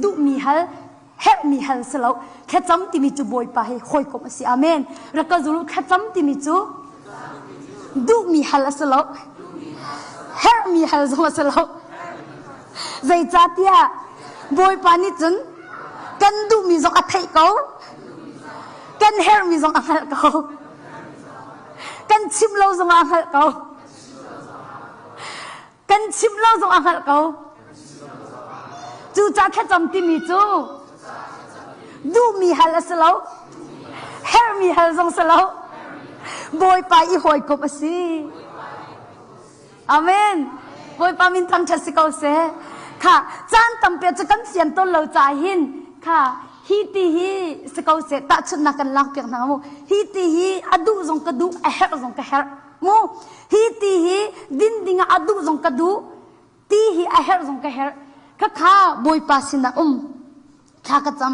duhmi hal herhmi hal si lo. Thlacam timi cu Bawipa he hawikom a si. Amen. Rak ka zul thlacam timi cu duhmi hal a si lo. Herhmi hal zong a si lo. Zeicahtiah Bawipa nih cun kan duhmi zong a theih ko. Kan herhmi zong a hngalh ko. Kan chimh lo zong ah a hngalh ko. Kan chimh lo zong a hngalh ko. Cucaah thlacam timi cu duhmi hal a si lo. Herhmi hal zong si lo. Bawipa i hawikom a si. Amen. Bawipa min thangṭhat si ko seh. Kha caan tampi cu kan fian tawn lo caah hin kha hi ti hi si ko seh tahchunhnak kan lak piak hna mu. Hi ti hi a duh zong ka duh, a herh zong ka herh. Mu hi ti hi din ding ah a duh zong ka duh, ti hi a herh zong ka herh. Kha kha Bawipa sinah um. Thla ka cam.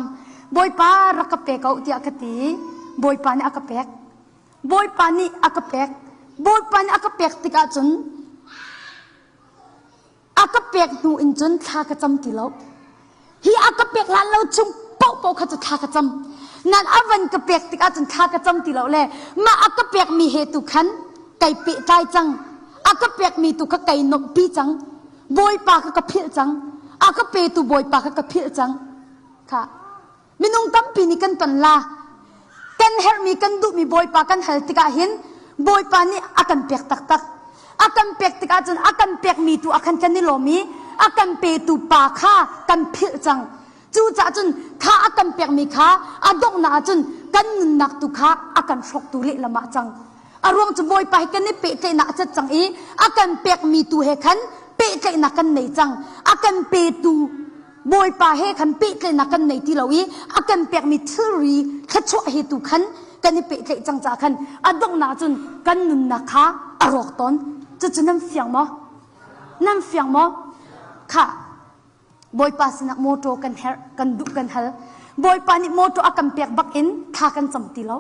Bawipa rak ka pe ko tiah ka ti. Bawipa nih a ka pek. Bawipa nih a ka pek. Bawipa nih a ka pek tikah cun a ka pek hnu in cun thla ka cam ti lo. Hi a ka pek hlan lo chung paohpaoh kha cu thla ka cam. Nan a van ka pek tikah cun thla ka cam ti lo le mah a ka pekmi he tu khan kai pehtlai cang. A ka pekmi tu kha kai nuamhpi cang. Bawipa kha ka philh cang. A ka petu Bawipa kha ka philh cang. Kha Minung tampi nih kan ton la. Kan herhmi kan duhmi Bawipa kan hal tikah hin Bawipa nih a kan pek taktak. A kan pek tikah cun a kan pekmi tu ah khan kan i lawm i a kan petu pa kha kan philh cang. Cucaah cun kha a kan pekmi kha a donghnak ah cun kan nunnak tu kha a kan hrawktu lehlam ah cang. A ruang cu Bawipa he kan i pehtlaihnak a cat cang i a kan pekmi tu he khan pehtlaihnak kan nei cang. A kan petu Bawipa he khan pehtlaihnak kan nei ti lo i a kan pekmi thilri thluachuah he tu khan kan i pehtlaih cang caah khan a donghnak cun kan nunnak kha a rawk tawn. Cucu nan fiang maw? Nan fiang maw? Khah Bawipa sinah mawṭaw kan herh, kan duh kan hal. Bawipa nih mawṭaw a kan pek bak in thla kan cam ti lo.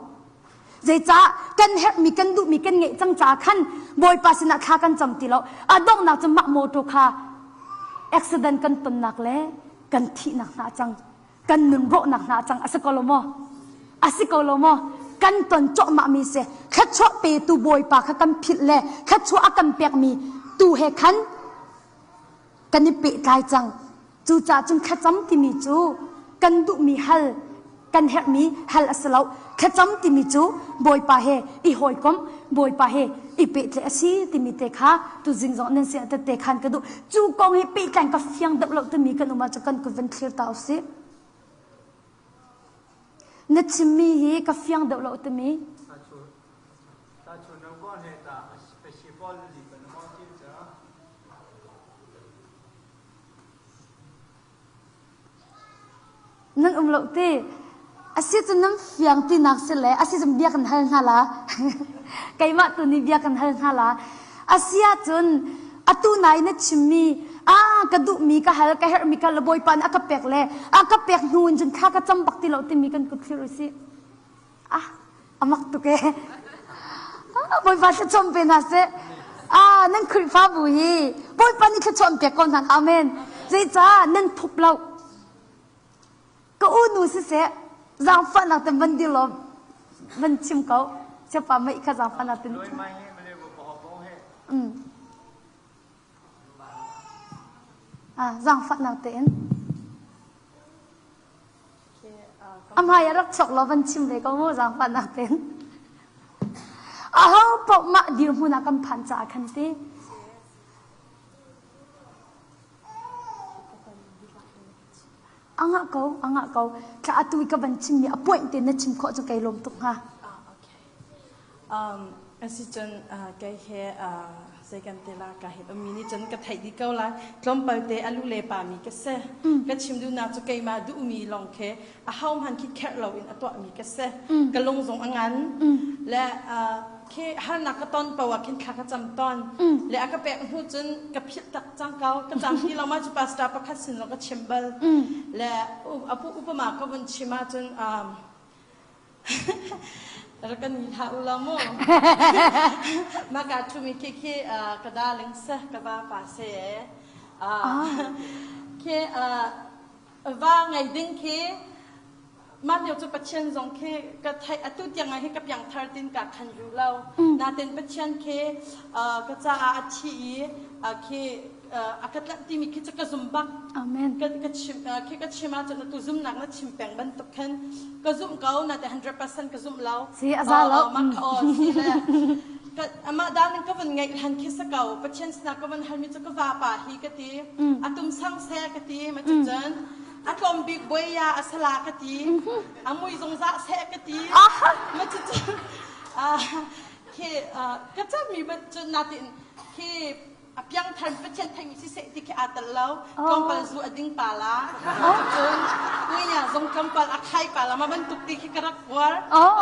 Zeicah kan herhmi kan duhmi kan ngeih cang caah khan Bawipa sinah thla kan cam ti lo. A donghnak cu mah mawṭaw kha accident kan tonnak le kan thihnak hna cang. Kan nun rawhnak hna cang a si ko lo maw? A si ko lo maw? Kan ton cawhmah mi si. Thluachuah petu Bawipa kha kan philh le thluachuah a kan pekmi tu he khan kan i pehtlai cang. Cucaah cun thlacam timi cu kan duhmi hal, kan herhmi hal a si lo. Thlacam timi cu Bawipa he i hawikomh, Bawipa he i pehtlaih a si timi te kha tuzing zong nan sin ah tette khan ka duh. Cu kong hi pehtlai ka fiang deuh lo timi kan um ahcun kan kut van thlir ta usih. Na chimmi hi ka fiang deuh lo timi. Nan um lo ti. Asi cu nan fiang tinak si le asi cun bia kan hal hna la. Keimah tu nih bia kan hal hna la. Asi ahcun atu nai na chimmi ah ka duhmi ka hal ka herhmi ka le Bawipa nih a ka pek le a ka pek hnu in cun thla ka cam bak ti lo timi kan kut thlir usih. Ah, a mak tuk ee. Ah, Bawipa thluachuah pe hna seh. Ah, nan Khrihfabu hi Bawipa nih thluachuah pek ko hna. Amen. Zeicah nan thup lo? Ka unu siseh, zaangfahnak ten van dir law van chim ko. Siapa mei kha zaangfahnak ten. Mm. Ah, zaangfahnak tein. A hmai ah rak chuak law van chim ve ko mu zaangfahnak tein. Aho paoh mah dirhmun ah kan phan caah khan ti. A ngah ko, a ngah ko. Thla atu i ka van chimmi a point te na chim khawh cu kai lawm tuk hnga. Ah, okay. Um, asicun kei he zei kan te la ka hin ummi nih cun ka theih dih ko lai tlawmpal te a lu le pa mi ka si ka chim duhnak cu keimah duhmi lawng khi a ho hmanh khi kherh loin a tuahmi ka si ka lung zong a ngan le khi harnak ka ton paoh ah khin thla ka cam tawn le a ka pek hnu cun ka philh tak cang ko ka cam ti lo ma cu pastor pakhat sin zong ka chim bal le apu upama ka vun chim ahcun Rak kan ni hlah u law mu. Mah ka ṭhumi khi khi ka darling se ka vapa se. Khi. Va ngei ding khi mah lio cu Pathian zong khi ka theih atu tiang ah hi ka piangthar tin ka khan ru lo. Natin Pathian khi ka caah a thi i khi a ka tlanh timi khi cu ka zum bak. Amen. Ka ka chim khi ka chim ahcun atu zumnak na chim peng bantuk khan ka zumh ko natin 100% ka zumh lo. Si a za lo. Mah kha aw si le amah dan in ka vun ngeih hlan khi sa ko Pathian sinah ka vun halmi cu ka vapa hi ka ti. Atum sang seh ka ti ma cun a tlawm bik buaya a sala ka ti. A mui zungzah seh ka ti. Ma cun khi ka cami ban cun natin khi a piangthar Pathian theimi siseh ti khi aa tel lo tlawmpal zu a ding pa la cun kuya zong tlawmpal a khai pa la ma bantuk ti khi ka rak uar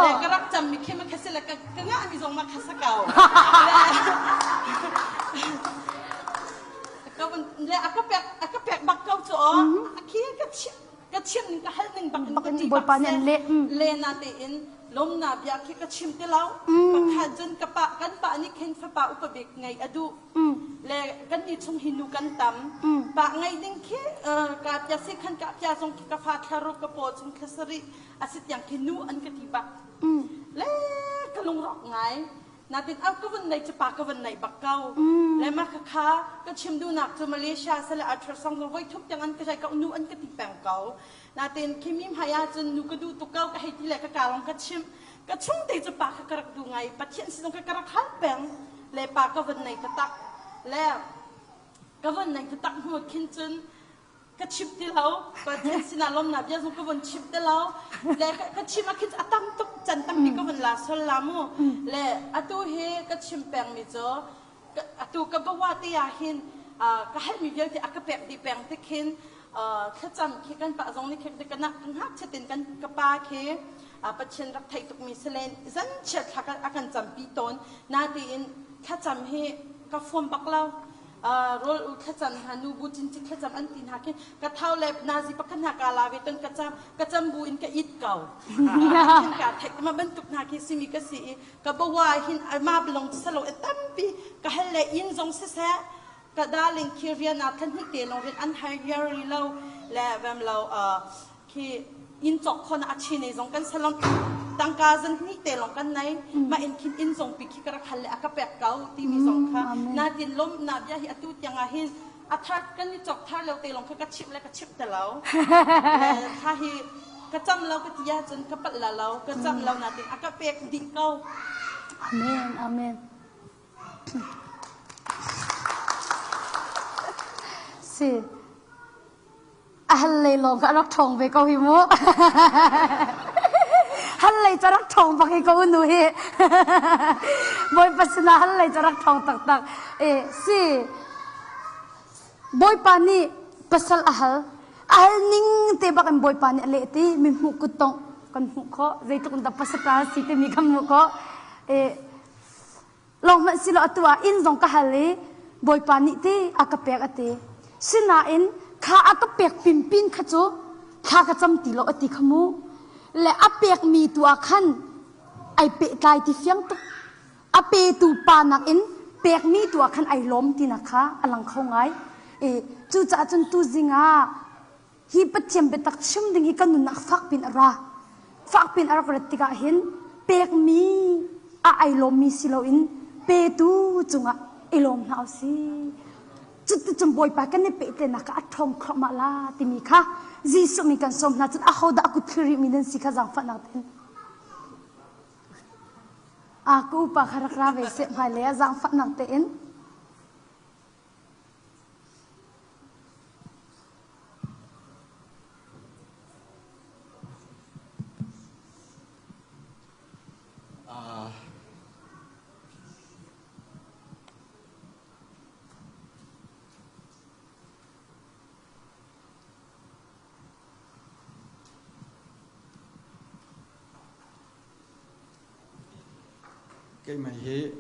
le ka rak cammi khi ma kha si le ka ngahmi zong ma kha sa ko le a ka pek a ka pek bak ko cu aw a khi ka ka chim ning ka hal ning bak in ka ti Bawipa nih an leh. Le na tein lawmna bia khi ka chim ti lo. Pakhat cun ka pa kan pa nih khin fapa upa bik ngei a duh. Le kan ni chung hi nu kan tam. Pa ngei ding khi ka pia si khan ka pia zong khi ka fa thlaruk ka paw chung thla sarih a si tiang khi nu an ka ti bak. Le ka lungrawk ngai. Natin au ka vun nei cu pa ka vun nei bak ko. Le mah kha ka chim duhnak cu Malaysia sale ultrasound zong voi thum tiang an ka ko nu an ka ti peng ko. Natin khi mi hmai ah cun nu ka duh tuk ko ka hei ti le ka ka long ka chim. Ka chung te cu pa kha ka rak duh ngai. Pathian si zong ka ka rak hal peng. Le pa ka vun nei taktak. Le ka vun nei taktak hnu khin cun ka chim ti lo Pathian sinah lawmnak bia zong ka vun chim ti lo le ka chim ah khin a tam tuk can tampi ka vun la sol la mu le atu hi ka chim pengmi cu atu ka bawa te ah hin ka halmi vialte a ka pek dih peng te khin thlacam khi kan pa zong nih khi ka nak ngakchiat in kan ka pa khi Pathian rak theih tukmi selen zan chiat thla a kan campi tawn natein thlacam hi ka fuam bak lo rawl u thlacam hna nu bu cincik thlacam an ti hna khi ka thau le nazi pakhat hna ka la ve ton ka cam ka cam bu in ka it ko khin ka theih ma bantuk hna khi simi ka si i ka bawa hin ma belong salo e tampi ka hal le inn zong siseh ka darling khi rian ah thlan hnih te long rian an hai riar ri lo le vem lo khi inn cawk khon a chi nei zong kan salon tangka zan hnih te long kan nei ma in khin inn zong pi khi ka rak hal le a ka pek ko timi zong kha na tin lom na bia hi atu tiang ah hin a thar kan ni cawk thar lo te long kha ka chip le ka chip te lo kha hi ka cam lo ka ti ahcun ka palh la lo ka cam lo na tin a ka pek dih ko amen amen si A hal lei lawng kha a rak ṭhawng ve ko hi mu. hal lei cu a rak ṭhawng bak hi ko nu hi. Bawipa sinah hal lei cu a rak ṭhawng taktak. E, si. Bawipa nih pasal a hal. A hal ning te bak in Bawipa nih a leh ti mi hmuh kuttongh kan hmuh khawh. Zeitluk in dah pasal si timi kan hmuh khawh. E, Lawng hmanh silo atu ah inn zong ka hal i Bawipa nih ti a ka pek a ti. Sinain kha a ka pek pinpin kha cu thla ka cam ti lo a ti kha mu. Le a pekmi tu ah khan ai pehtlai ti fiang tuk. A petu pa nakin pekmi tu ah khan ai lawm tinak kha a lang kho ngai. E, cucaah cun tuzing ah hi Pathian biatak chim ding hi kan nunnak fak pin a ra. Fak pin a rak rat tikah hin pekmi a ai lawmmi si loin petu cungah i lawm hna usih. Cuticun Bawipa kan i pehtlenak kha a ṭhawng thluahmah la timi kha Jesuh min kan sawm hna cun ahodah a kut thlir rihmi nan si kha zaangfahnak tein a ka upa kha rak ra ve seh hmailei ah zaangfahnak tein Uh, Keimah hi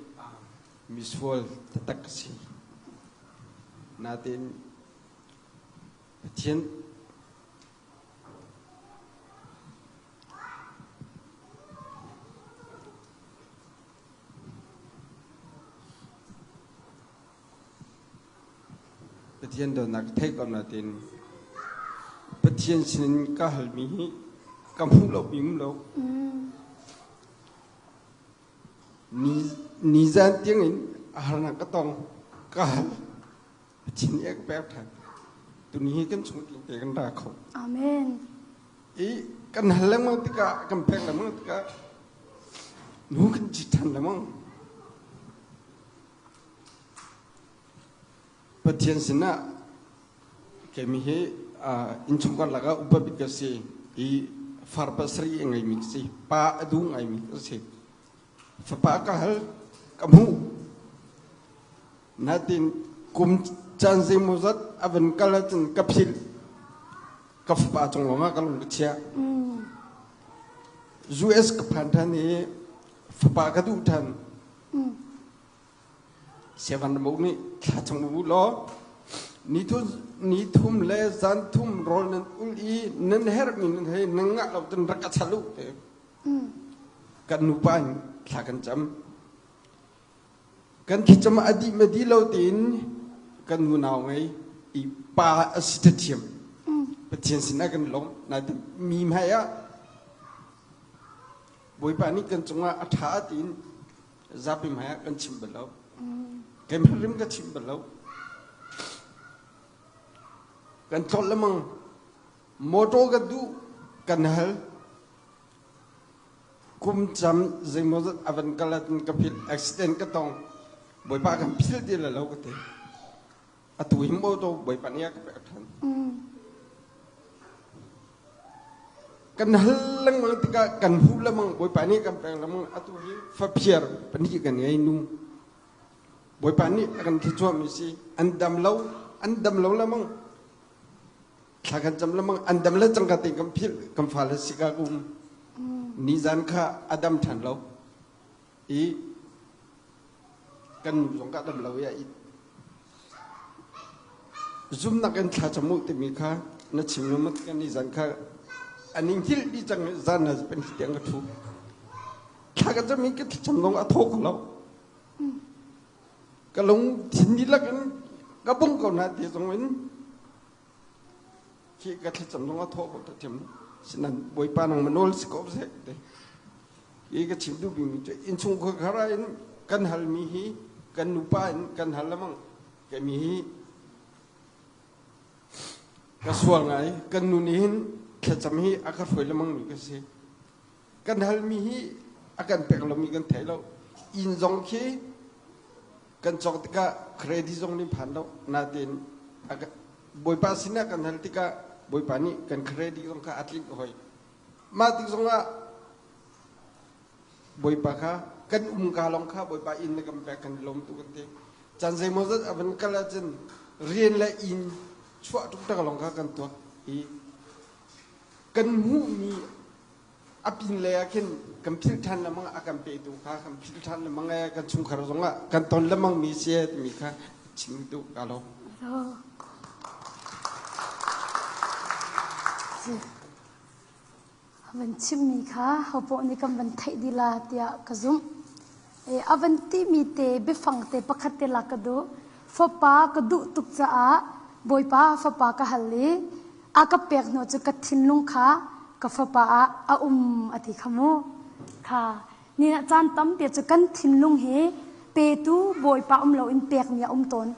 misual taktak ka si. Nain Pathian Pathian dawtnak ka theih ko nain Pathian. Pathian sinin ka halmi hi ka hmuh lo mi um lo. Ni nizan tiangin a harnak ka tong ka hal. Pathian nih a ka pek ṭhan. Tuni hi kan chung tling te kan ra kho. Amen. I kan hal lengmang tikah kan pek lengmang tikah nu kan ci ṭhan lengmang. Pathian sinah keimi hi innchungkhar lakah upa bik ka si i far pasarih a ngeimi ka si. Pa a duh ngaimi ka si. Fapa ka hal ka hmuh. Natin kum caan zeimawzat a van kal ahcun ka philh. Ka fapa cung lawngah ka lung ka chia. US ka phan ṭhan i fapa ka duh ṭhan. Siavan ram uk nih thla chung u law ni thum le zan thum rawl nan ul i nan herhmi nan hei nan ngah lo cun rak ka chal u te. Kan nupa in thla kan cam. Kan thlacam a dih ma dih lo tiin kan unau ngei i pa a si ṭhiam. Pathian sinah kan lawm. Nain mi hmai ah Bawipa nih kan cungah a ṭha tiin zapi hmai ah kan chim bal lo. Keimah rim ka chim bal lo. Kan tlolh lemang motor ka duh kan hal Kum cam zeimawzat a van kal ahcun ka philh accident ka tong Bawipa kan philh ti la lo ka ti. Atu hi motor Bawipa nih a ka pek ṭhan. Kan hal lengmang tikah kan hmuh lengmang Bawipa nih kan pek lengmang atu hi faphiar pahnih kan ngei nu. Bawipa nih a kan thluachuahmi si an dam lo an dam lo lengmang Thla kan cam lengmang an dam le cangka tein kan philh kan fale sika ka um. Nizan kha a dam ṭhan lo i kan nu zong ka dam lo i a it. Zumnak in thla cam u timi kha na chim lengmang tikah nizan kha an in hngilh dih cang i zan ah pen tiang ka ṭhu. Thla ka cam i ka thlacam zong a thaw kho lo. Ka lungthin dihlak in ka bung ko hna ti zong in khi ka thlacam zong a thawh ko thiam sinan bawipa nang manawl si ko seh te hi ka chim duh bimi cu innchung khar in kan halmi hi kan nupa in kan hal lamang kemi hi ka sual ngai kan nu nih hin thlacam hi a ka hruai lamang mi ka si kan halmi hi a kan pek lomi kan thei lo inn zong khi kan cawk tikah credit zong nih phan lo natin bawipa sinah kan hal tikah bawipa nih kan credit zong kha a tlinh hoi mah tik zongah bawipa kha kan um ka lawng kha bawipa inn na kan pek kan lawm tu kan ti chan zeimaw zat a van kal ahcun rian le inn chuah tuk tak lawng kha kan tuak i kan hmuhmi a pinlei ah khin kan philh ṭhan lengmang a kan petu kha kan philh ṭhan lengmang ee kan chungkhar zongah kan ton lengmang mi si timi kha chim duh ka lo. A van chimmi kha hopoh nih kan van theih dih la tiah ka zumh. A van timi te biafang te pakhat te lak ka duh. Fapa ka duh tuk caah Bawipa fapa ka hal i a ka pek hnu cu ka thinlung kha ka fapa ah a um a ti kha mu. Kha ni ah caan tampi cu kan thinlung hi petu Bawipa um loin pekmi a um tawn.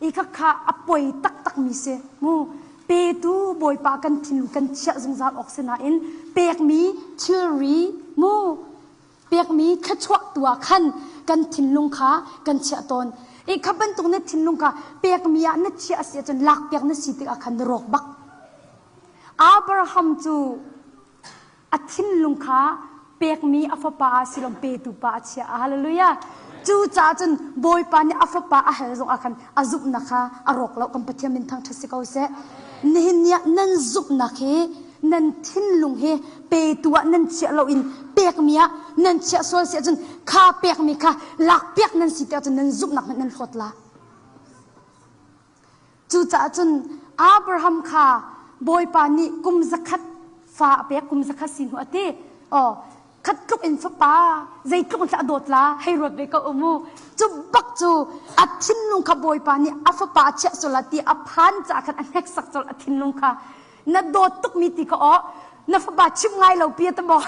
I khakha a poi taktakmi si mu. Petu Bawipa kan thinlung kan chiah zungzal awk si nain pekmi thilri mu pekmi thluachuah tu ah khan kan thinlung kha kan chiah tawn. I kha bantuk na thinlung kha pekmi ah na chiah a si ahcun lakpiak na si tikah khan na rawk bak. Abraham cu a thinlung kha pekmi a fapa ah silom petu pa a chiah. Hallelujah. Cu caah cun Bawipa nih a fapa a hal zong ah khan a zumhnak kha a rawk lo. Kan Pathian min thangṭhat si ko seh. Nihin ni ah nan zumhnak hi nan thinlung hi petu ah nan chiah loin pekmi ah nan chiah sual si ahcun kha pekmi kha lakpiak nan si ti ahcun nan zumhnak hmanh nan hlawt la. Cucaah cun Abraham kha Bawipa nih kum zakhat fa a pek kum zakhat si hnu a ti. Oh, khat tluk in fapa zeitluk in a dawt la hei ruat ve ko mu cu bak cu a thinlung kha Bawipa nih a fapa a chiah sual ti a phan caah khan a hneksak colh a thinlung kha. Na dawt tukmi ti kha aw na fapa chimh ngai lo pi ta maw?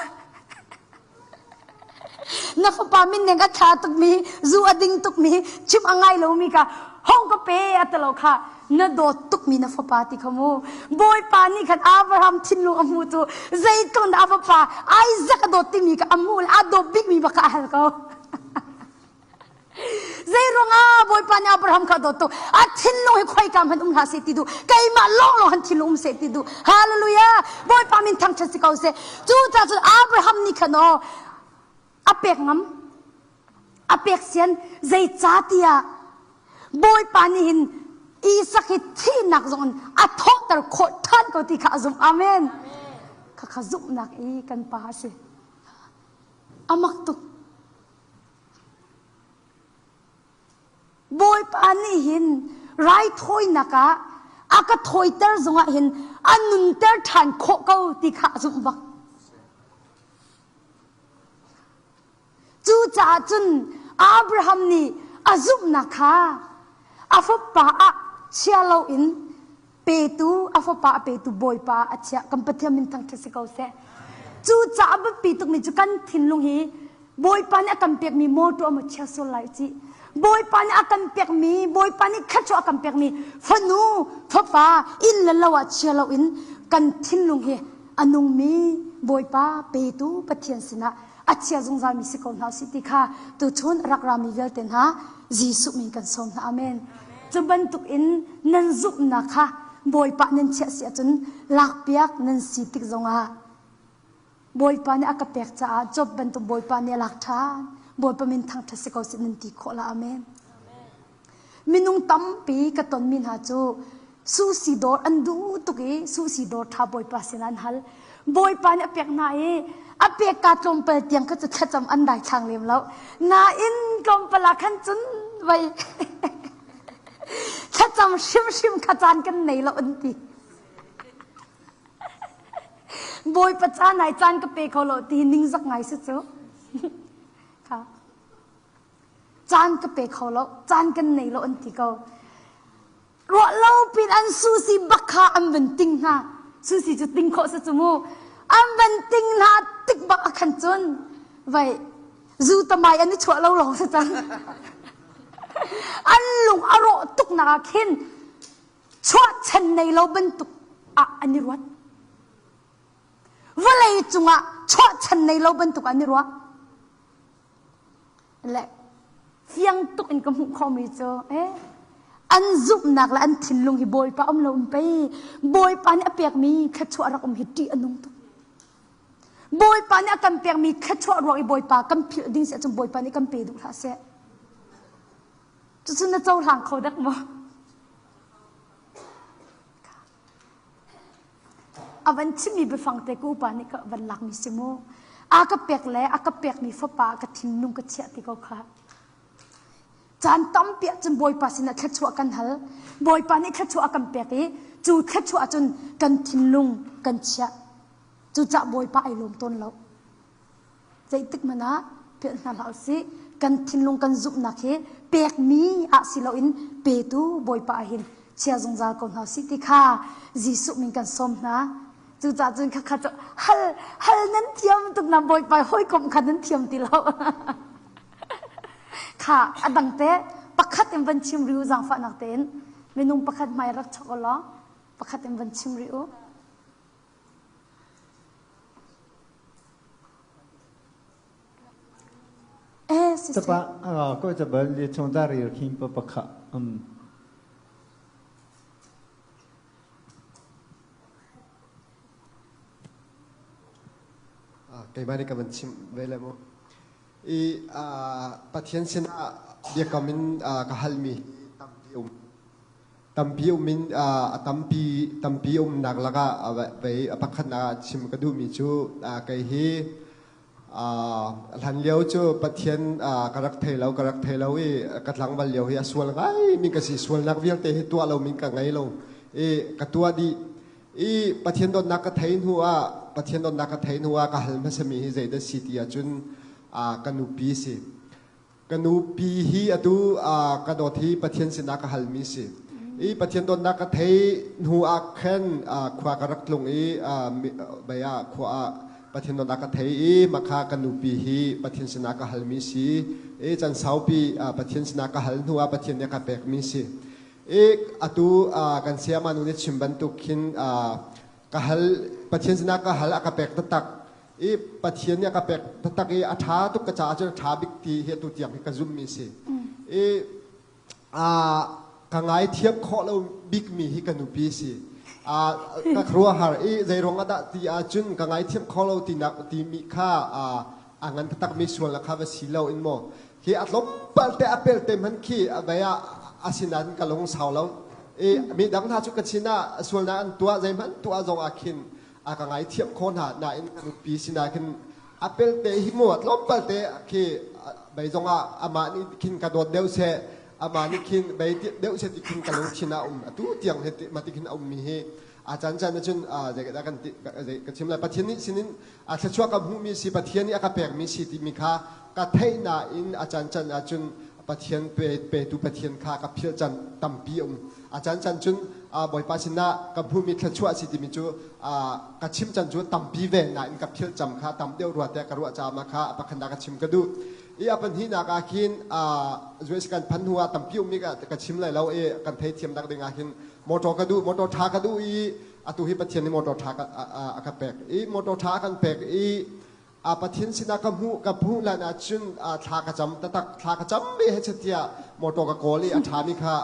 Na fapa min neng a ṭha tukmi, zu a ding tukmi, chimh a ngai lomi kha hong ka pe a ti lo kha na dawt tukmi na fapa ti kha mu. Bawipa nih khan Abraham thinlung a hmu cu zeitluk dah a fapa Isaac a dawt timi kha a hmuh le a dawt bikmi bak kha a hal ko. Zei ruangah Bawipa nih Abraham kha a dawt tuk. A thinlung hi khoika hmanh um hlah seh ti duh. Keimah lawnglawng han thinlung um seh ti duh. Hallelujah. Bawipa min thangṭhat si ko seh. Cucaah cun Abraham nih khan aw a pek ngam. A pek sian zeicahtiah Bawipa nih hin Isak hi thihnak zong in a thawhter khawh ṭhan ko ti kha a zumh. Amen. Khakha zumhnak i kan pa a si. A mak tuk. Bawipa nih hin raithawinak ah a ka thawiter zongah hin a nunter ṭhan khawh ko ti kha a zumh bak. Cucaah cun Abraham nih a zumhnak kha a fapa ah chia loin petu a fapa a petu Bawipa a chiah kan Pathian min thangṭhat si ko seh. Cucaah biapi tukmi cu kan thinlung hi Bawipa nih a kan pekmi mawṭaw maw chia sual lai cih. Bawipa nih a kan pekmi Bawipa nih thluachuah a kan pekmi fanu fapa inn le lo ah chia loin kan thinlung hi a nungmi Bawipa petu Pathian sinah a chia zungzalmi si ko hna usih ti kha tuchun rak rami vialte hna Jesuh min kan sawm hna. Amen. Cu bantuk in nan zumhnak kha Bawipa nan chiah si ahcun lakpiak nan si tik zongah Bawipa nih a ka pek caah Job bantuk Bawipa nih a lak ṭhan. Bawipa min thangṭhat si ko sih nan ti khawh la. Amen. Minung tampi ka tonmi hna cu susi dawr an duh tuk i susi dawr ṭha Bawipa sinah an hal. Bawipa nih a pek hna i a pek ka tlawmpal tiang kha cu thlacam an daithlang lem lo. Nain tlawmpal ah khan cun vei thlacam hrimhrim kha caan kan nei lo an ti. Bawipa caan ai caan ka pe kho lo ti ningzak ngai si cu. Kha. Caan ka pe kho lo, caan kan nei lo an ti ko. Ruah lo pin an susi bak kha an van ting hna. Susi cu ting khawh si cu mu. An van ting hna tik bak a khan cun vai zu tamai an i chuah lo lawng si cang. An lung a rawh tuk nak ah khin chuah chan nei lo bantuk ah an i ruat. Vawlei cungah chuah chan nei lo bantuk an i ruah. Le fiang tuk in ka hmuh khawhmi cu eh an zumhnak le an thinlung hi Bawipa um lo in pei Bawipa nih a pekmi thluachuah rak um hi ṭih a nung tuk. Bawipa nih a kan pekmi thluachuah ruang i Bawipa kan philh ding si ahcun Bawipa nih kan pe duh hlah seh. Cucu na cohlang kho dek maw? A van chimmi biafang te ka upa nih ka van lakmi si mu. A ka pek le a ka pekmi fapa ka thinlung ka chiah ti ko kha. Caan tampi ahcun Bawipa sinah thluachuah kan hal. Bawipa nih thluachuah a kan pek i cu thluachuah ahcun kan thinlung kan chiah. Cucah Bawipa ai lawm tawn lo. Zeitik hmanh ah philh hna hlah usih. Kan thinlung kan zumhnak hi pekmi ah si loin petu Bawipa ah hin chia zungzal ko hna usih ti kha Jesuh min kan sawm hna. Cucaah cun khakha cu hal hal nan thiam tuk na Bawipa hawikom kha nan thiam ti lo. Kha a dang te pakhat in van chim rih u zaangfahnak tein minung pakhat hmai rak chok u law pakhat in van chim rih u. Eh, si Tapa ko ca bal li chung ta rir khin pa pakha um Keimah nih ka van chimh ve le mu. I Pathian sinah biakam in ka halmi tampi um. Tampi um in a tampi tampi umnak lakah vei a pakhatnak ah chim ka duhmi cu kei hi hlan lio cu Pathian ka rak thei lo ka rak thei lo i ka tlangval lio hi a sual ngaimi ka si sualnak vialte hi tuah lo min ka ngei lo i ka tuah dih i Pathian dawtnak ka thei hnu ah Pathian dawtnak ka thei hnu ah ka hal hmasami hi zeidah si ti ahcun ka nupi si Ka nupi hi atu ka dawt hi Pathian sinah ka halmi si. I Pathian dawtnak ka thei hnu ah khan khua ka rak tlung i bei ah khua ah Pathian dawtnak ka thei i makha ka nupi hi Pathian sinah ka halmi si. I can saupi Pathian sinah ka hal hnu ah Pathian nih a ka pekmi si. I atu kan sayama nu nih chim bantuk khin ka hal Pathian sinah ka hal a ka pek taktak i Pathian nih a ka pek taktak i a ṭha tuk ka caah cun a ṭha bik ti hi atu tiang hi ka zummi si. I ka ngaithiam khawh lo bikmi hi ka nupi si. Ka khuaruahhar i zeiruang ah dah ti ahcun ka ngaithiam kho lo tinak timi kha a ngan taktakmi sualnak kha va si lo in maw khi a tlawmpal te a pel te hmanh khi a vei ah asinain ka lung sau lo i mi dang hna cu ka chin ah sualnak an tuah zeihmanh tuah zong ah khin a ka ngaithiam kho hna nain ka nupi sinah khin a pelte hi mu tlawmpal te khi bei zong ah amah nih khin ka dawt deuh seh amah nih khin bei deuh seh ti khin ka lungthin ah um atu tiang he ma ti khin a ummi hi a caan caan ahcun zei dah kan ti ka chim lai Pathian nih sinin a thluachuah ka hmuhmi si Pathian nih a ka pekmi si timi kha ka theih nain a caan caan ahcun Pathian pe petu Pathian kha ka philh caan tampi a um a caan caan cun Bawipa sinah ka hmuhmi thluachuah a si timi cu ka chim can cu tampi ve nain ka philh cam kha tam deuh rua tiah ka ruah caah mah kha a pakhatnak ka chim ka duh. I a pahnihnak ah khin US kan phanh hnu ah tampi ummi ka chim lai lo i kan theithiamnak ding ah hin motor ka duh motor ṭha ka duh i atu hi Pathian nih motor ṭha a ka pek i motor ṭha a kan pek i a Pathian sinah ka hmuh ka hmuh lan ahcun thla ka cam taktak thla ka cam ve he tiah motor ka kawl i a ṭhami kha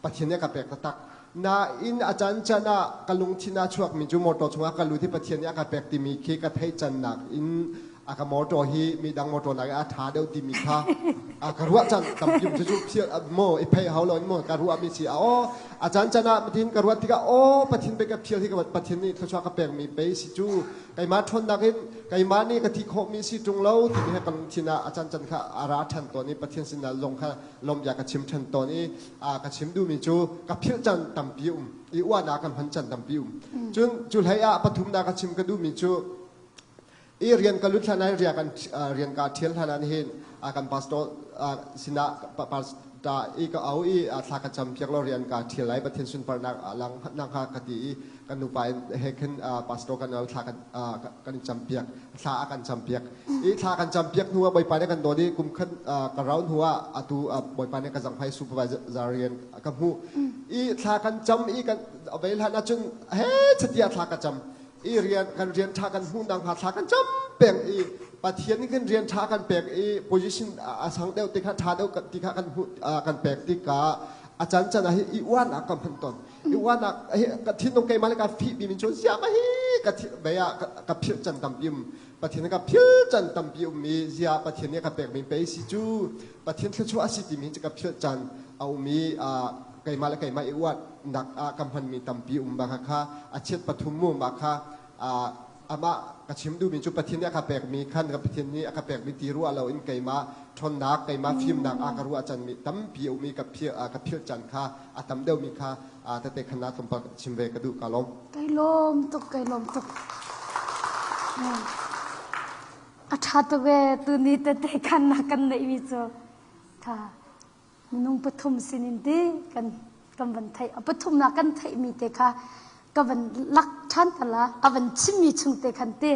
Pathian nih a ka pek taktak nain a can can ah ka lungthin ah chuakmi cu motor chungah ka lut i Pathian nih a ka pek timi khi ka theih cannak in a ka motor hi midang motor nakin a ṭha deuh timi kha a ka ruah can tampi um cu phial maw i phei hau lo in maw ka ruahmi si a aw a can can ah Pathian ka ruat tikah aw Pathian pek ka phial hi ka Pathian nih thluachuah ka pekmi pei si cu keimah ṭhawnnak in keimah nih ka thi khawhmi si ṭung lo timi he ka lungthin ah a cancan kha a ra ṭhan tawn i Pathian sinah zong kha lawmhbia ka chim ṭhan tawn i ka chim duhmi cu ka philh can tampi um i uahnak kan hman can tampi um cun cu hlei ah pathumnak ka chim ka duhmi cu i rian ka lut hlan ah rian kan rian ka ṭhial hlan ah hin kan pastor sinah ta i ka au i thla ka cam piak lo rian ka ṭhial lai Pathian sunparnak lang nak hnga ka ti i kan nupa he khin pastor kan au thla kan kan i campiak thla a kan campiak i thla kan campiak hnu ah Bawipa nih kan dawt i kum khat ka rau hnu ah atu Bawipa nih ka zanghmai supervisor rian ka hmuh i thla kan cam i kan vei hlan ahcun he chatia thla ka cam i rian kan rian ṭha kan hmuh nakhnga thla kan cam peng i Pathian nih kan rian ṭha kan pek i position a sang deuh ti kha ṭha deuh ti kha kan hmuh kan pek tikah a can can ah hi i uanak ka hman tawn i uanak hi ka thinlung keimah le ka fih mi min cu ziah ma hi ka bei ah ka philh can tampi um Pathian ka phil can tampi um i zia Pathian nih ka pek mi pei si cu Pathian thluachuah a si timi hi ka philh can a um i keimah le keimah i uatnak ah ka hmanmi tampi um ba kha a chiat pathum mu ma kha amah ka chim duhmi cu Pathian nih a ka pekmi khan ka Pathian nih a ka pekmi ti ruah lo in keimah ṭhawnnak keimah fimnak a ka ruah canmi tampi a um i ka phil ka philh can kha a tam deuhmi kha tete khan na tlawmpal chim ve ka duh ka lawm kai lawm tuk kai lawm tuk a ṭha tuk e tuni tete khan na kan neihmi cu tha minung pathum sinin ti kan kan van theih a pathumnak kan theihmi te kha ka van lak ṭhan tala a van chimmi chung te khan ti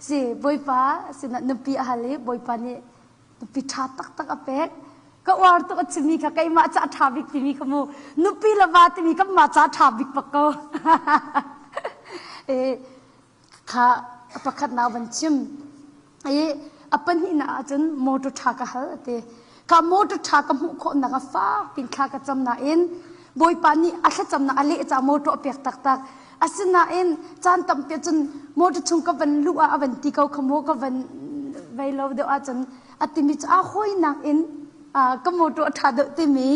si bawipa sinah nupi a hal i bawipa nih nupi ṭha taktak a pek ka uar tuk a chimmi kha keimah ca ṭha bik timi kha mu nupi le va timi kan mah ca ṭha bik bak ko e kha a pakhatnak van chim i a pahnihnak ahcun motor ṭha ka hal a ti ka motor ṭha ka hmuh khawhnak a fak pin thla ka cam nain bawipa nih a thlacamnak a leh caah motor a pek taktak asinain caan tampi cun motor chung ka van luh ah a van ti ko kha mu ka van vei lo deuh ahcun a timi cu a hawinak in ka motor a ṭha deuh timi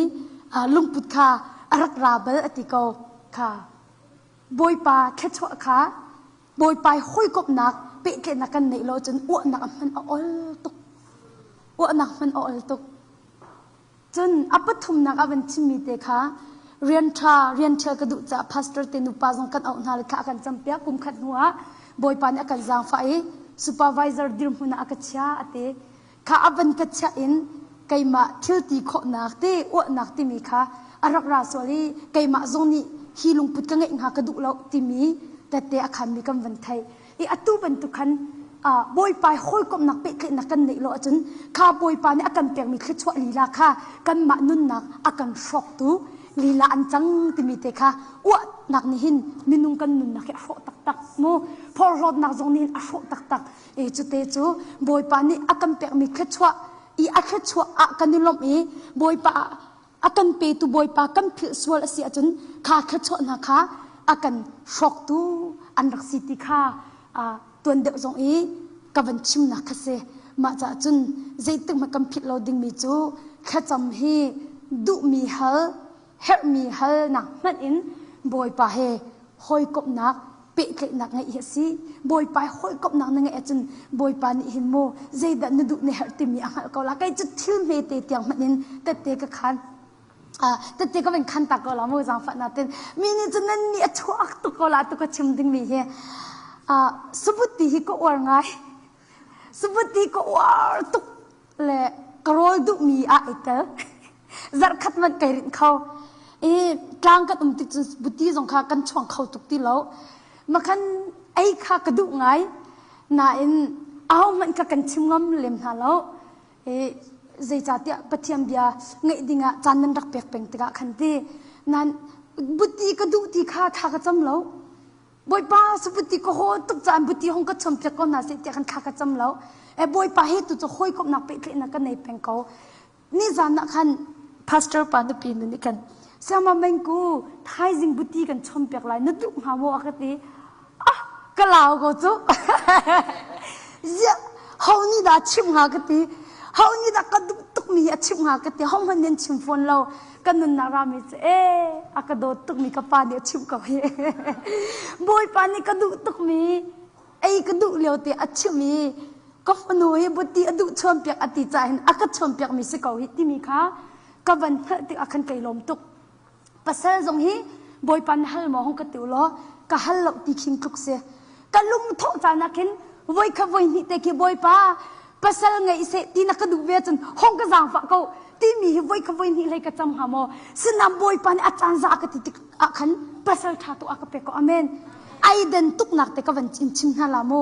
lungput kha a rak ra bal a ti ko kha Bawipa thluachuah kha Bawipa i hawikomhnak pehtlaihnak kan neih lo cun uahnak a hman a ol tuk. Uahnak hman a ol tuk. Cun a pathumnak a van chimmi te kha rian ṭha rian ṭhial ka duh caah pastor te nupa zong kan auh hna le thla a kan campiak kum khat hnu ah Bawipa nih a kan zaangfah i supervisor dirhmun ah a ka chia a ti. Kha a van ka chiah in keimah thil ti khawhnak te uahnak timi kha A rak ra sual i keimah zong nih hi lungput ka ngeih hnga ka duh lo timi tette a khanmi kan van theih. I atu bantuk khan Bawipa hawikomhnak pehtlaihnak kan neih lo ahcun kha Bawipa nih a kan pekmi thluachuah lila kha kanmah nunnak a kan hrawktu lila an cang timi te kha uahnak nih hin minung kan nunnak hi a hrawh taktak mu phorhlawtnak zong nih hin a hrawh taktak e cute cu Bawipa nih a kan pekmi thluachuah i a thluachuah ah kan i lawmh i Bawipa a kan petu Bawipa kan philh sual a si ahcun kha thluachuah hna kha a kan hrawktu an rak si ti kha tuan deuh zong i ka van chimnak kha si. Mah caah cun zeitik hmanh kan philh lo dingmi cu thlacam hi duhmi hal, herhmi halnak hmanh in Bawipa he hawikomhnak pehtlaihnak ngeih hi a si. Bawipa he hawikomhnak na ngeih ahcun Bawipa nih hin mu zeidah na duh na herh timi a hngalh ko la. Kei cu thil hmete tiang hmanh in tette ka khan. tette ka van khan tak ko la mu zaangfah na tin mi nih cun nan nih a chuak tuk ko la tu ka chim ding mi hi sabuti hi ka uar ngai sabuti ka uar tuk le ka rawl duh mi ah i tel zarhkhat man kai rinh kho i tlang kan um tik cun buti zong kha kan chuang kho tuk ti lo makhan ei kha ka duh ngai nain aho hmanh kha kan chim ngam lem hna lo i zeicahtiah Pathian bia ngaih dingah caan nan rak pek peng tikah khan ti nan buti ka duh ti kha thla ka cam lo Bawipa sabuti ka haw tuk caan buti hong ka chompiak ko hna seh tiah khan thla ka cam lo e Bawipa he tu cu hawikomhnak pehtlaihnak ka nei peng ko nizan ah khan pastor pa nupi nu nih khan Siama mengku thaizing buti kan chompiak lai na duh hnga maw a ka ti ah ka lau ko cu ziah ho nih dah chim hnga ka ti ho nih dah ka duh tukmi hi a chim hnga ka ti ho hmanh nih an chim fawn lo ka nunnak rami cu e a ka dawt tukmi ka pa nih a chimh ko hi bawipa nih ka duh tukmi ei ka duh lio te a chim i ka fanu hi buti a duh chuanpiak a ti caah hin a ka chuanpiakmi si ko hi timi kha ka van hngalh tik ah khan kai lawm tuk Pasal zong hi Bawipa na hal maw hong ka ti law ka hal lo ti khin tluk si. Ka lung thawh caan ah khin voi kha voi hnih te khi Bawipa pasal ngeih seh ti na ka duh ve cun hong ka zaangfah ko timi hi voi kha voi hnih hlei ka cam hnga maw sinam Bawipa nih a caan za a ka ti tik ah khan pasal ṭha tu a ka pek ko amen ai den tuknak te ka van in chim hna la mu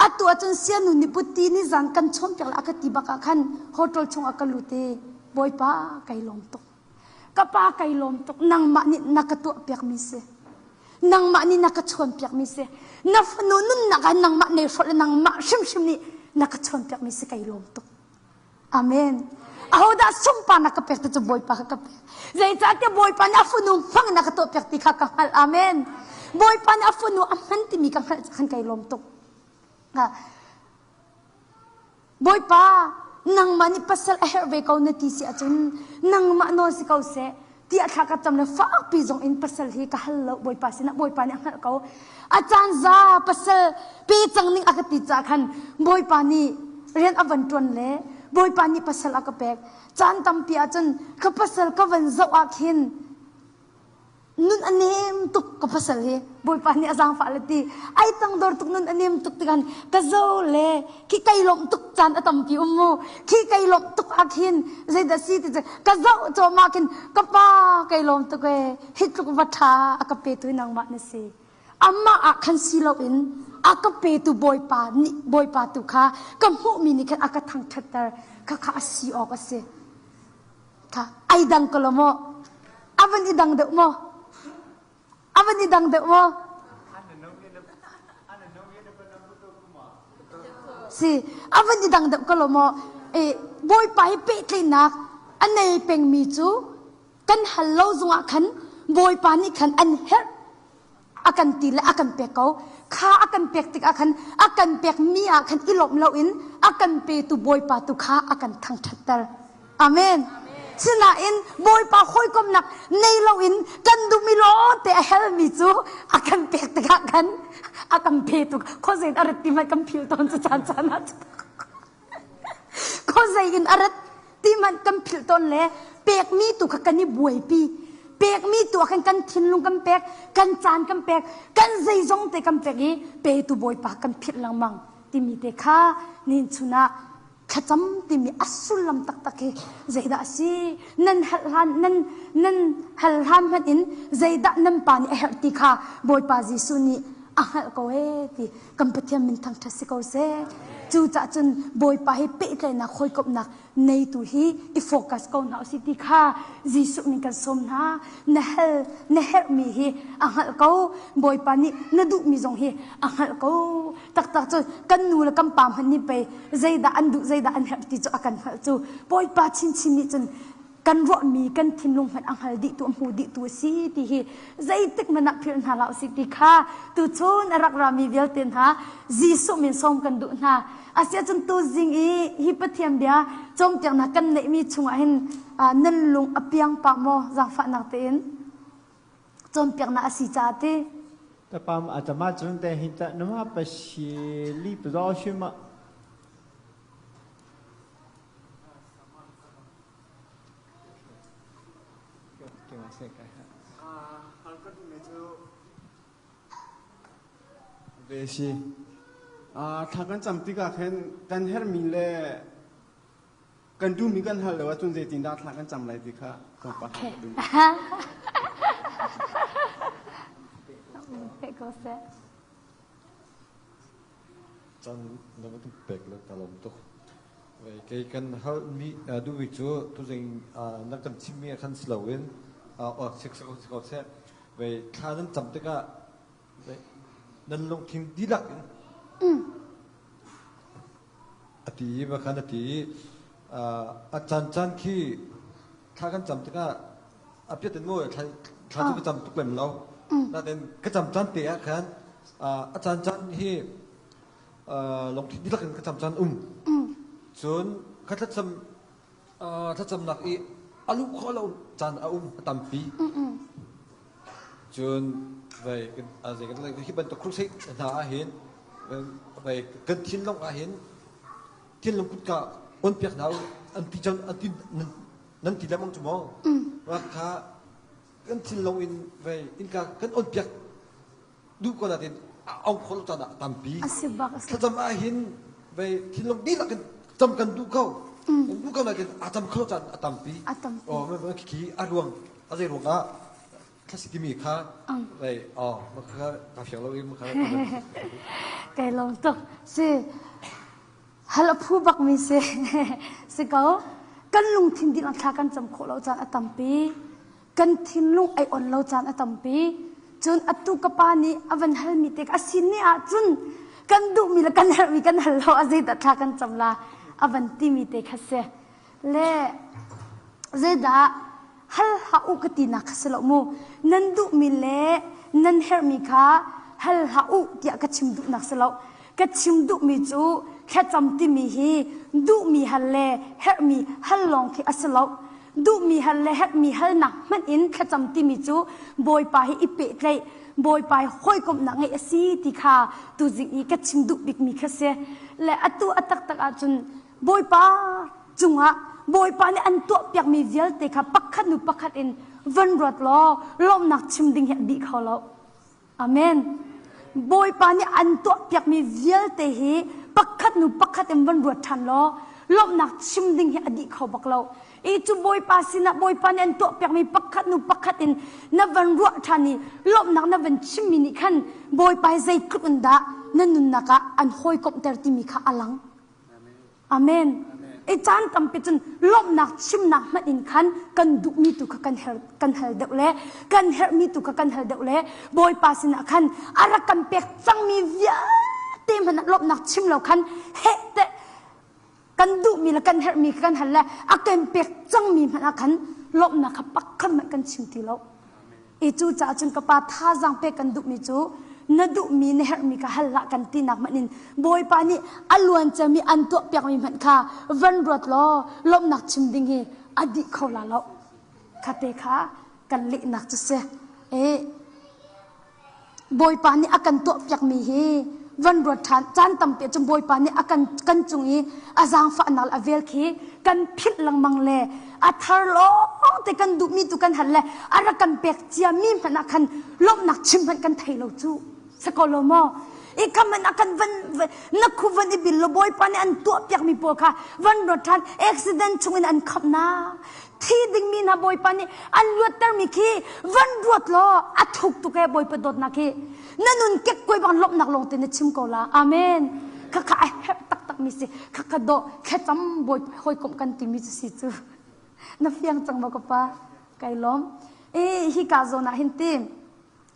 atu ahcun sianu nih putti ni zan kan chawnpiak la a ka ti bak ah khan hotel chung ah ka lut i Bawipa kai lawm tuk Ka pa kai lawm tuk nangmah nih na ka tuahpiakmi si. Nangmah nih na ka chawnpiakmi si. Na fanu nunnak ah nangmah nei hrolh le nangmah hrimhrim nih na ka chawnpiakmi si kai lawm tuk. Amen. Ahodah sungpa na ka pek ti cu Bawipa kha ka pek. Zeicahtiah Bawipa nih a fanu hmang na ka tuahpiak ti kha ka hngalh. Amen. Bawipa nih a fanu a hman timi ka hngalh khan kai lawm tuk. Bawipa, nangmah nih pasal a herh ve ko na ti si ahcun nangmah nawl si ko seh tiah thla ka cam le fakpi zong in pasal hi ka hal lo Bawipa sinah Bawipa nih a hngalh ko. A caan za pasal pe cang ning a ka ti caah khan Bawipa nih rian a van ṭuan le Bawipa nih pasal a ka pek. Caan tampi ahcun ka pasal ka van zoh ah khin nun a nem tuk ka pasal hi bawipa nih a zaangfah le ti ai tangdor tuk nun a nem tuk tikan ka zo le khi kai lawmh tuk caan a tampi um mu khi kai lawmh tuk ah khin zeidah si ti ka zoh cawma khin ka pa kai lawm tuk e hi tluk va ṭha a ka petu nangmah na si amah ah khan si loin a ka petu bawipa nih bawipa tu kha ka hmuhmi nih khan a ka thangṭhatter kha kha a si awk a si Kha ai dang ko lo maw? A van i dang deuh maw? A van i dang deuh maw? Si, a van i dang deuh ko lo maw? E, Bawipa hi pehtlaihnak a nei pengmi cu kan hal lo zungah khan Bawipa nih khan an herh a kan ti le a kan pek ko kha a kan pek tikah khan a kan pek mi ah khan i lawmh loin a kan petu bawipa tu kha a kan thangṭhatter amen sinain bawipa hawikomnak nei loin kan duhmi lawngte a helmi cu a kan pek tikah khan a kan petu khuazei in a rat ti hmanh kan phil tawn cu caan caan ah Khuazei in a rat ti hmanh kan philh tawn le pekmi tu kha kan i buaipi. Pekmi tu ah khan kan thinlung kan pek, kan caan kan pek, kan zeizong te kan pek i petu Bawipa kan philh lengmang timi te kha nin chun ah Thlacam timi a sullam taktak hi zeidah a si? Nan hal hlan nan nan hal hlan hmanh in zeidah nan pa nih a herh ti kha Bawipa Jesuh nih a hngalh ko ee ti kan Pathian min thangṭhat si ko seh. Cucaah cun Bawipa he pehtlaihnak hawikomhnak neitu hi i focus ko hna usih ti kha Jesuh min kan sawm hna. Na hal na herhmi hi a hngalh ko. Bawipa nih na duhmi zong hi a hngalh ko. Taktak cu kan nu le kan pa hmanh nih pei zeidah an duh zeidah an herh ti cu a kan hngalh cu. Bawipa chinchin nih cun kan ruahmi kan thinlung hmanh a hngal dihtu a hmu dihtu a si ti hi zeitik hmanh ah philh hna hlah usih ti kha tuchun a rak rami vialte hna Jesuh min sawm kan duh hna. Asiahcun tuzing i hi Pathian bia cawnpiaknak kan neihmi chungah hin nan lung a piang pah maw zaangfahnak tein cawnpiaknak a si caah ti Tapam atama chung te hin ta nama pa shi li pa shi ma Ve si. Thla kan cam tikah khin kan herhmi le kan duhmi kan hal lo ahcun zeitindah thla kan cam lai ti kha tlawmpal hal ka duh. Pek ko seh. Caan na van pek le ka lawm tuk. Kei kan hal mi duhmi cu tuzing na kan chimmi ah khan si loin sik si ko seh. Thla nan cam tikah nan lungthin dihlak in a ti i khan a ti i a caan caan khi thla kan cam tikah a piat in maw thla cu ka cam tuk lem lo. Nain ka cam caan te ah khan a caan caan hi lungthin dihlak in ka cam caan um. Cun ka thlacam thlacamnak i a luh khawh lo caan a um a tampi. Cun vei zei kan hi bantuk crusade hna ah hin vei kan thinlung ah hin thinlung kutka on piak hna an ti an ti nan ti lengmang cu maw? Kha kan thinlung in vei innka kan on piak duh ko natin a ong khawh lo caan ah tampi. Thlacam ah hin vei thinlung dihlak in cam kan duh ko. Kan duh ko natin a cam kho caan a tampi. Oh, khi a ruang a zei ruang ah thlasi timi kha vei oh kha ka fiang lo i kha Kai lawm tuk. Si hal a phu bakmi si si ko kan lungthin dihlak thla kan cam khawh lo caan a tampi kan thinlung ai on lo caan a tampi cun atu ka pa nih a van halmi te a sin ni ah cun kan duhmi le kan herhmi kan hal lo a zeidah thla kan cam la a van timi te kha si le zeidah hal hlah u ka tinak kha si lo mu nan duhmi le nan herhmi kha hal hlah u tiah ka chim duhnak si lo ka chim duhmi cu thlacam timi hi duhmi hal le herhmi hal lawng khi a si lo duhmi hal le herhmi halnak hmanh in thlacam timi cu Bawipa hi i pehtlaih Bawipa hi hawikomhnak ngeih a si ti kha tuzing i ka chim duh bikmi kha si le atu a taktak ahcun Bawipa cungah Bawipa nih an tuahpiakmi vialte kha pakhat hnu pakhat in van ruat law lawmhnak chim ding hi a dih kho lo. Amen. Bawipa nih an tuahpiakmi vialte hi pakhat hnu pakhat in van ruat ṭhan law lawmhnak chim ding hi a dih kho bak lo. I cu Bawipa sinah Bawipa nih an tuahpiakmi pakhat hnu pakhat in na van ruah ṭhan i lawmhnak na van chimmi nih khan Bawipa hi zeitluk in dah na nunnak ah an hawikomhter timi kha a lang. Amen. I caan tampi cun lawmhnak chimnak hmanh in khan kan duhmi tu kha kan her kan hal deuh le kan herhmi tu kha kan hal deuh le Bawipa sinah khan a rak kan pek cangmi vialte hmanh ah lawmhnak chim lo khan heh teh kan duhmi le kan herhmi kha kan hal le a kan pek cangmi hmanh ah khan lawmhnak kha pakhat hmanh kan chim ti lo. I cu caah cun ka pa thazaang pek kan duhmi cu na duhmi na herhmi kha hal hlah kan tinak hmanh in Bawipa nih a luan ciami an tuahpiakmi hmanh kha van ruat law lawmhnak chim ding hi a dih kho la lo. Kha te kha kan lehnak cu si. E Bawipa nih a kan tuahpiakmi hi van ruat ṭhan caan tampi cun Bawipa nih a kan kan cung i a zaangfahnak le a vel khi kan philh lengmang le a thar lawng te kan duhmi tu kan hal le a rak kan pek ciami hmanh ah khan lawmhnak chim hmanh kan thei lo cu si ko lo maw? I khaman a kan van na khu van i bil lo Bawipa nih an tuah piakmi pawl kha van ruat ṭhan accident chungin an khamh na thi dingmi hna Bawipa nih an luattermi khi van ruat law a thuk tuk ee Bawipa dawtnak hi na nun kekkuai bang lawmhnak lawng te na chim ko la amen khakha a herh taktak mi si khakha dawh thlacam Bawipa hawikomh kan timi cu si cu na fiang cang maw ka pa kai lawm e hi ka zawn ah hin ti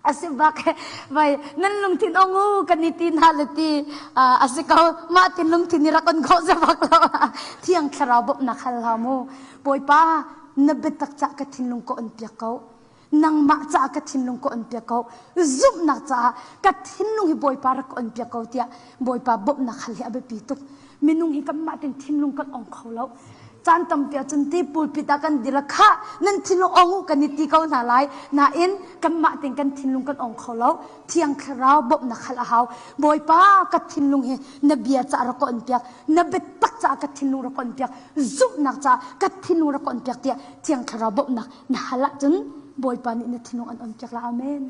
asi bak vai nan lungthin ong u kan i ti hna le ti asi ko mah tin lungthin ni rak on kho ze bak lo thiang thlarau bawmhnak hal hau mu bawipa na biatak ca ka thinlung ko on piak ko nangmah caah ka thinlung ka on piak ko zumhnak caah ka thinlung hi bawipa rak ka on piak ko tiah bawipa bawmhnak hal hi a biapi tuk minung hi kanmah tin thinlung kan ong kho lo caan tampi ahcun ti pulpit ah kan dir kha nan thinlung ong u kan i ti ko hna lai nain kanmah tin kan thinlung kan ong kho lo thiang thlarau bawmhnak hal a hau bawipa ka thinlung hi na bia caah rak ka on piak na biatak caah ka thinlung rak ka on piak zumhnak caah ka thinlung rak ka on piak tiah thiang thlarau bawmhnak na hal ahcun Bawipa nih na thinlung an on piak la amen.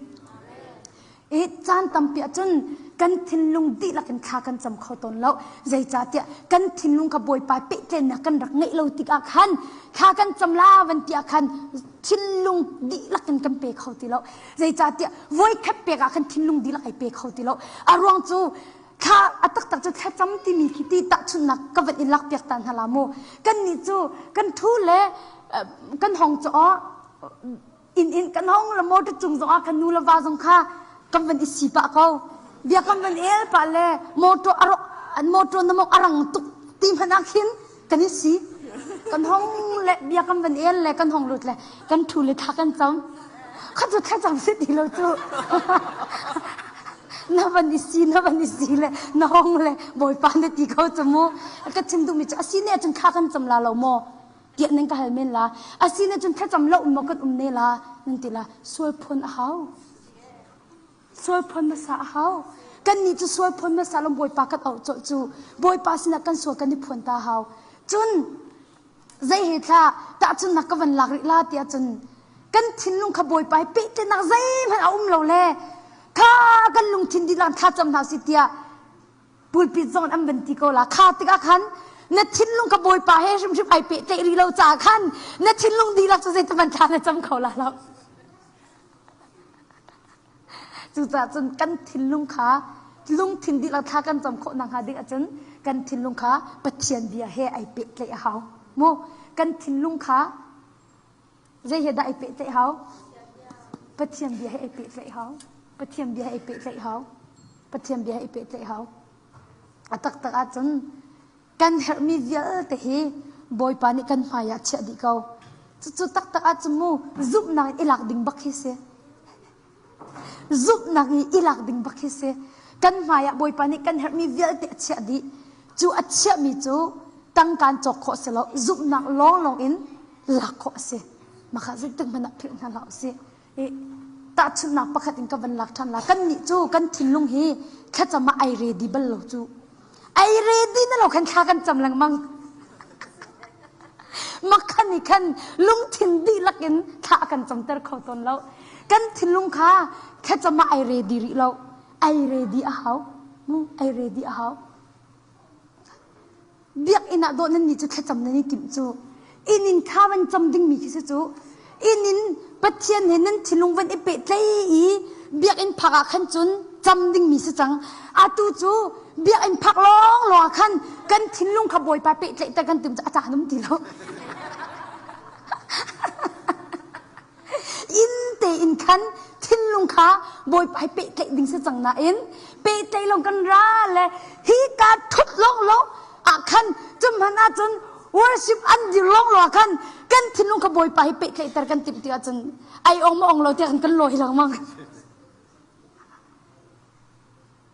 I caan tampi ahcun kan thinlung dihlak in thla kan cam kho tawn lo. Zeicahtiah kan thinlung kha Bawipa pehtlaihnak kan rak ngeih lo tikah khan thla kan cam la van ti ah khan thinlung dihlak in kan pe kho ti lo. Zeicahtiah voikhat pek ah khan thinlung dihlak ai pe kho ti lo. A ruang cu thla a taktak cu thlacam timi khi ti tahchunhnak ka van in lakpiak ta hna la mu kan nih cu kan thu le kan hong cu aw inn in kan hong le motor cung zong ah kan nu le va zong kha kan van i si pah ko bia kan van el pah le motor a ro motor na mok a rang tuk ti hmanh ah khin kan i si kan hong le bia kan van el le kan hong lut le kan thu le thla kan cam kha cu thlacam si ti lo cu na van i si na van i si le na hong le bawipa na ti ko cu mu ka chim duhmi cu asi ne cun thla kan cam la lo maw tiah nan ka hal men la asi ne cun thlacam lo um maw kan um ne la nan ti la sual phun a hau Sual phuan hmasa a hau. Kannih cu sual phuan hmasa lo Bawipa kan auh colh cu Bawipa sinah kan sual kan i phuan ta hau. Cun zei he thla tahchunnak ka van lak rih la tiah cun kan thinlung kha Bawipa he pehtlaihnak zeihmanh a um lo le kha kan lungthin dihlak thla cam hna si tiah pulpit zong an van ti ko la kha tikah khan na thinlung kha Bawipa he hrimhrim ai pehtlaih rih lo caah khan na thinlung dihlak cu zeitin thla na cam kho la lo. Cucaah cun kan thinlung kha lungthin dihlak thla kan cam khawh nakhnga ding ahcun kan thinlung kha Pathian bia he ai pehtlaih a hau. Mu kan thinlung kha zei he dah ai pehtlaih hau? Pathian bia he ai pehtlaih hau. Pathian bia he ai pehtlaih hau. Pathian bia he ai pehtlaih hau. A taktak ahcun Kan herhmi vialte hi Bawipa nih kan hmai ah chiah dih ko. Cucu taktak ahcun mu zumhnak in i lak ding bak hi si. Zumhnak i i lak ding bak hi si. Kan hmai ah Bawipa nih kan herhmi vialte a chiah dih. Cu a chiahmi cu tangkaan cawk khawh si lo, zumhnak lawnglawng in lak khawh a si. Mah kha zeitik hmanh ah philh hna hlah usih. I tahchunhnak pakhat in ka van lak ṭhan la. Kannih cu kan thinlung hi thlacam ah ai ready bal lo cu. Ai ready na lo khan thla kan cam lengmang. Makhan i khan lungthin dihlak in thla kan camter kho tawn lo. Kan thinlung kha thlacam ah ai ready rih lo. Ai ready a hau. Mu ai ready a hau. Biakinn ah dawh nan nih cu thlacam nan i timh cu inn in thla van cam dingmi khi si cu inn in Pathian he nan thinlung van i pehtlei i biakinn phak ah khan cun cam dingmi si cang atu cu biakinn phak lawng lawng ah khan kan thinlung kha Bawipa pehtlaihter kan tim cu a caan um ti lo Inn tein khan thinlung kha Bawipa he pehtlaih ding si cang nain pehtlaih lawng kan ra le hi ka thut lawng lawng ah khan cum hmanh ahcun worship an dir lawng lawng ah khan kan thinlung kha Bawipa he pehtlaihter kan timh tik ahcun ai ong ma ong lo tiah kan lawi lengmang.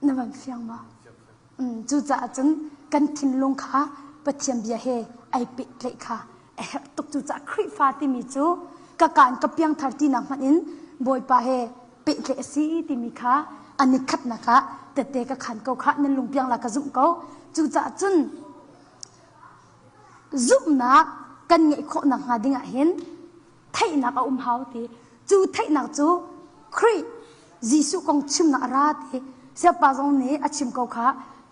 Na van fiang maw? Cucaah cun kan thinlung kha Pathian bia he ai pehtlaih kha a herh tuk. Cucaah Khrihfa timi cu ka kaan ka piangthar tinak hmanh in Bawipa he pehtlaih a si timi kha an i khatnak ah tette ka khan ko khah nan lungpiang la ka zumh ko. Cucaah cun zumhnak kan ngeih khawh nakhnga ding ah hin theihnak a um hau ti. Cu theihnak cu Khrih Jesuh kong chimnak a ra ti. Siapa zong nih a chim ko kha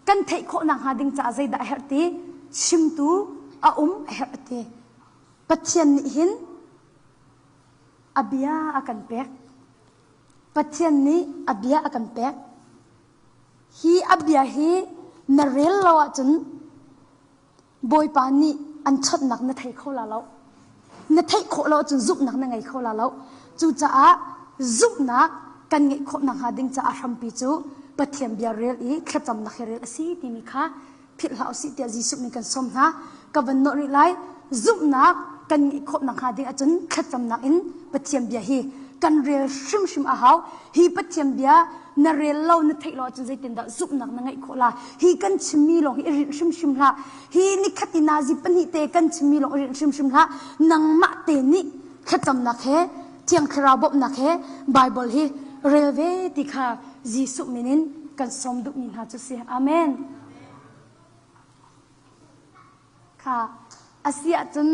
kan theih khawh nakhnga ding caah zeidah a herh ti chimtu a um a herh a ti. Pathian nih hin a bia a kan pek. Pathian nih a bia a kan pek. Hi a bia hi na rel lo ahcun Bawipa nih an chawnhnak na thei kho la lo. Na theih khawh lo ahcun zumhnak na ngei kho la lo. Cucaah zumhnak kan ngeih khawh nakhnga ding caah hrampi cu Pathian bia rel i thlacamnak hi rel a si timi kha philh hlah usih tiah Jesuh min kan sawm hna. Ka van nawh rih lai. Zumhnak kan ngeih khawh nakhnga ding ahcun thlacamnak in Pathian bia hi kan rel hrimhrim a hau. Hi Pathian bia na rel lo na theih lo ahcun zeitindah zumhnak na ngeih khawh la? Hi kan chimmi lawng hi i rinh hrimhrim hlah. Hi nikhat i nazi pahnih te kan chimmi lawng i rinh hrimhrim hlah. Nangmah te nih thlacamnak he Thiang Thlarau bawmhnak he Bible hi rel ve ti kha Jesuh min in kan sawm duhmi hna cu si. Amen. Kha a si ahcun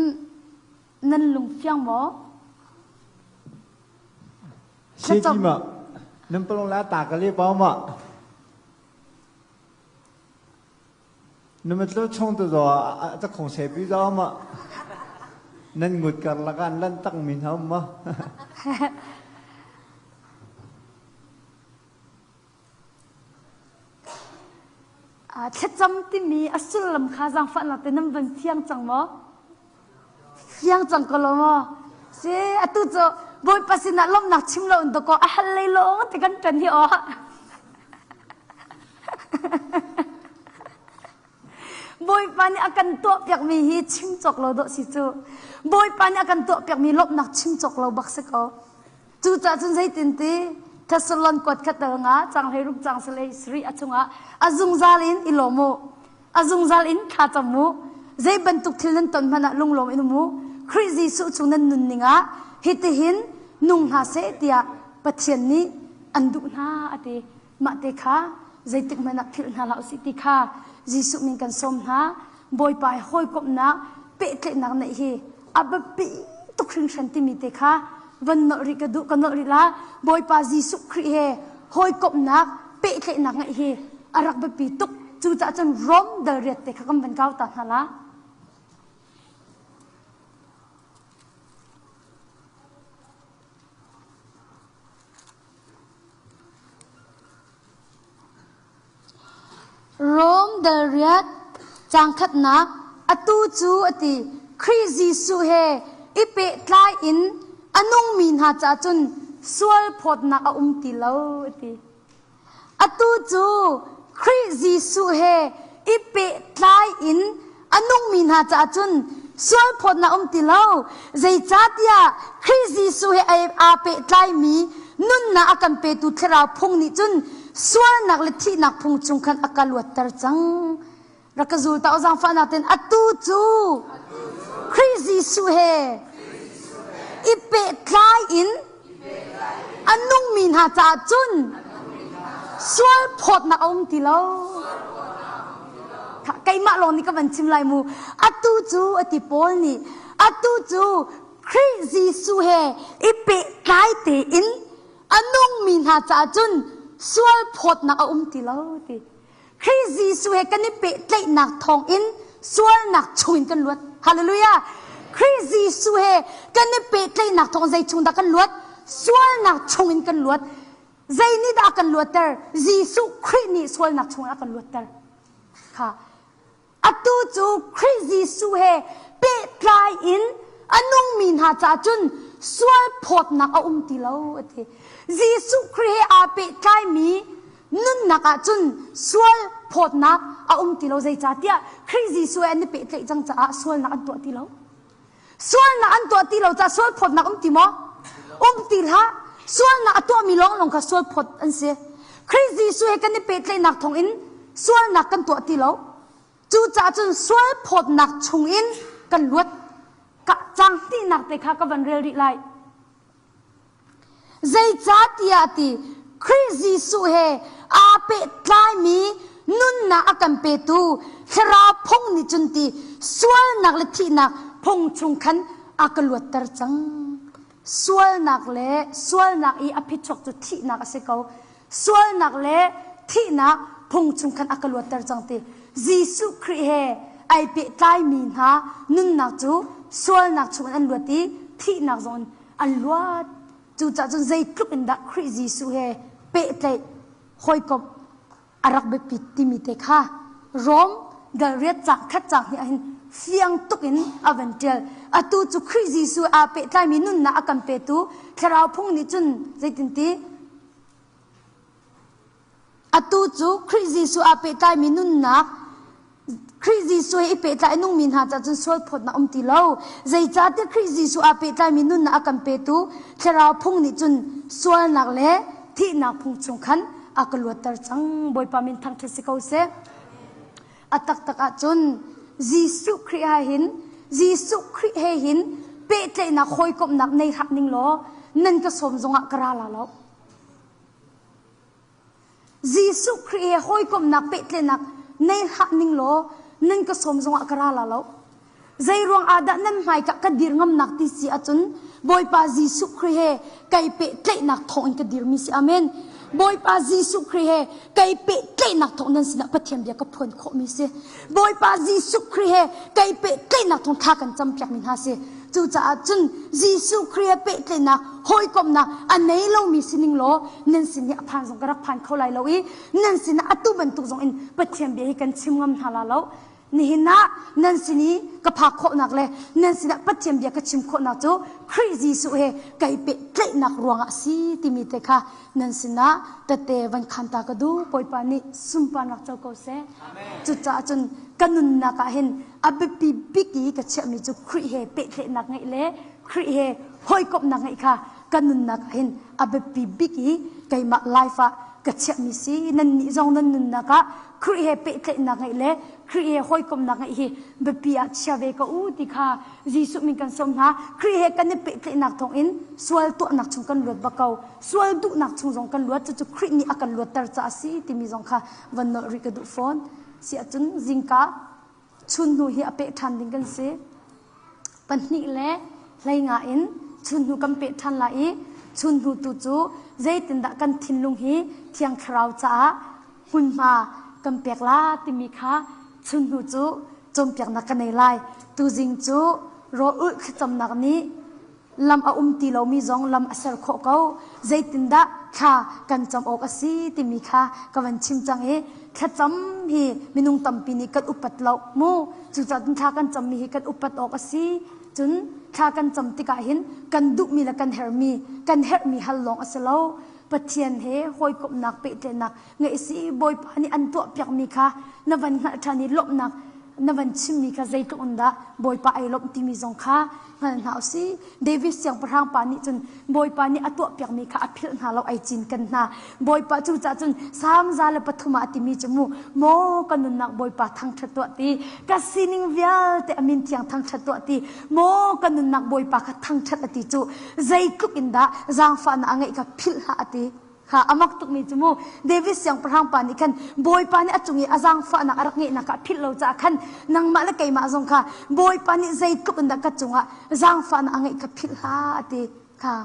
nan lung fiang maw? Si ti ma nan palong la ta ka le pau ma na matlo chung tu zo a ta khong se pi zo ma nan ngut kar lakan lan tak min hau ma Thlacam timi a sullam kha zaangfahnak te nan van fiang cang maw? Fiang cang ko lo maw? Si atu cu Bawipa sinah lawmhnak chim lo in dakaw a hal lei lawng te kan ṭan hi aw. Bawipa nih a kan tuahpiakmi hi chim cawk lo dawh si cu. Bawipa nih a kan tuahpiakmi lawmhnak chim cawk lo bak si ko. Cucaah cun zeitin ti Thessalon kuat khat dal nga cang 16 cang salei sri a chungah a zungzal in i lawm u a zungzal in thla cam u zei bantuk thil nan ton hmanh ah lunglawm in um u Khrih Jesuh chung nan nunning ah hitihin nung hna seh tiah Pathian nih an duh hna a ti mah te kha zeitik hmanh ah philh hna hlah usih ti kha Jesuh min kan sawm hna Bawipa he hawikomhnak pehtlaihnak neih hi a biapi tuk hringhran timi te kha van nolh rih ka duh ka nolh rih la Bawipa Jesuh Khrih he hawikomhnak pehtlaihnak ngeih hi a rak biapi tuk cucaah cun Rom dal riat te kha kan van kau ta hna la Rom dal riat caang khatnak atu cu a ti Khrih Jesuh he i pehtlai in a nungmi hna caah cun sual phawtnak a um ti lo a ti. Atu cu Khrih Jesuh he i pehtlai in a nungmi hna caah cun sual phawtnak um ti lo. Zeicahtiah Khrih Jesuh he aa pehtlaimi nunnak a kan petu Thlarau phung nih cun sualnak le thihnak phung chung khan a ka luatter cang. Rak ka zul ta zaangfahnak ten atu cu Khrih Jesuh he i pehtlai in a nungmi hna caah cun sual phawtnak a um ti lo. Keimah lawng nih ka van chim lai mu. Atu cu a ti Paul nih atu cu Khrih Jesuh he i pehtlai tein a nungmi hna caah cun sual phawtnak a um ti lo ti. Khrih Jesuh he kan i pehtlaihnak thawngin sualnak chungin kan luat. Hallelujah! Khrih Jesuh he kan i pehtlaihnak thawng zei chung dah kan luat? Sualnak chungin kan luat. Zei nih dah a kan luatter? Jesuh Khrih nih sualnak chungin a kan luatter. Kha Atu cu Khrih Jesuh he pehtlai in a nungmi hna caah cun sual phawtnak a um ti lo a ti. Jesuh Khrih he aa pehtlaimi nunnak ah cun sual phawtnak a um ti lo zeicahtiah Khrih Jesuh he an i pehtlaih cang caah sualnak an tuah ti lo. Sualnak an tuah ti lo caah sual phawtnak um ti maw? Um ti hlah. Sualnak a tuahmi lawnglawng kha sual phawt an si. Khrih Jesuh he kan i pehtlaihnak thawngin sualnak kan tuah ti lo. Cucaah cun sual phawtnak chungin kan luat. Ka cang hnihnak te kha ka van rel rih lai. Zeicahtiah ti Khrih Jesuh he aa pehtlaimi nunnak a kan petu Thlarau phung nih cun ti sualnak le thihnak phung chung khan a ka luatter cang. Sualnak le sualnak i a phichuak cu thihnak a si ko. Sualnak le thihnak phung chung khan a ka luatter cang ti. Jesuh Khrih he ai pehtlaimi hna nunnak cu sualnak chungin an luat i thihnak zong in an luat. Cucaah cun zeitluk in dah Khrih Jesuh he pehtlaih hawikomh a rak biapit timi te kha Rom dal riat cang khat cang hnih ahhin fiang tuk in a van ṭial. Atu cu Khrih Jesuh aa pehtlaimi nunnak a kan petu Thlarau phung nih cun zeitinti atu cu Khrih Jesuh aa pehtlaimi nunnak Khrih Jesuh he i pehtlai a nungmi hna caah cun sualphawtnak um ti lo. Zeicahtiah Khrih Jesuh aa pehtlaimi nunnak a kan petu Thlarau phung nih cun sualnak le thihnak phung chung khan a ka luatter cang. Bawipa min thangṭhat si ko seh. A taktak ahcun Jesuh Khrih ah hin Jesuh Khrih he hin pehtlaihnak hawikomhnak nei hlah ning law nan ka sawm zongah ka ra la lo. Jesuh Khrih he hawikomhnak pehtlaihnak nei hlah ning law nan ka sawm zongah ka ra la lo. Zei ruang ah dah nan hmaika ka dir ngamnak ti si ahcun Bawipa Jesuh Khrih he kai pehtlaihnak thawng in ka dirmi si. Amen. Bawipa Jesuh Khrih he kai pehtlaihnak thawng nan sinah Pathian bia ka phuan khawhmi si. Bawipa Jesuh Khrih he kai pehtlaihnak thawng thla kan campiakmi hna si. Cucaah cun Jesuh Khrih he pehtlaihnak hawikomhnak a nei lomi sining law nan sin hi a phan zong ka rak phan kho lai lo i nan sinah atu bantuk zong in Pathian bia hi kan chim ngam hna la lo. Nihin ah nan sin i ka phak khawhnak le nan sinah Pathian bia ka chim khawhnak cu Khrih Jesuh he kai pehtlaihnak ruangah a si timi te kha nan sinah tette van khan ta ka duh. Bawipa nih sunparnak co ko seh. Cucaah cun ka nunnak ah hin a biapi bik i ka chiahmi cu Khrih he pehtlaihnak ngeih le Khrih he hawikomhnak ngeih kha ka nunnak ah hin a biapi bik i keimah life ah ka chiahmi si. Nannih zong nan nunnak ah Khrih he pehtlaihnak ngeih le Khrih he hawikomhnak ngeih hi biapi ah chia ve ko u ti kha Jesuh min kan sawm hna. Khrih he kan i pehtlaihnak thawngin sual tuahnak chung kan luat bak ko. Sual duhnak chung zong kan luat. Cucu Khrih nih a kan luatter caah a si timi zong kha van nolh rih ka duh fawn. Si ahcun zingka chun hnu hi a peh ṭhan ding kan si. 2 le 15 in chun hnu kan peh ṭhan lai i chun hnu tu cu zeitindah kan thinlung hi Thiang Thlarau caah hmunhma kan pek la timi kha chun hnu cu cawnpiaknak ka nei lai. Tuzing cu rawl ulh thlacamnak nih lam a um ti lomi zong lam a ser khawh ko. Zeitindah thla kan cam awk a si timi kha ka van chim cang i thlacam hi minung tampi nih kan upat lo mu. Cucaah cun thla kan cammi hi kan upat awk a si. Cun thla kan cam tikah hin kan duhmi le kan herhmi kan herhmi hal lawng a si lo. Pathian he hawikomhnak pehtlaihnak ngeih si Bawipa nih an tuahpiakmi kha na van hngalh ṭhan i lawmhnak na van chimmi kha zeitluk in dah Bawipa ai lawmh timi zong kha hngal hna usih. David siangpahrang pa nih cun Bawipa nih a tuahpiakmi kha a philh hna lo ai cinken hna. Bawipa cucaah cun Salm 103 ah a timi cu mu maw ka nunnak Bawipa thangṭhat tuah ti ka sining vialte a min thiang thangṭhat tuah ti maw ka nunnak Bawipa kha thangṭhat a ti cu zeitluk in dah zaangfahnak a ngeih kha philh hlah a ti. Kha a mak tukmi cu mu David siangpahrang pa nih khan Bawipa nih a cung i a zaangfahnak a rak ngeihnak kha a philh lo caah khan nangmah le keimah zong kha Bawipa nih zeitluk in dah ka cungah zaangfahnak a ngeih kha philh hlah a ti kha.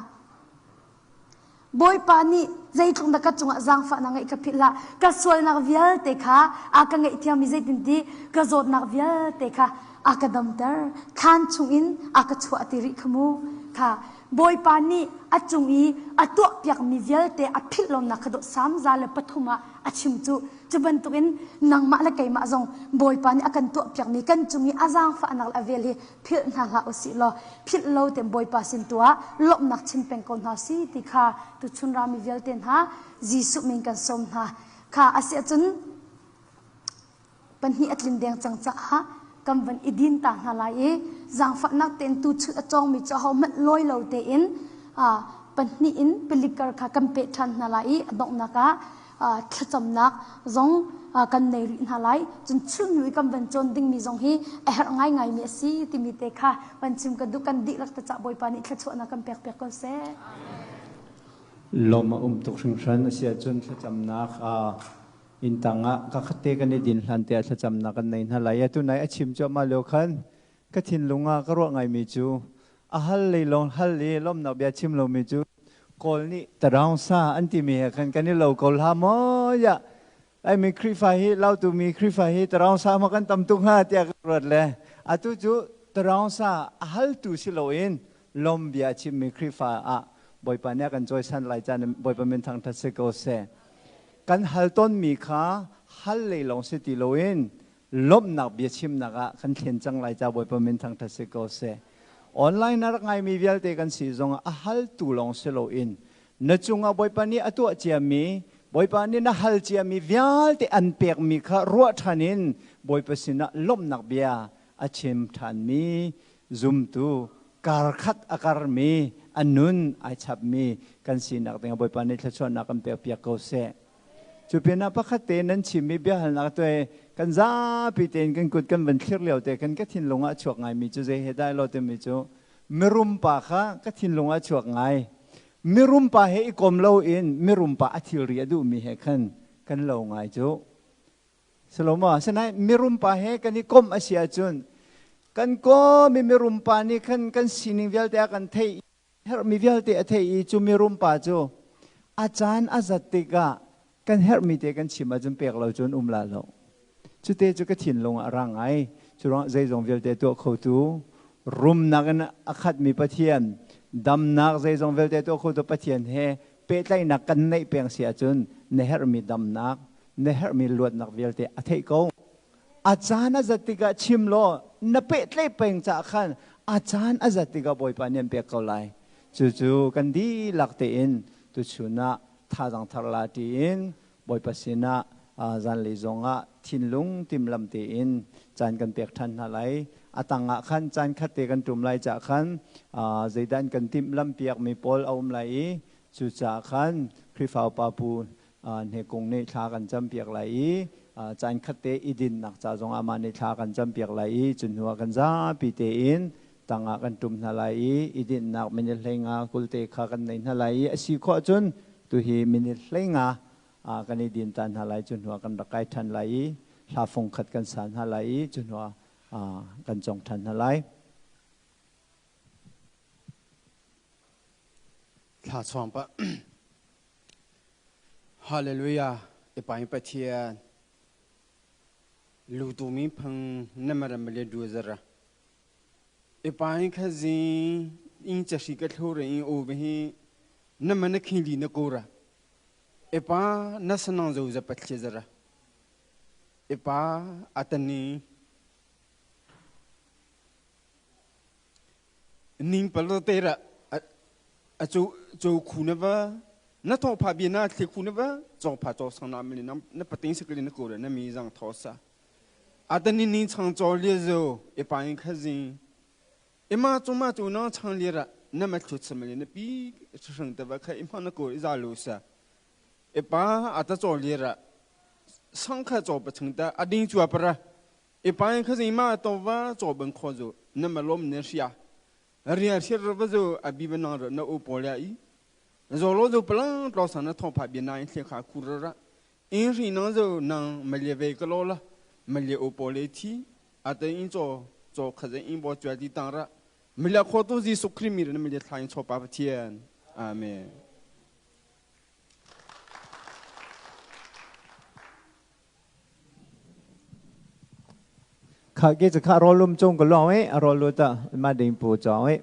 Bawipa nih zeitluk dah ka cungah zaangfahnak ngeih kha philh hlah. Ka sualnak vialte kha a ka ngaihthiam i zeitinti ka zawtnak vialte kha a ka damter. Thlan chungin a ka chuah ti rih kha mu. Kha Bawipa nih a cung i a tuahpiakmi vialte a philh lonak kha dawh Salm 103 ah a chim cu. Cu bantukin nangmah le keimah zong Bawipa nih a kan tuahpiakmi kan cung i a zaangfahnak le a vel hi philh hna hlah usih law philh lo tein Bawipa sin tu ah lawmhnak chim peng ko hna si ti kha tuchun rami vialte hna Jesuh min kan sawm hna. Kha a si ahcun pahnih a tlin deng cang caah kan van i din ta hna lai i zaangfahnak tein tuchun a cawngmi cu ahohmanh lawi lo tein pahnih in pilikar kha kan peh ṭhan hna lai i a donghnak ah thlacamnak zong kan nei rih hna lai. Cun chunhnu i kan van cawn dingmi zong hi a herh ngaingaimi a si timi te kha van chim ka duh. Kan dihlak te cah Bawipa nih thluachuahnak kan pek piak ko seh. Lawm a um tuk hringhran a si ahcun thlacamnak inn tangah ka khatte kan i din hlan te ah thlacamnak kan nei hna lai. Atu nai a chim cuahmah lio khan ka thinlung ah ka ruah ngaimi cu a hal lei lawng hal i lawmhnak bia chim lomi cu Kawl nih taraung sa an timi he khan kan i lo ko hlah maw ya. Laimi Khrihfa hi lautu mi Khrihfa hi taraung sa ma kan tam tuk hnga tiah ka ruat le atu cu taraung sa a haltu si loin lom bia chimmi Khrihfa ah Bawipa nih a kan cawisan lai caan Bawipa min thangṭhat si ko seh. Kan hal tawnmi kha hal lei lawng si ti loin lawmhnak biachimnak ah kan thlen cang lai ca Bawipa min thangṭhat si ko seh. Online a rak ngaimi vialte kan si zongah a haltu lawng si loin na cungah Bawipa nih a tuah ciami Bawipa nih na hal ciami vialte an pekmi kha ruah ṭhan in Bawipa sinah lawmhnak bia a chim ṭhanmi zumtu karkhat a karmi a nun ai chapmi kan sinak dingah Bawipa nih thluachuahnak kan pekpiak ko seh. Cu pinah pakhat te nan chimmi biahalnak tu kan zapi tein kan kut kan van thlir lio te kan ka thinlung ah a chuak ngaimi cu zei he dah lo timi cu mirum pa kha ka thinlung ah a chuak ngai. Mirum pa he i kom loin mirum pa a thilri a duhmi he khan kan lo ngai cu. Salomo, sinain mirum pa he kan i komh a si ahcun kan kom i mirum pa nih khan kan sining vialte a kan theih herhmi vialte a theih i cu mirum pa cu a caan a zat tikah kan herhmi te kan chim ahcun pek lo cun um la lo. Cute cu ka thinlung ah a rang ngai. Cu ruangah zeizong vialte tuah khotu rumnak in a khatmi Pathian, damnak zeizong vialte tuah khotu Pathian he pehtlaihnak kan neih peng si ahcun na herhmi damnak, na herhmi luatnak vialte a theih ko. A caan a zat tikah chim law na pehtlaih peng caah khan a caan a zat tikah Bawipa nih an pek ko lai. Cucu kan dihlak tein tuchun ah thazaang thar la tiin Bawipa sinah zanlei zongah thinlung timlam tein caan kan pek ṭhan hna lai. A tangah khan caan khat te kan ṭum lai cah khan zeidah an kan timhlamh piakmi pawl a um lai i cucaah khan Khrihfa upa pu Hnekung nih thla kan campiak lai i caan khat te i dinnak ca zongah amah nih thla kan campiak lai i cu hnuah kan zapi tein tangah kan ṭum hna lai i i dinhnak minute 15 kulte kha kan nei hna lai i a si khawh cun tuhi minute 15 kan i din ta hna lai. Cu hnuah kan rak kai ṭhan lai i hla fung khat kan sa hna lai i cu hnuah kan cong ṭhan hna lai. Thla chuang pa. Hallelujah. Ipai Pathian. Lutu mi phang na maram le du zara. Ipai kha zing in chashi ka thlo re in o hi na man khili na kora. Ipa na sanang zo za pathli zara. Ipa atani Ning pal te ra a cho cho khu na va na tho pha bi na thli khu na va cho pha cho sang na mi na na pating sikli na ko na mi zang tho sa atani ning chang cho le zo e pa in kha jing e ma chu ma chu na chang le ra na ma thu cham le na pi sang te va kha i ma na ko i za lu sa e pa ata cho le ra sang kha cho pa chang ta ading chua para i pai kha ma to va cho ban kho zu na ma lom ne ria ria sir va zu abi ba nang na u pol ya i zo lo zu plang tlo sa na tho pha bi na in thli kha khu ra in ri nang zu nang ma le ve ka lo la ma le u pol le thi a te in cho cho kha ze in bo chwa di tang ra mi la kho tu ji su khri mi na mi le thla in cho pa pathian amen. Kha ke chu kha rolum chung ko long e rolu ta ma ding pu chong e.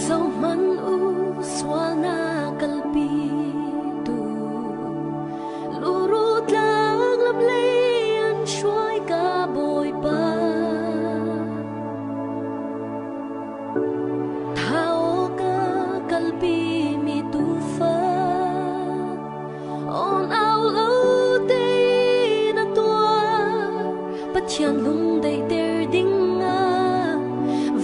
Zohmanh u sualnak kalpitu luru tlang lam lei an hruai ka Bawipa. Thau ka kalpi mi tuufa on au lo tein a tuar Pathian lungdaihter ding ah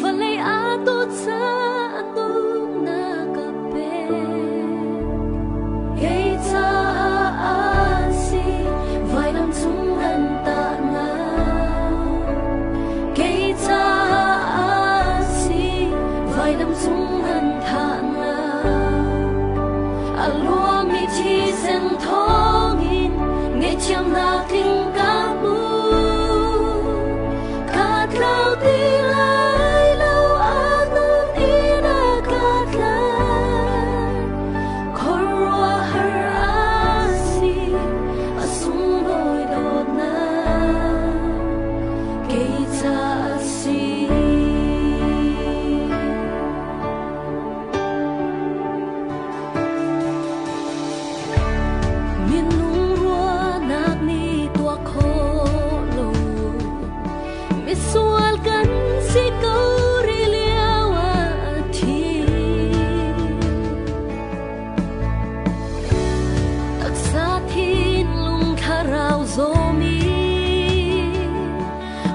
vawlei aa dawt caah nunnak a pek. Kei caah an si.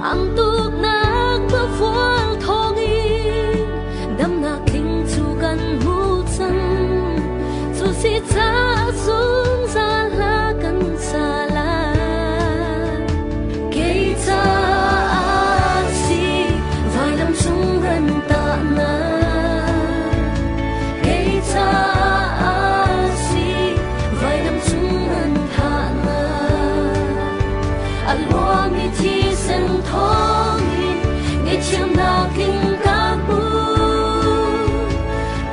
Ang tuknak pafual thawngin damnak tling cu kan hmu cang. Cu si caah zungzal hla kan sa lai. Kei caah si vailam cung ran tahnak. Kei caah si vailam cung ran thahnak. A luangmi thisen thawngin ngaihthiamnak tling ka hmu.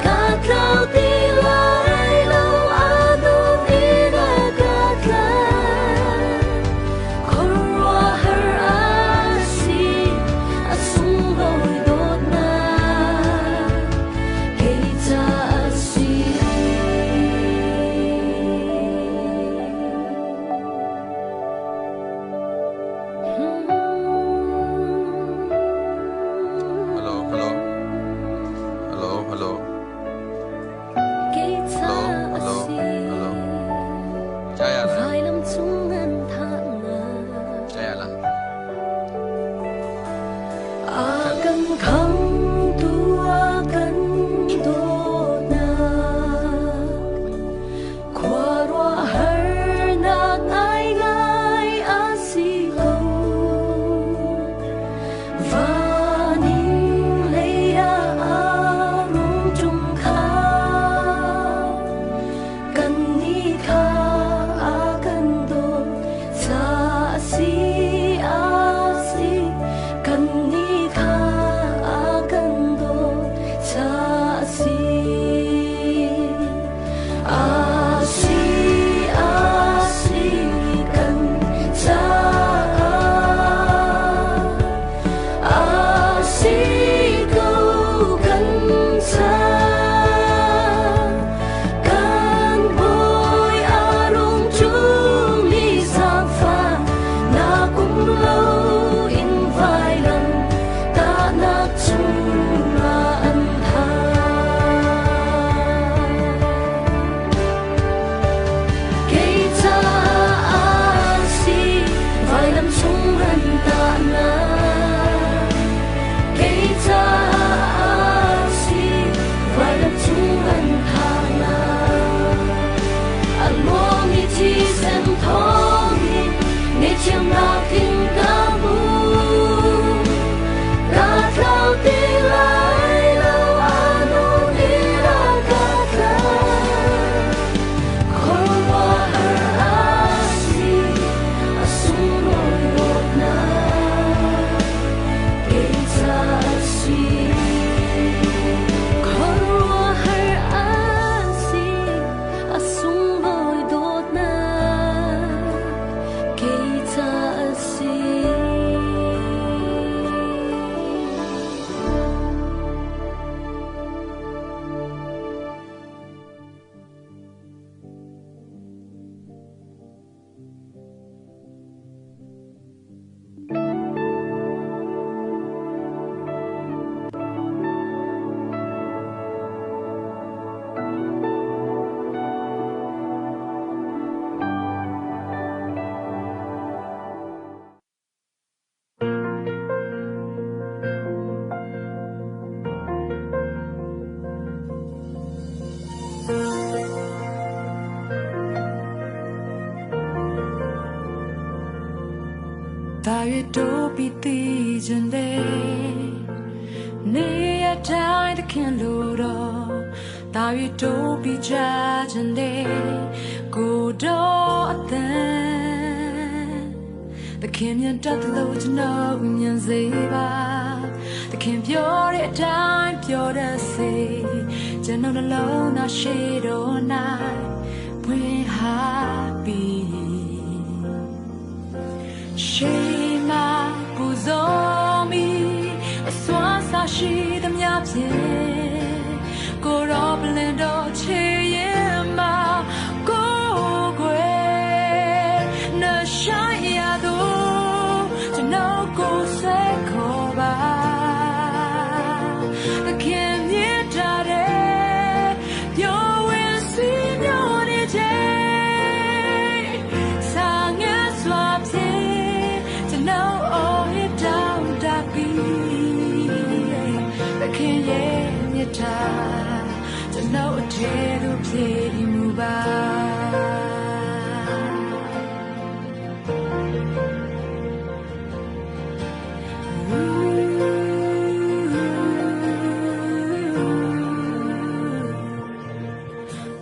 Ka tlau ti lai lo a dawt in a ka tlai. Khuaruahhar a si, a sunglawi dawtnak kei caah a si. Hello, hello. Hello, hello. Kei Hello, caah a hello, si. hello. Jaya la. Vailam cung an thahnak. Jaya la. A kan khamtu a kan dawtnak khuaruahharnak ngaingai a si ko. Van in lei ah a rung ṭum kha kannih kha a kan dawt caah a si, a si. Kannih kha a kan dawt caah a si. A si, a si, kan caah. A si ko kan caah. Kan bawi a rung ṭummi zaangfahnak um loin vailam tahnak cungah an thah. Kei caah si vailam cung an tahnak. Kei caah si vailam cung an thahnak. A luangmi thisen thawngin ngaihthiamnak in ka hmu. Ka tlau ti lai lo a nun in a ka tlai. Khuaruahhar a si, a sunglawi dawtnak kei caah a si. Khuaruahhar a si, a sunglawi dawtnak kei caah a si. တာရတိုးပြီးသိချင်တယ်နေရတိုင်းသခင်လိုတော့တာရတိုးပြီးကြချင်တယ်ကိုတော့အသံသခင်မြတ်တတ်လို့ကျွန်တော်မြင်စေပါသခင်ပြောတဲ့အတိုင်းပြောတတ်စေကျွန်တော်နှလုံးသားရှိတော်၌ဖွင့်ဟာပြီး ရှိမှပူဇော်မီအစွမ်းစားရှိသမျှဖြင့်ကိုရောပလင်တော်ချေရင်မှာကိုယ်ွယ်နဆိုင်ရသူကျွန်တော်ကိုဆွဲခေါ်ပါသခင်မြတ်တာတဲ့ပြောဝင်စီမျိုးနေခြင်းစာငတ်စွာဖြင့်ကျွန်တော်အော်ဟစ်တာ ကျွန်ုပ်အထဲသို့ဖြည့်မူပါ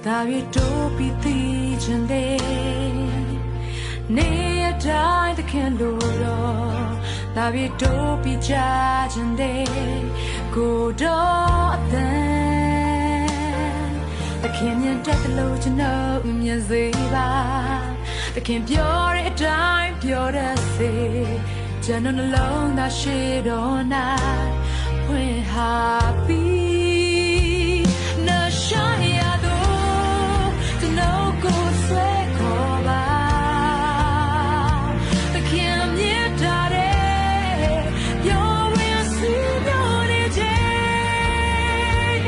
ဒါရီတိုးပြီးသိချင်တယ်နေရတိုင်းသခင်လိုတော့ဒါရီတိုးပြီးကြချင်တယ်ကိုတော့အသံသခင်မြင်တတ်တယ်လို့ကျွန်တော်မြင်စေပါသခင်ပြောတဲ့အတိုင်းပြောတတ်စေကျွန်တော်နှလုံးသားရှိတော်၌ဖွင့်ဟာပြီးနရှာရတော့ကျွန်တော်ကိုဆွဲခေါ်ပါသခင်မြတ်တာတဲ့ပြောဝင်စီပြောနေခြင်း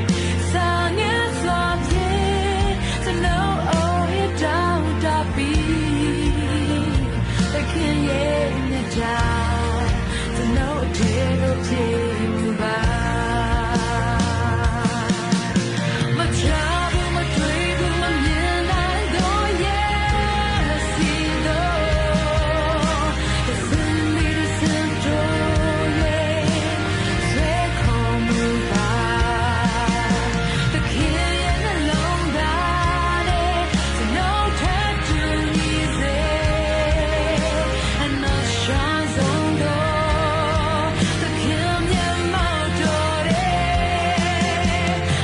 စာငယ်စွာဖြင့်ကျွန်တော်အိုးတောင်းတပြီးသခင်ရဲ့မြတ်တာကျွန်တော်အထေကိုဖြစ်ပါ မချဘူးမတွေ့ဘူးမမြင်နိုင်တော့ရဲ့စီတော့ The sun be the sun ရဲ့ဆွဲခေါ်မူပါ The king ရဲ့နှလုံးသားနဲ့ကျွန်တော်ထပ်တူညီစေ And I shine on the king ရဲ့မောက်တော်တဲ့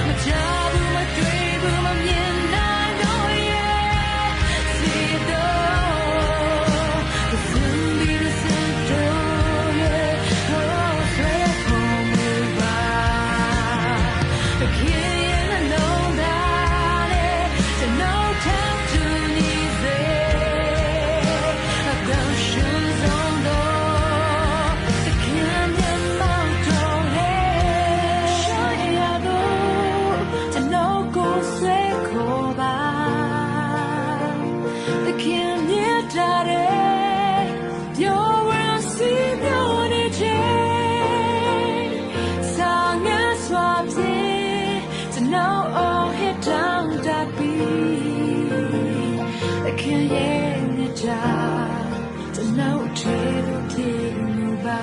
မချဘူးမတွေ့ဘူးမမြင်နိုင်တော့ရဲ့စီတော့ The sun be the sun ရဲ့ Oh ဆွဲခေါ်မူပါ The king ရဲ့နှလုံးသားနဲ့ကျွန်တော်ထပ်တူညီစေအကောင်ရှင်ဆုံးတော့သခင်မြတ်မောက်တော်ရဲ့ရှိရတော့ကျွန်တော်ကိုဆွဲခေါ်ပါသခင်မြတ်တာတဲ့ပြောဝင်စီပြောနေခြင်းစာငတ်စွာဖြင့်ကျွန်တော်အော်ဟစ်တောင်းတပြီးသခင်ရဲ့မြတ်တာကျွန်တော်ထေသူဖြစ်မူပါ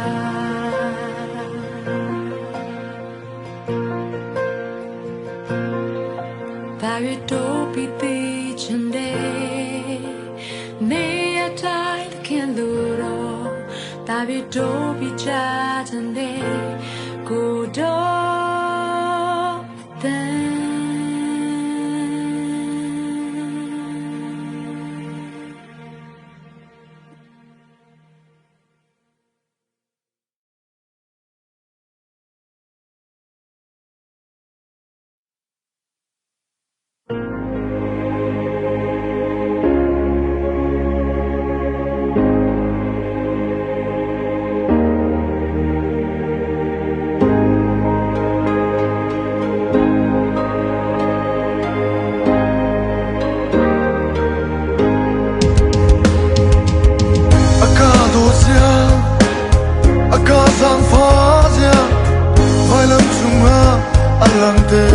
ဒါရီတိုးပြီးသိချင်တယ်နေရတိုင်းသခင်လိုတော့ဒါရီတိုးပြီးချချင်တယ်ကိုတော့တဲ့ A ka dawt zia, a ka zaangfah zia, vailam cungah a lang te.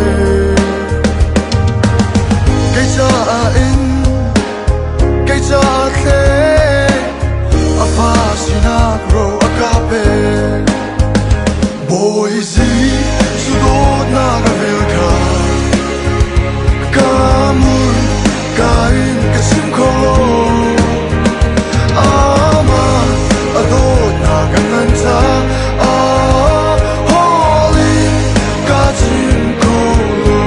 Kei caah in, kei caah thle, a fa sinak ro a ka pek. Bawi Jesuh dawtnak a vel kha, ka mur ka in ka chim kho lo. Amah a dawtnak a ngan caah holy ka chim kho lo.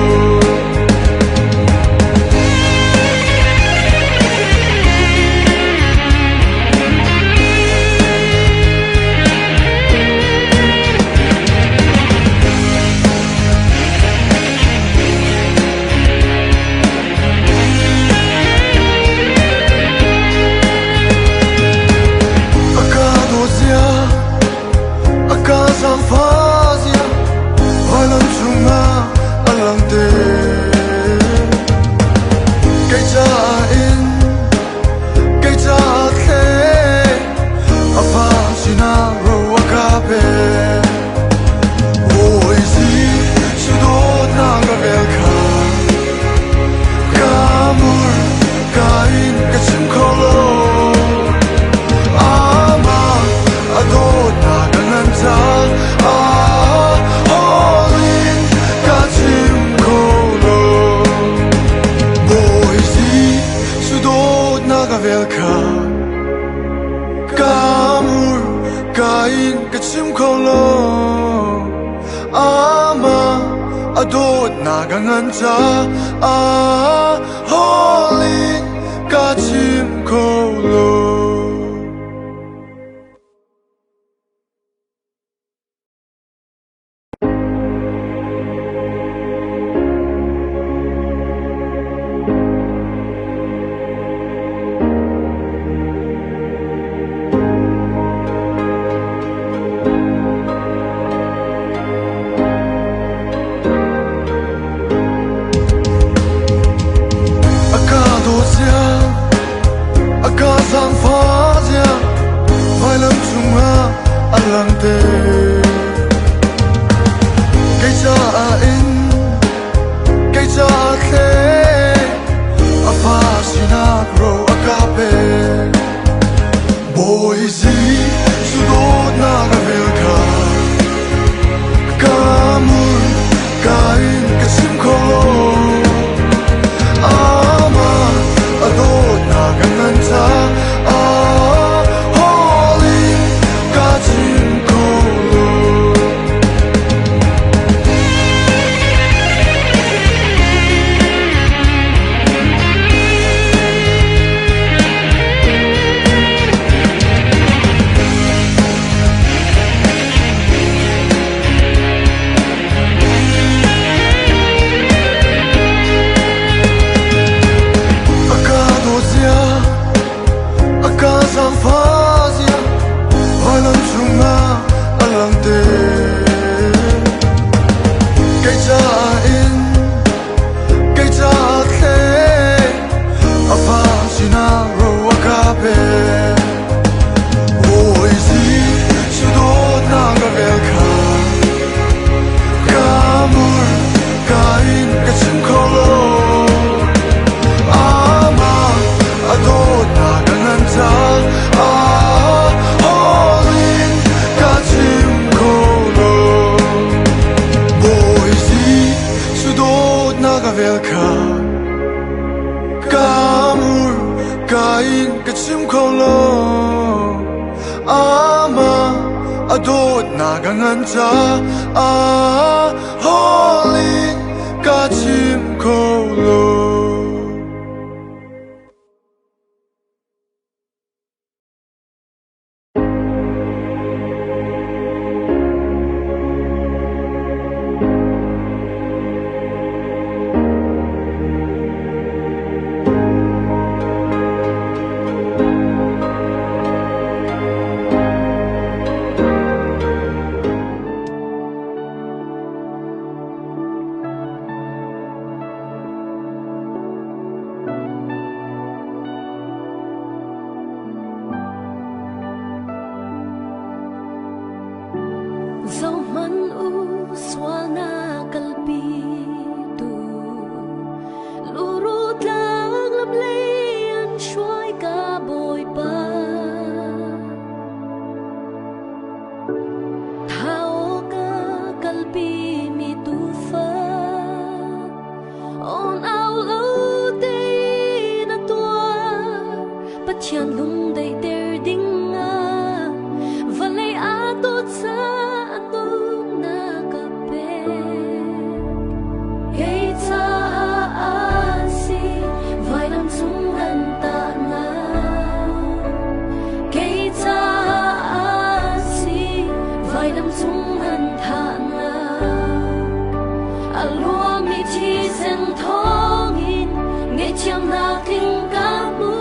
in ka chim kho lo. Amah a dawtnak a ngan caah holh in ka chim kho lo. A ka dawt zia, a ka zaangfah zia, vailam cungah a lang te. Kei caah in, kei caah thle, a fa sinak ro a ka pek. Bawi Jesuh dawtnak a vel kha ka mur ka in ka chim kho lo. Amah a dawtnak a ngan caah hawl in ka chim kho lo. A ka dawt zia, a ka zaangfah zia, vailam cungah a lang te. Kei caah in, kei caah thle, a fa sinah ro a ka pek. Bawi Jesuh dawtnak a vel kha ka mur ka in ka chim kho lo. Amah a dawtnak a ngan caah hawl in ka chim kho lo. Bawi Jesuh dawtnak a vel kha ka mur ka in ka chim kho lo. Amah a dawtnak a ngan caah hawl in ka chim kho lo. Zohhmanh u sualnak kalpi tu luru tlang lam lei an hruai ka Bawipa. Thau ka kalpi mi tufa on au lo tein a tuar Pathian lung daihter ding ah vawlei aa dawt caah nunnak a pek. Kei caah a si vailam cung an tahnak. Kei caah a si vailam cung an thahnak. A luangmi thisen thawngin ngaihthiamnak tling ka hmu.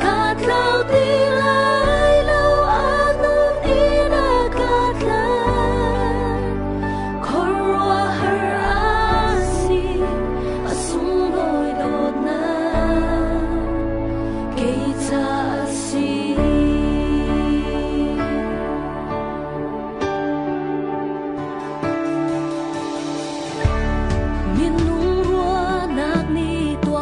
Ka tlau ti lai lo a nun in a ka tlan. Khuaruahhar a si, a sunglawi dawtnak kei ca a si. Minung ruahnak nih tuah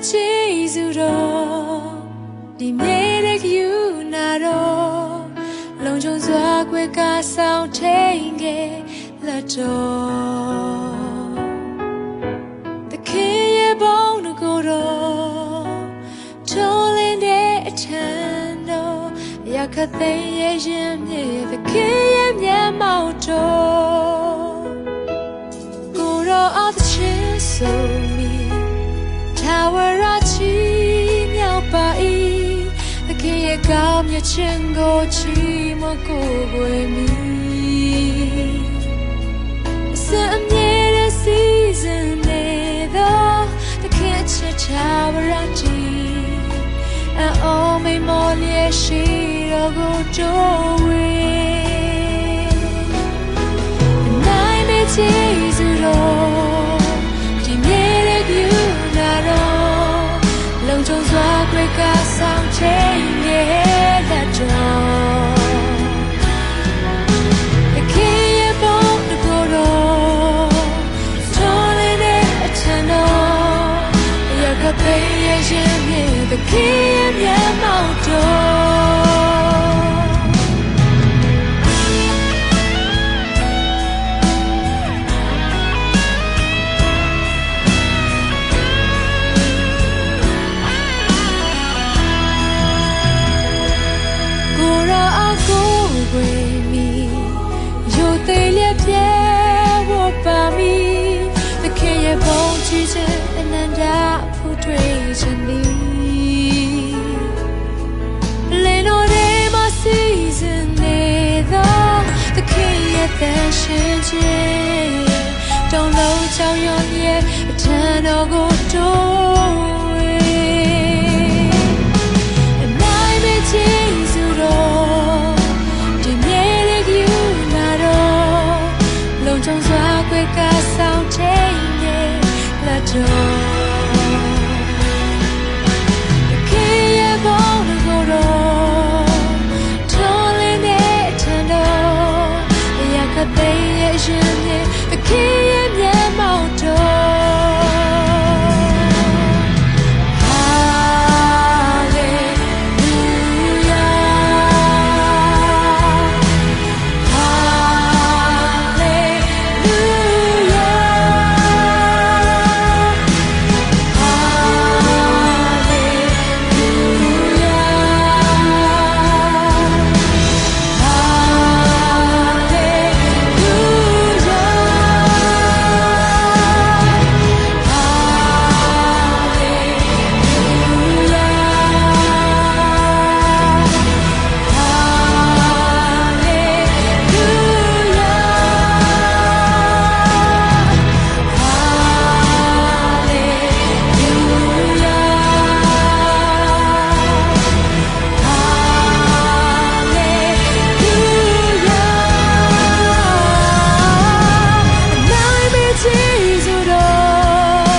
ချေစုတော်ဒီမြေတဲ့ကယူနာတော်လုံခြုံစွာကွယ်ကားဆောင်ထိန်ခဲ့လက်တော်သခင်ရဲ့ဘုန်းတော်တော်ထုံးလင်းတဲ့အထံတော်ရခသိန်းရဲ့ရင်မြေသခင်ရဲ့မျက်မှောက်တော်ကိုရောအသချင်းဆိုမီ Tower ချီမြောက်ပါ၏သခင်ရဲ့ကောင်းမြတ်ခြင်းကိုချီးမွမ်းကိုယ်ွယ်မီအစအမြဲတည်းစီစဉ်နေသောသခင်ချစ် Tower ချီအော်မေမောလျက်ရှိတော်ကိုတိုးဝေနိုင်မေချေစုတော်ဒီမြေရဲ့ပြူနာတော်လုံခြုံစွာတွေ့ကဆောင်ချိန်ရဲ့လက်တော်သခင်ရဲ့ဘုန်းတော်ကိုယ်တော်တော်လင်းတဲ့အထံတော်ရကသိရဲ့ရင်မြေသခင်ရဲ့မျက်မှောက်တော် ကိုရောအကိုွယ်မီယိုသေးလျက်ပြဲဝပါမီသခင်ရဲ့ဘုန်းကြီးခြင်းအနန္တဖူးတွေ့ခြင်းသည်လင်တော်ထဲမှာစီစဉ်နေသောသခင်ရဲ့တန်ရှင်ခြင်းတောင်းလုံးချောင်းရွံ့ရဲ့အထံတော်ကိုတိုးဝေ နိုင်မေချေစုတော်ဒီမြေရဲ့ယူနာတော်လုံခြုံစွာကွယ်ကဆောင်ချိန်ရဲ့လက်တော်ခင်ရဲ့ဘုန်းတော်တော်ထုံးလင်းတဲ့အထံတော်ရခသိရဲ့ရှင်မြေသခင်ရဲ့မျက်မှောက်တော် Hallelujah. Hallelujah. Hallelujah. Hallelujah. နိုင်မေချေစုတော်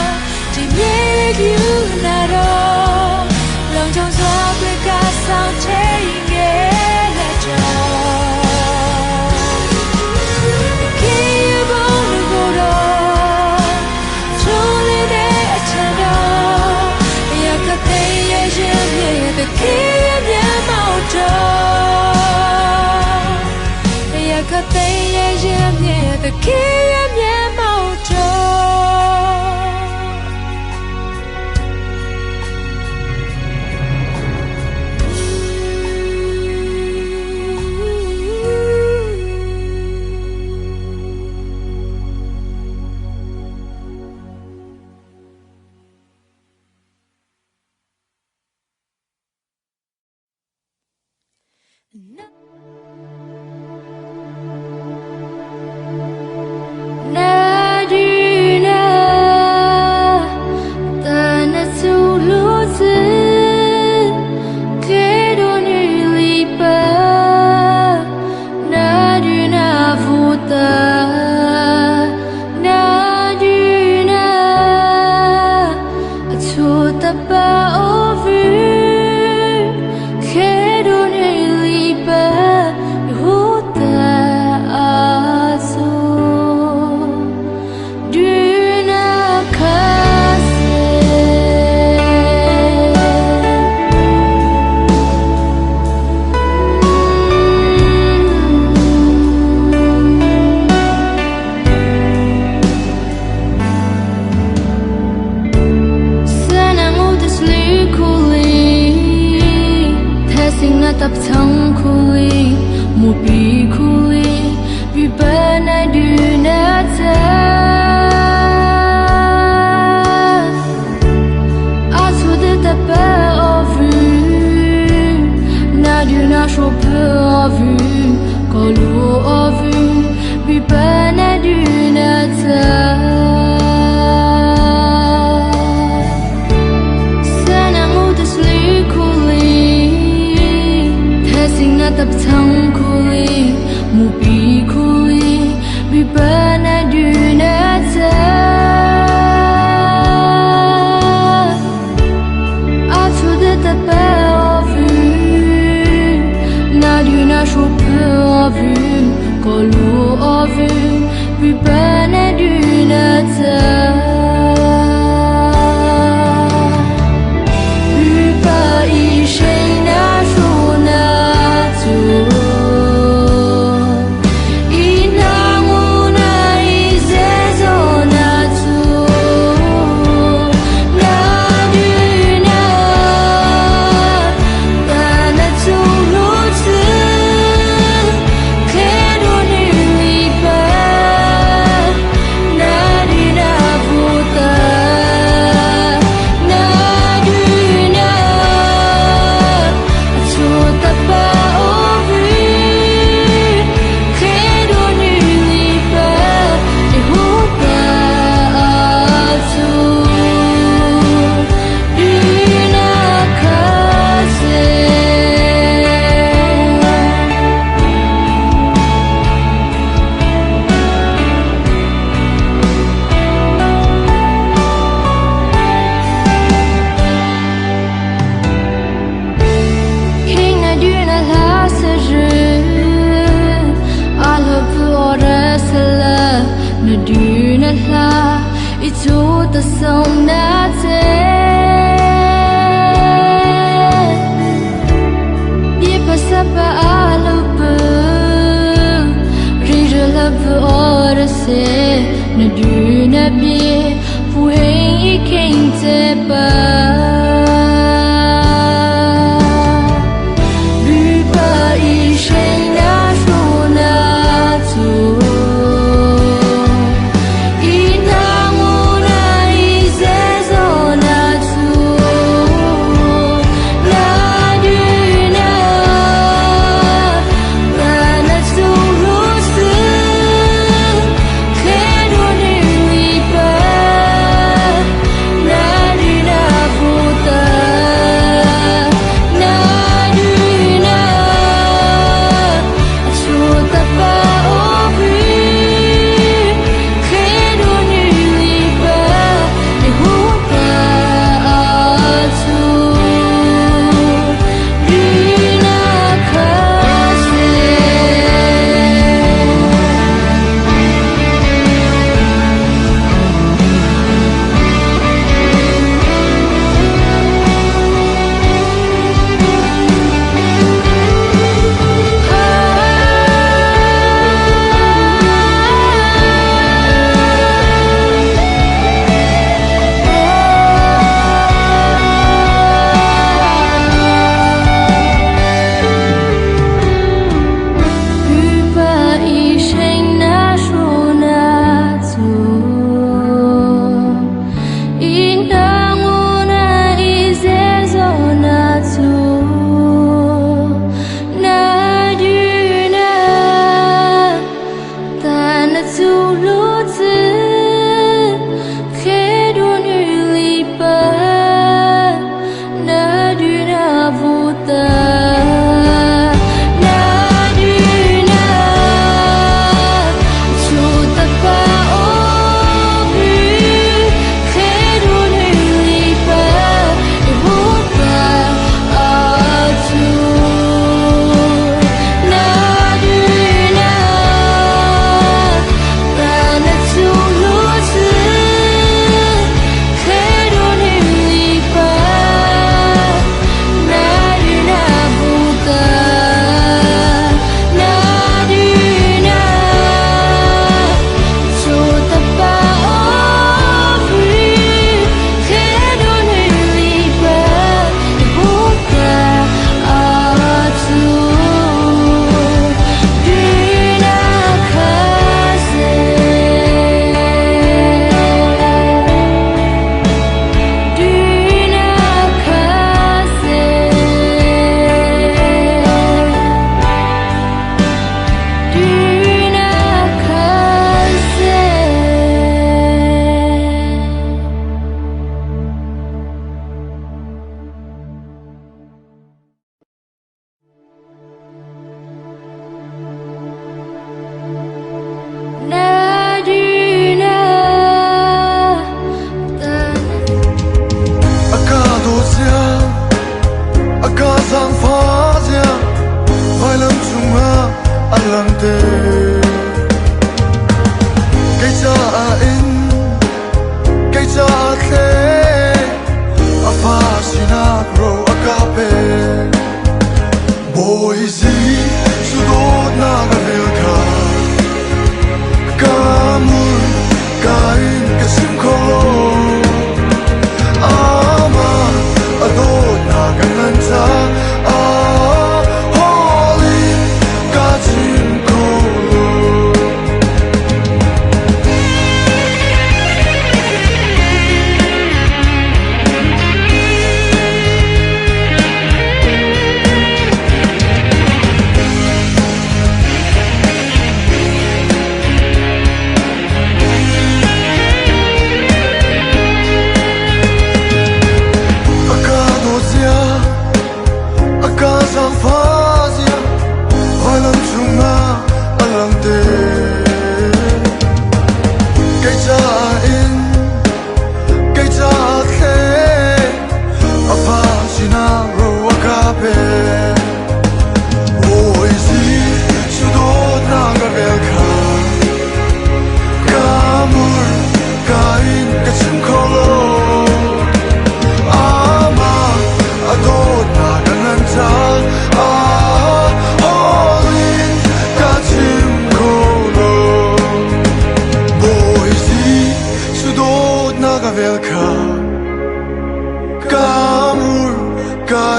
ဒီမြေကယူနာတော်လုံခြုံစွာတွေ့ကဆောင်ချိန်ရဲ့လက်တော်ခင်ရဲ့ဘုန်းတော်တော်ချုံးလေးတဲ့အထံတော်ရခသိရဲ့ရင်မြေသခင်ရဲ့မျက်မှောက်တော် ရခသိရဲ့ရင်မြေသခင်ရဲ့မျက်မှောက်တော် 那日那的那苏鲁兹，给多女里巴，那日那福达，那日那出的巴欧夫，给多女里巴。那搭仓库里，木比库里，比本来的那在。阿错的大白阿vu，那du那说不阿vu，高路阿vu，比本来的那在。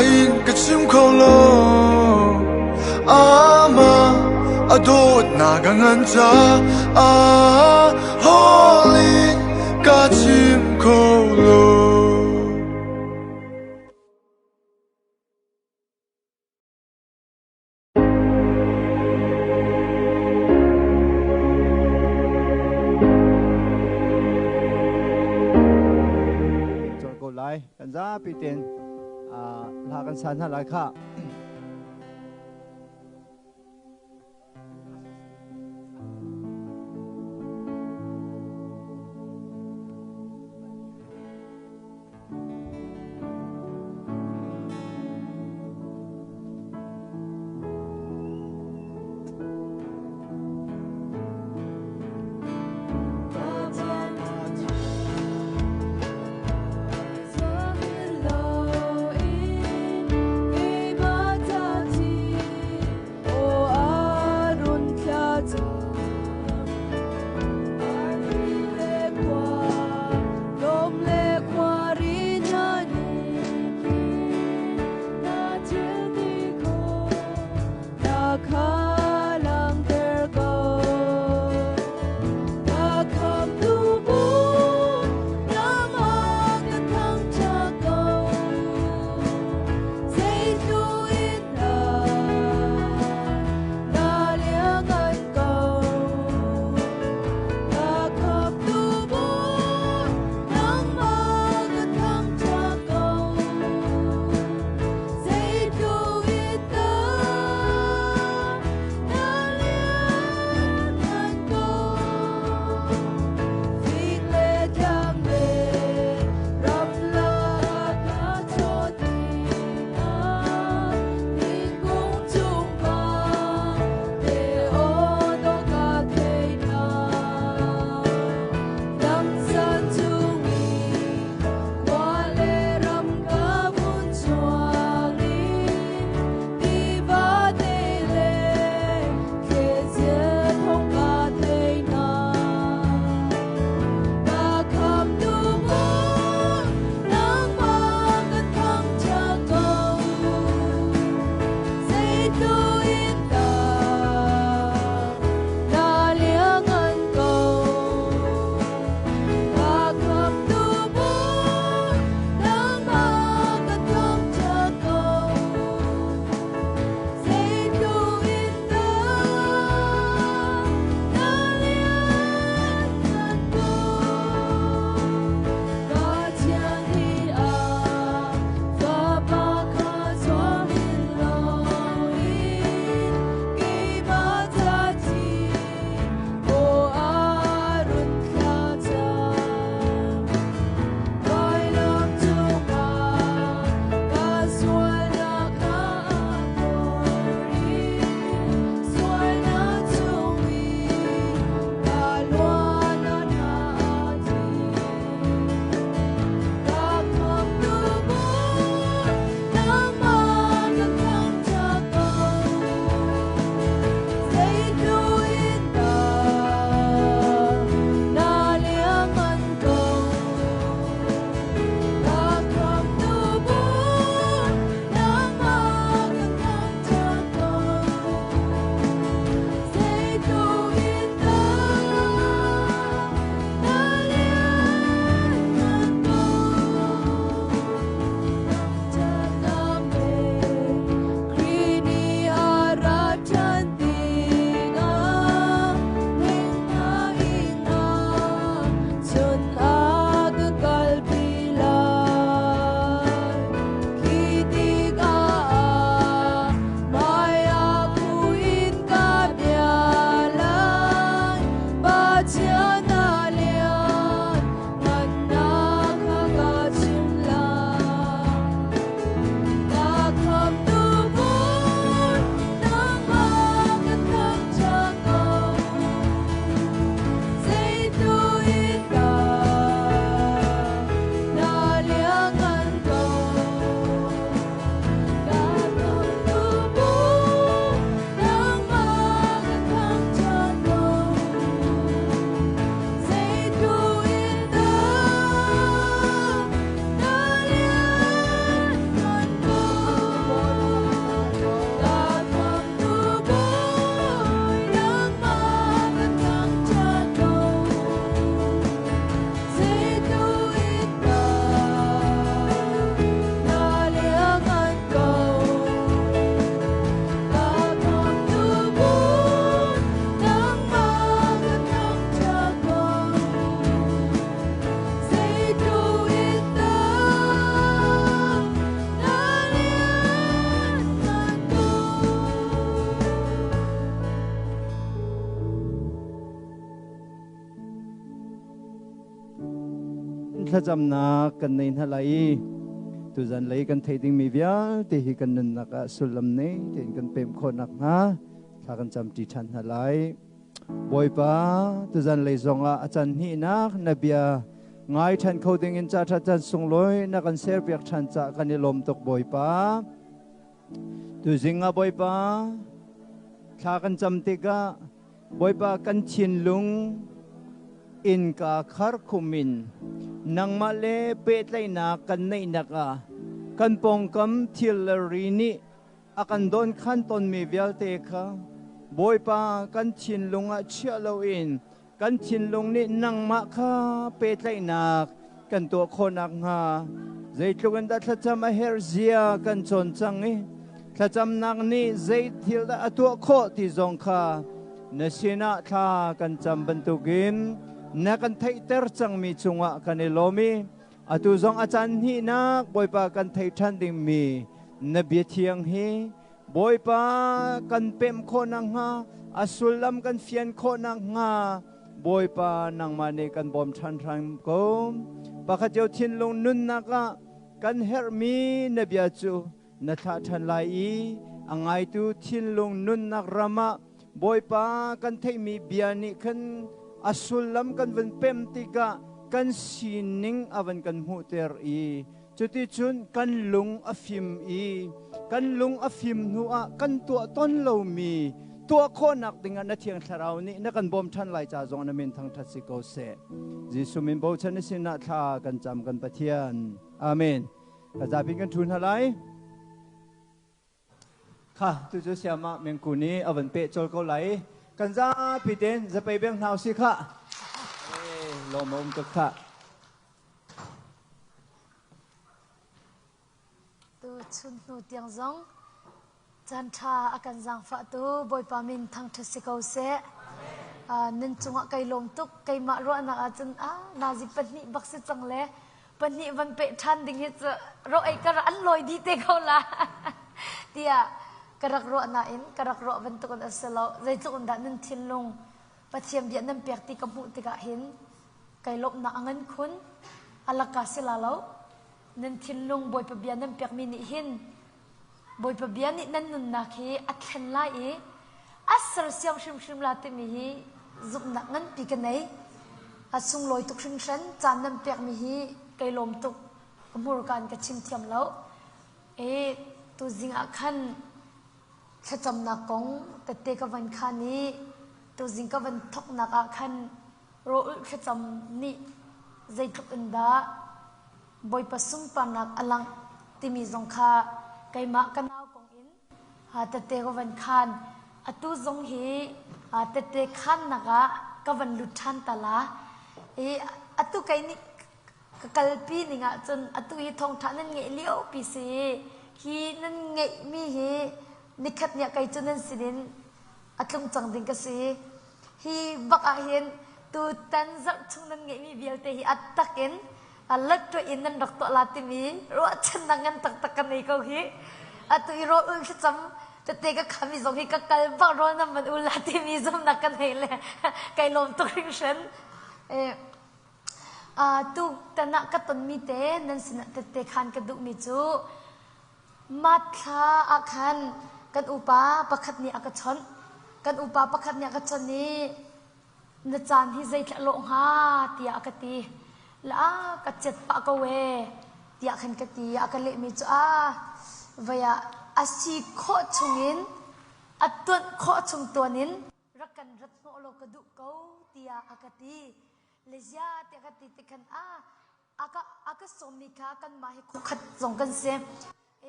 in ka chim kho lo. Amah a dawtnak a ngan caah holh in ka chim kho lo. Ko lai kan zapi ten hla kan sa hna lai kha. thlacamnak kan nei hna lai i tuzan lei kan theih dingmi vialte hi kan nunnak ah sullam nei tein kan pem khawh nakhnga thla kan camṭi ṭhan hna lai. Bawipa, tuzan lei zongah a can hnihnak na bia ngai ṭhan kho dingin ca ṭhat chan sunglawi na kan serpiak ṭhan cah kan i lawm tuk Bawipa. Tuzing ah Bawipa, thla kan cam tikah Bawipa kan thinlung innka kharkhum in nangmah le pehtlaihnak kan neihnak ah kan pawngkam thil le ri nih a kan dawnkhan tawnmi vialte kha Bawipa kan thinlung ah chiah loin kan thinlung nih nangmah kha pehtlaihnak kan tuah khawh nakhnga zeitluk in dah thlacam a herh zia kan cawn cang i thlacamnak nih zei thil dah a tuah khawh ti zong kha na sinah thla kan cam bantukin na kan theihter cangmi cungah kan i lawm i atu zong a caan hnihnak Bawipa kan thei ṭhan dingmi na bia thiang hi Bawipa kan pemh khawh nakhnga a sullam kan fian khawh nakhnga Bawipa nangmah nih kan bawm ṭhan hram ko. Pakhat cio thinlung nunnak ah kan herhmi na bia cu na thlah ṭhan lai i a ngaitu thinlung nunnak ram ah Bawipa kan theihmi bia nih khan a sullam kan vun pem tikah kan sining a van kan hmuhter i cuticun kan lung a fim i kan lung a fim hnu ah kan tuah ton lomi tuah khawhnak dingah na thiang thlarau nih na kan bawm ṭhan lai ca zong na min thangṭhat si ko seh. Jesuh min bochan na sinah thla kan cam kan Pathian. Amen. Ka zapi kan ṭhu hna lai. Kha tu cu siama mengku nih a van peh col ko lai. Kan zapi ten zapei beng hna usih kha. Lawm a um tuk kha. Tu chun hnu tiang zong caan ṭha a kan zaangfahtu Bawipa min thangṭhat si ko seh. Uh, nan cungah kai lawm tuk. Keimah ruahnak ahcun ah nazi pahnih bak si cang le pahnih van peh ṭhan ding hi cu ro ei ka an lawi dih te ko la tiah ka rak ruah nain ka rak ruah bantuk in a si lo. Zeitluk in dah nan thinlung Pathian bia nan pek ti ka hmuh tikah hin kai lawmhnak a ngan khun. A laka si la lo. Nan thinlung Bawipa bia nan pekmi nih hin Bawipa bia nih nan nunnak hi a thlen lai i a sersiam hrimhrim la timi hi zumhnak nganpi ka nei. A sunglawi tuk hringhran caan nan pekmi hi kai lawm tuk. Ka hmurka in ka chim thiam lo. E tuzing ah khan thlacamnak kong tette ka van khan i tuzing ka van thoknak ah khan Rawl thlacam nih zeitluk in dah Bawipa sunparnak a langh timi zong kha keimah ka nau kong in tette ka van khan. Atu zong hi tette khannak ah ka van lut ṭhan ta la. I atu kei nih ka kalpi ning ahcun atu hi thawngṭha nan ngeih liopi si i hi nan ngeihmi hi nikhat ni ah kei cu nan sinin a tlung cang ding ka si. Hi bak ah hin tutan zarh chung nan ngeihmi vialte hi a tak in lattuah in nan rak tuah la timi ruahchannak ngan taktak ka nei ko hi. Atu i rawl ul thlacam tete ka khami zong hi ka kal bak rawl nan van ul la timi zumnak ka nei le kai lawm tuk hringhran. Eh, tu tan ah ka tonmi te nan sinah tette khan ka duhmi cu Mathla ah khan kan upa pakhat nih a ka chawnh. Kan upa pakhat nih a ka chawnh i na caan hi zeithla lawh hnga tiah a ka ti. La ka cet pah ko ee tiah khan ka ti. A ka lehmi cu a vei ah a si khawh chungin a tuanh khawh chung tuan in rak kan rat hnawh law ka duh ko tiah a ka ti. Le zia tiah ka ti tik khan a a ka a ka sawmmi kha kanmah hi khuakhat zong kan si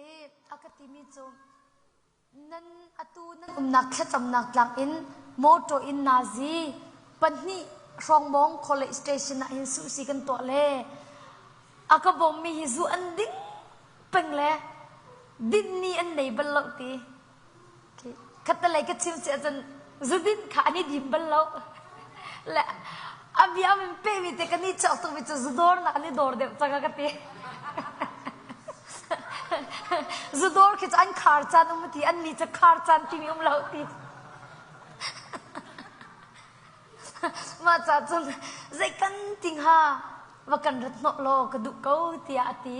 i a ka timi cu nan atu nan umnak thlacamnak tlang in motor in nazi pahnih hrawngmawng college station ah hin suhsi kan tuah le a ka bawmmi hi zu an ding peng le din ni an nei bal lo ti Khattelei ka chim si ahcun zudin kha an i dim bal lo. Le a bia min pehmi te kan i chawk tukmi cu zudawr nak an i dawr deuh cang a ka ti. Zudawr khi cu an khar caan um ti an ni cu khar caan timi um lo ti. Mah ca cun zei kan ting ha. Va kan rat hnawh law ka duh ko tiah a ti.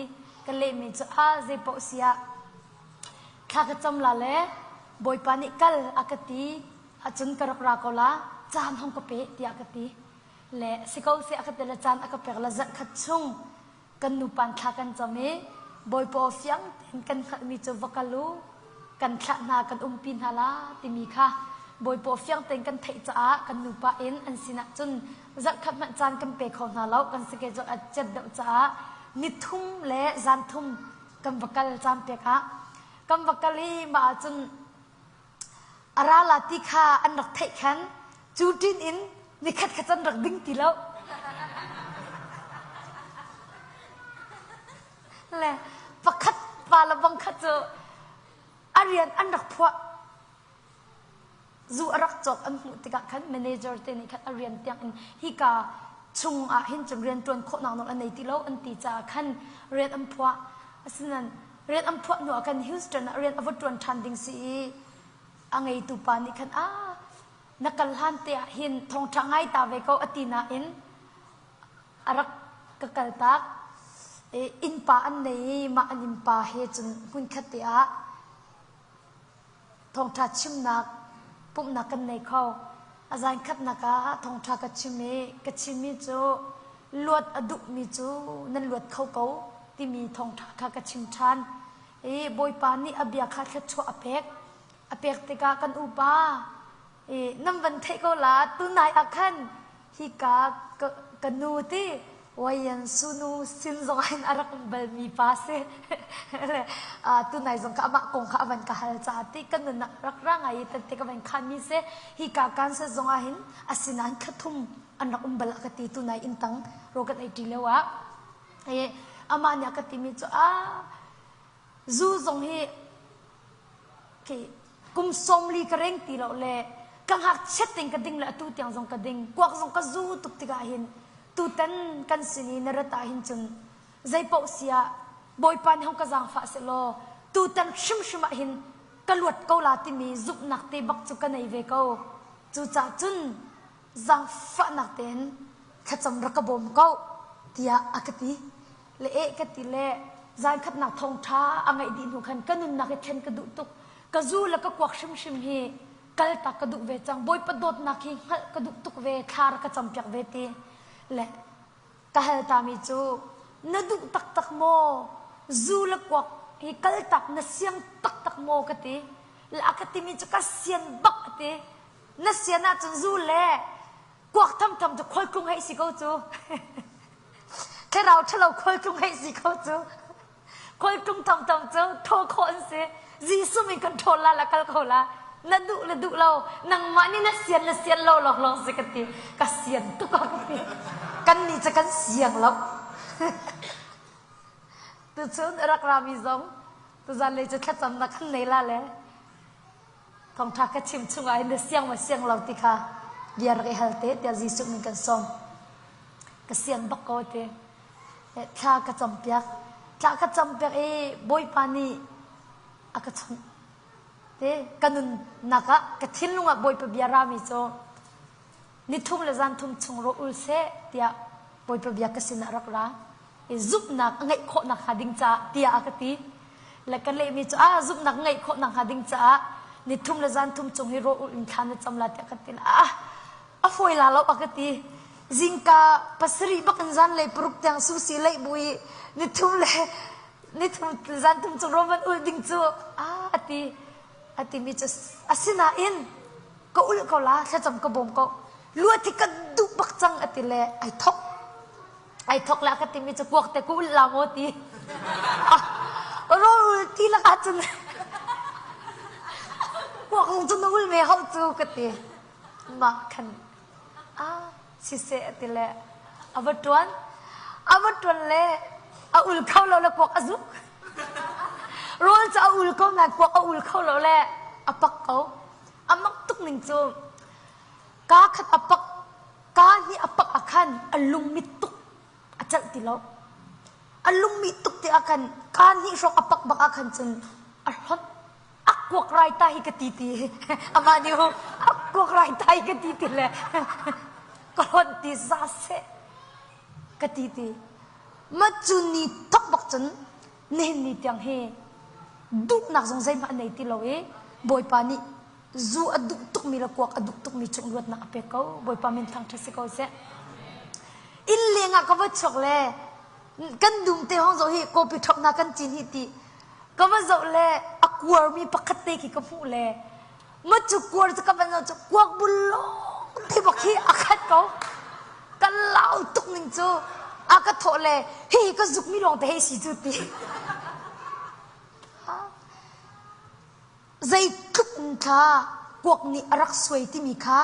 Ka lehmi cu a zeipaoh si ah thla ka cam la le Bawipa nih kal a ka ti ahcun ka rak ra ko la caan hong ka pe tiah ka ti. Le si ko seh a ka ti le caan a ka pek le zarh khat chung kan nupan thla kan cam i Bawipa aw fiang tein kan hngalhmi cu va kal u kan thlah hna kan umpi hna la timi kha Bawipa aw fiang tein kan theih caah kan nupa in an sinah cun zarhkhat hmanh caan kan pe kho hna lo kan schedule a cet deuh caah nithum le zan thum kan va kal caan pek ah kan va kal i mah ahcun A ra la ti kha an rak theih khan cu ṭin in nikhat kha can rak ding ti lo. Le pakhat pa le bang kha cu a rian an rak phuah. Zu a rak cawk an hmuh tikah khan manager te nih khan a rian tiang in hika chung ah hin cun rian ṭuan khawhnak nawl a nei ti lo an ti caah khan rian an phuah. Asinain rian an phuah hnu ah khan Houston ah rian a va ṭuan ṭhan ding si i a ngeitu pa nih khan ah na kal hlan te ah hin thawngṭha ngai ta ve ko a ti nain a rak ka kaltak. Innpa an nei i mah an innpa he cun hmunkhat te ah Thawngṭha chimnak pumhnak kan nei kho. A zan khatnak ah thawngṭha ka chim i ka chimmi cu luat a duhmi cu nan luat kho ko timi thawngṭha kha ka chim ṭhan. I Bawipa nih a bia kha thluachuah a pek. A pek tikah kan upa i nan van theih ko la tunai ah khan hika ka, ka nu ti Wayan sunu sin zong ah hin a rak um balmi pa si. Tunai zong kha amah kong kha a van ka hal caah ti ka nunnak rak ra ngai i tette ka van khanmi si. Hika Kansas zong ah hin asinain thla thum an rak um bal a ka ti tunai inn tang rawl kan ei ṭi lio ah. Amah nih a ka timi cu ah zu zong hi khi kum 40 ka reng ti lo le ka ngakchiat ting ka ding le atu tiang zong ka ding kuak zong ka zu tuk tikah hin tutan kan sin i na rat ah hin cun zeipaoh si ah Bawipa nih hong ka zaangfah sehlaw tutan hrimhrim ah hin ka luat ko la timi zumhnak te bak cu ka nei ve ko cucaah cun zaangfahnak tein thlacam rak ka bawm ko tiah a ka ti le eh ka ti le zan khatnak thawngṭha a ngaih dih hnu khan ka nunnak i thlen ka duh tuk ka zu le ka kuak hrimhrim hi kaltak ka duh ve cang bawipa dawtnak hi hngalh ka duh tuk ve thla rak ka campiak ve ti le ka hal tami cu na duh taktak maw zu le kuak hi kaltak na siang taktak maw ka ti le a ka timi cu ka sian bak a ti na sian ahcun zu le kuak thamtham cu khualtlung hei si ko cu Thlarau ṭhalo khualtlung hei si ko cu. Khualtlung thongthong cu ṭhawl khawh an si. Jesuh min kan ṭhawl la la kal kho la. Na duh le duh lo, nangmah nih na sian le sian lo lawnglawng si ka ti. Ka sian tuk ah ka ti. Kan nih cu kan siang lo. Tuchun rak rami zong tuzan lei cu thlacamnak kan nei la le thawngṭha ka chim chungah hin na siang maw siang lo ti kha bia rak i hal te tiah Jesuh min kan sawm. Ka sian bak ko ti. Thla ka campiak. Thla ka campiak i Bawipa nih a ka chawnh. Te ka nunnak ah ka thinlung ah Bawipa bia rami cu nithum le zanthum chung rawh ul seh tiah Bawipa bia ka sinah rak ra. I zumhnak a ngeih khawh nakhnga ding caah tiah a ka ti. Le ka lehmi cu ah zumhnak ngeih khawh nakhnga ding caah nithum le zanthum chung hi rawh ul in thla na cam la tiah ka ti. Ah a fawi la lo a ka ti. Zingka pasarih bak in zanlei paruk tiang susi leih bu i nithum le nithum zanthum chung rawl van ul ding cu ah a ti. A timi cu asinain ka ulh ko la thlacam ka bawm ko luat hi ka duh bak cang a ti le ai thok ai thok la ka timi cu kuak te ka ulh la maw ti rawl ul ti lakah cun kuak zong cun na ul me hau cu ka ti mah khan ah siseh a ti le a va ṭuan a va ṭuan le a ul kho lo le kuak a zuk rawl cu a ul ko nain kuak a ul kho lo le a pak ko a mak tuk ning cu kaa khat a pak kaa hnih a pak ah khan a lungmit tuk a celh ti lo a lungmih tuk ti ah khan kaa hnih hrawng a pak bak ah khan cun a hlonh a kuak rai ta hi ka ti ti amah nih a kuak rai ta hi ka ti ti le ka hlonh ti za seh. Ka ti ti. Ma cu ni thok bak cun nihin ni tiang hi duhnak zong zeihmah a nei ti lo i Bawipa nih zu a duh tukmi le kuak a duh tukmi cung luatnak a pek ko. Bawipa min thangṭhat si ko seh. Inn leng ah ka va chuak le kan dum te hong zoh hi kawpi ṭhop hna kan cin hi ti ka va zoh le a kuarmi pakhat te khi ka hmuh le ma cu kuar cu ka van zoh cu kuak bul lawng te bak hi a khat ko. Kan lau tuk ning cu a ka thawh le hihi ka zukmi lawng te hei si cu ti. Zeitluk in thla kuak nih a rak suai timi kha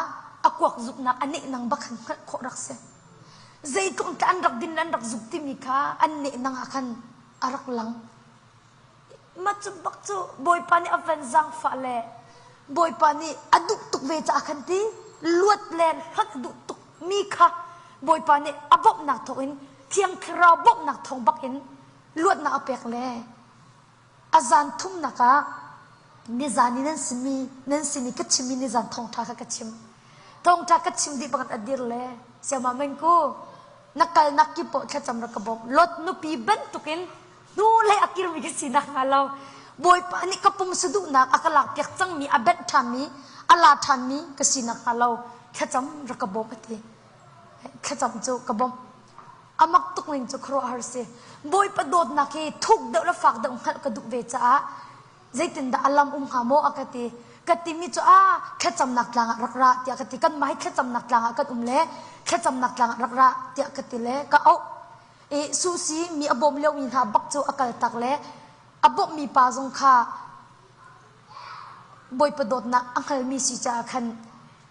a kuak zuknak a nehnang bak khan hngalh khawh rak si. Zeitluk in thla an rak din le an rak zuk timi kha an nehnang ah khan a rak lang. Mah cu bak cu Bawipa nih a van zaangfah le Bawipa nih a duh tuk ve caah khan ti luat le hlonh a duh tuk mi kha Bawipa nih a bawmhnak thawngin Thiang Thlarau bawmhnak thawng bak in luatnak a pek le a zan thumnak ah nizan i nan simi nan sin i ka chimmi nizan thawngṭha kha ka chim. Thawngṭha ka chim dih bangin a dir le Siama Mengku na kalnak kip paoh thlacam rak ka bawmh. Lot nupi bantukin hnulei a kirmi ka si nakhnga lo Bawipa nih ka pum saduhnak a ka lakpiak cangmi a benh ṭhanmi a la ṭhanmi ka si nakhnga lo thlacam rak ka bawm a ti. Thlacam cu ka bawmh. A mak tuk ning cu khuaruahhar si. Bawipa dawtnak hi thuk deuh le fak deuh hngalh ka duh ve caah zeitindah a lam um hnga maw a ka ti. Ka timi cu a thlacamnak tlang ah rak ra tiah ka ti. Kanmah hi thlacamnak tlang ah kan um le thlacamnak tlang ah rak ra tiah ka ti le ka auh. I Susi mi a bawm liomi hna bak cu a kal tak le a bawmhmi pa zong kha Bawipa dawtnak a hngalmi si caah khan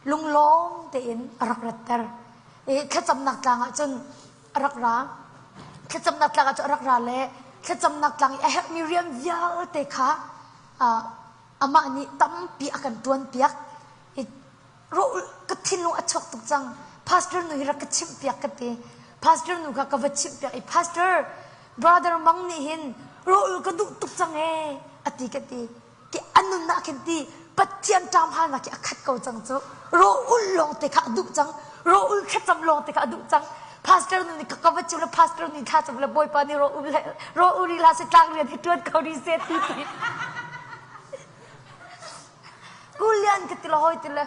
lunglawm tein a rak ratter. I thlacamnak tlang ah cun a rak ra. Thlacamnak tlang ah cun a rak ra le thlacamnak tlang i a herhmi rian vialte kha amah nih tampi a kan ṭuanpiak. I rawh ka thinlung a chuak tuk cang. Pastor nu hi rak ka chimhpiak ka ti. Pastor nu kha ka va chimhpiak i Pastor, brother Mang nih hin rawl ka duh tuk cang ee a ti ka ti. Ti a nunnak khin ti Pathian ṭam halnak khi a khat ko cang cu. Rawl lawng te kha a duh cang. Rawl thlacam lawng te kha a duh cang. Pastor nu nih ka ka va chim le pastor nih thla cam le Bawipa nih rawl le rawl ri hlah seh tlang rian hi ṭuan ko rih seh ti ti. Kulian ka ti le hoi ti le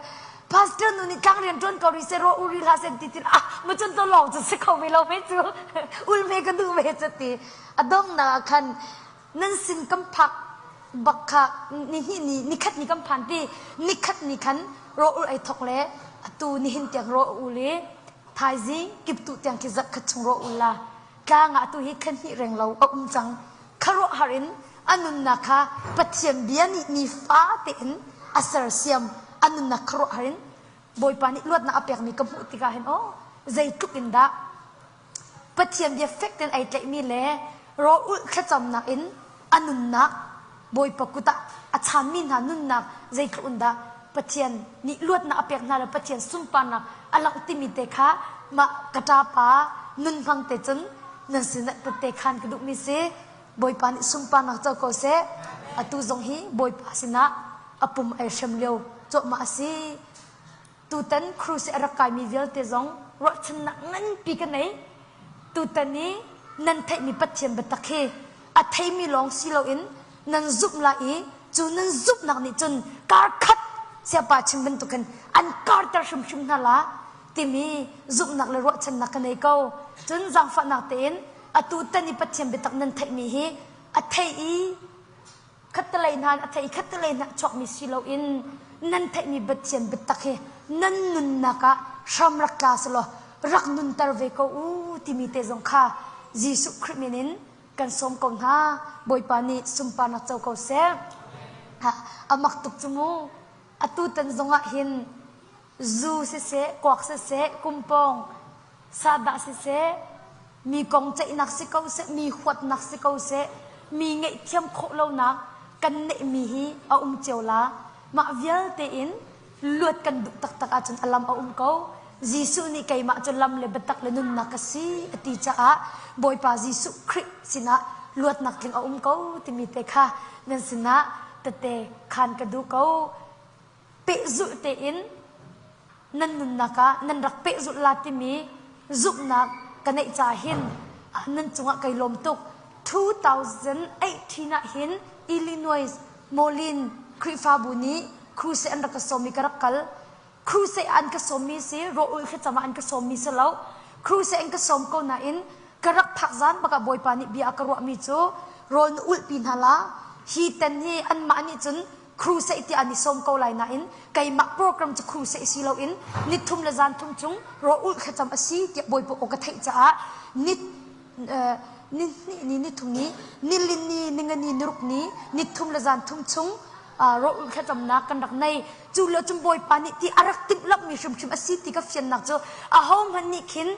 pastor nu nih tlang rian ṭuan ko rih seh raw uri hlah seh ti ti ah ma cun to lawng cu si kho ve lo ve cu ul me ka duh ve cu ti a donghnak ah khan nan sin kan phak bak kha ni hnih ni nikhat ni kan phan ti nikhat ni khan raw ul ei thok le atu nihin tiang raw ul i thaizing kiptu tiang khi zat khat chung raw ul la tlang ah tu hi khan hnih reng lo a um cang khuaruahhar in a nunnak kha Pathian bia nih nifa tein a sersiam a nunnak khuaruahhar in Bawipa nih luatnak a pekmi ka hmuh tikah hin aw zeitluk in dah Pathian bia fek tein ai tlaihmi le rawl ulh thlacamnak in a nunnak Bawipa kut ah a chanmi hna nunnak zeitluk in dah Pathian nih luatnak a pek hna le Pathian sunparnak a langh timi te kha mah ka ṭapa nun hmang te cun nan sinah tette khan ka duhmi si. Bawipa nih sunparnak co ko seh. Atu zong hi Bawipa sinah a pum ai hrem lio cuahmah a si. Tutan cruise a rak kaimi vialte zong ruahchannak nganpi ka nei. Tutan i nan theihmi Pathian biatak hi a theimi lawng si loin nan zumh lai i cu nan zumhnak nih cun kar khat siapa chim bantukin an karter hrimhrim hna la timi zumhnak le ruahchannak ka nei ko. Cun zaangfahnak tein atu tan i Pathian biatak nan theihmi hi a thei i khattelei hna a thei i khattelei hna chuakmi si loin nan theihmi Pathian biatak hi nan nunnak ah hram rak tla selaw rak nunter ve ko u timi te zong kha Jesuh Khrih min in kan sawm ko hna. Bawipa nih sunparnak co ko seh. A mak tuk cu mu. Atu tan zongah hin zu siseh, kuak siseh, kumpawng, sahdah siseh, mi kong ceihnak si ko seh, mi huatnak si ko seh, mi ngaihthiam khawh lonak kan neihmi hi a um cio la. Mah vialte in luat kan duh taktak ahcun a lam a um ko. Jesuh nih keimah cu lam le biatak le nunnak ka si a ti caah Bawipa Jesuh Khrih sinah luatnak tling a um ko timi te kha nan sinah tete khan ka duh ko. Pehzulh tein nan nunnak ah nan rak pehzulh la timi zumhnak. ka neih ca hin nan cungah kai lawm tuk. 2018 ah hin Illinois Moline Khrihfabu nih crusade an rak ka sawm i ka rak kal. Crusade an ka sawmmi si, rawl ulh thlacam ah an ka sawmmi si lo. Crusade an ka sawm ko nain ka rak phak zan bak ah Bawipa nih bia a ka ruahmi cu rawl na ulhpi hna la. Hi ten hi anmah nih cun crusade tiah an i sawm ko lai nain keimah program cu crusade si loin nithum le zan thum chung rawl ulh thlacam a si tiah Bawipa aw ka theih caah ni ni hnih ni ni thum ni nilin ni ningani niruk ni nithum le zan thum chung rawl thlacamnak kan rak nei. Cu lo cun Bawipa nih ti a rak timhlamhmi hrimhrim a si ti ka fiannak cu ahohmanh nih khin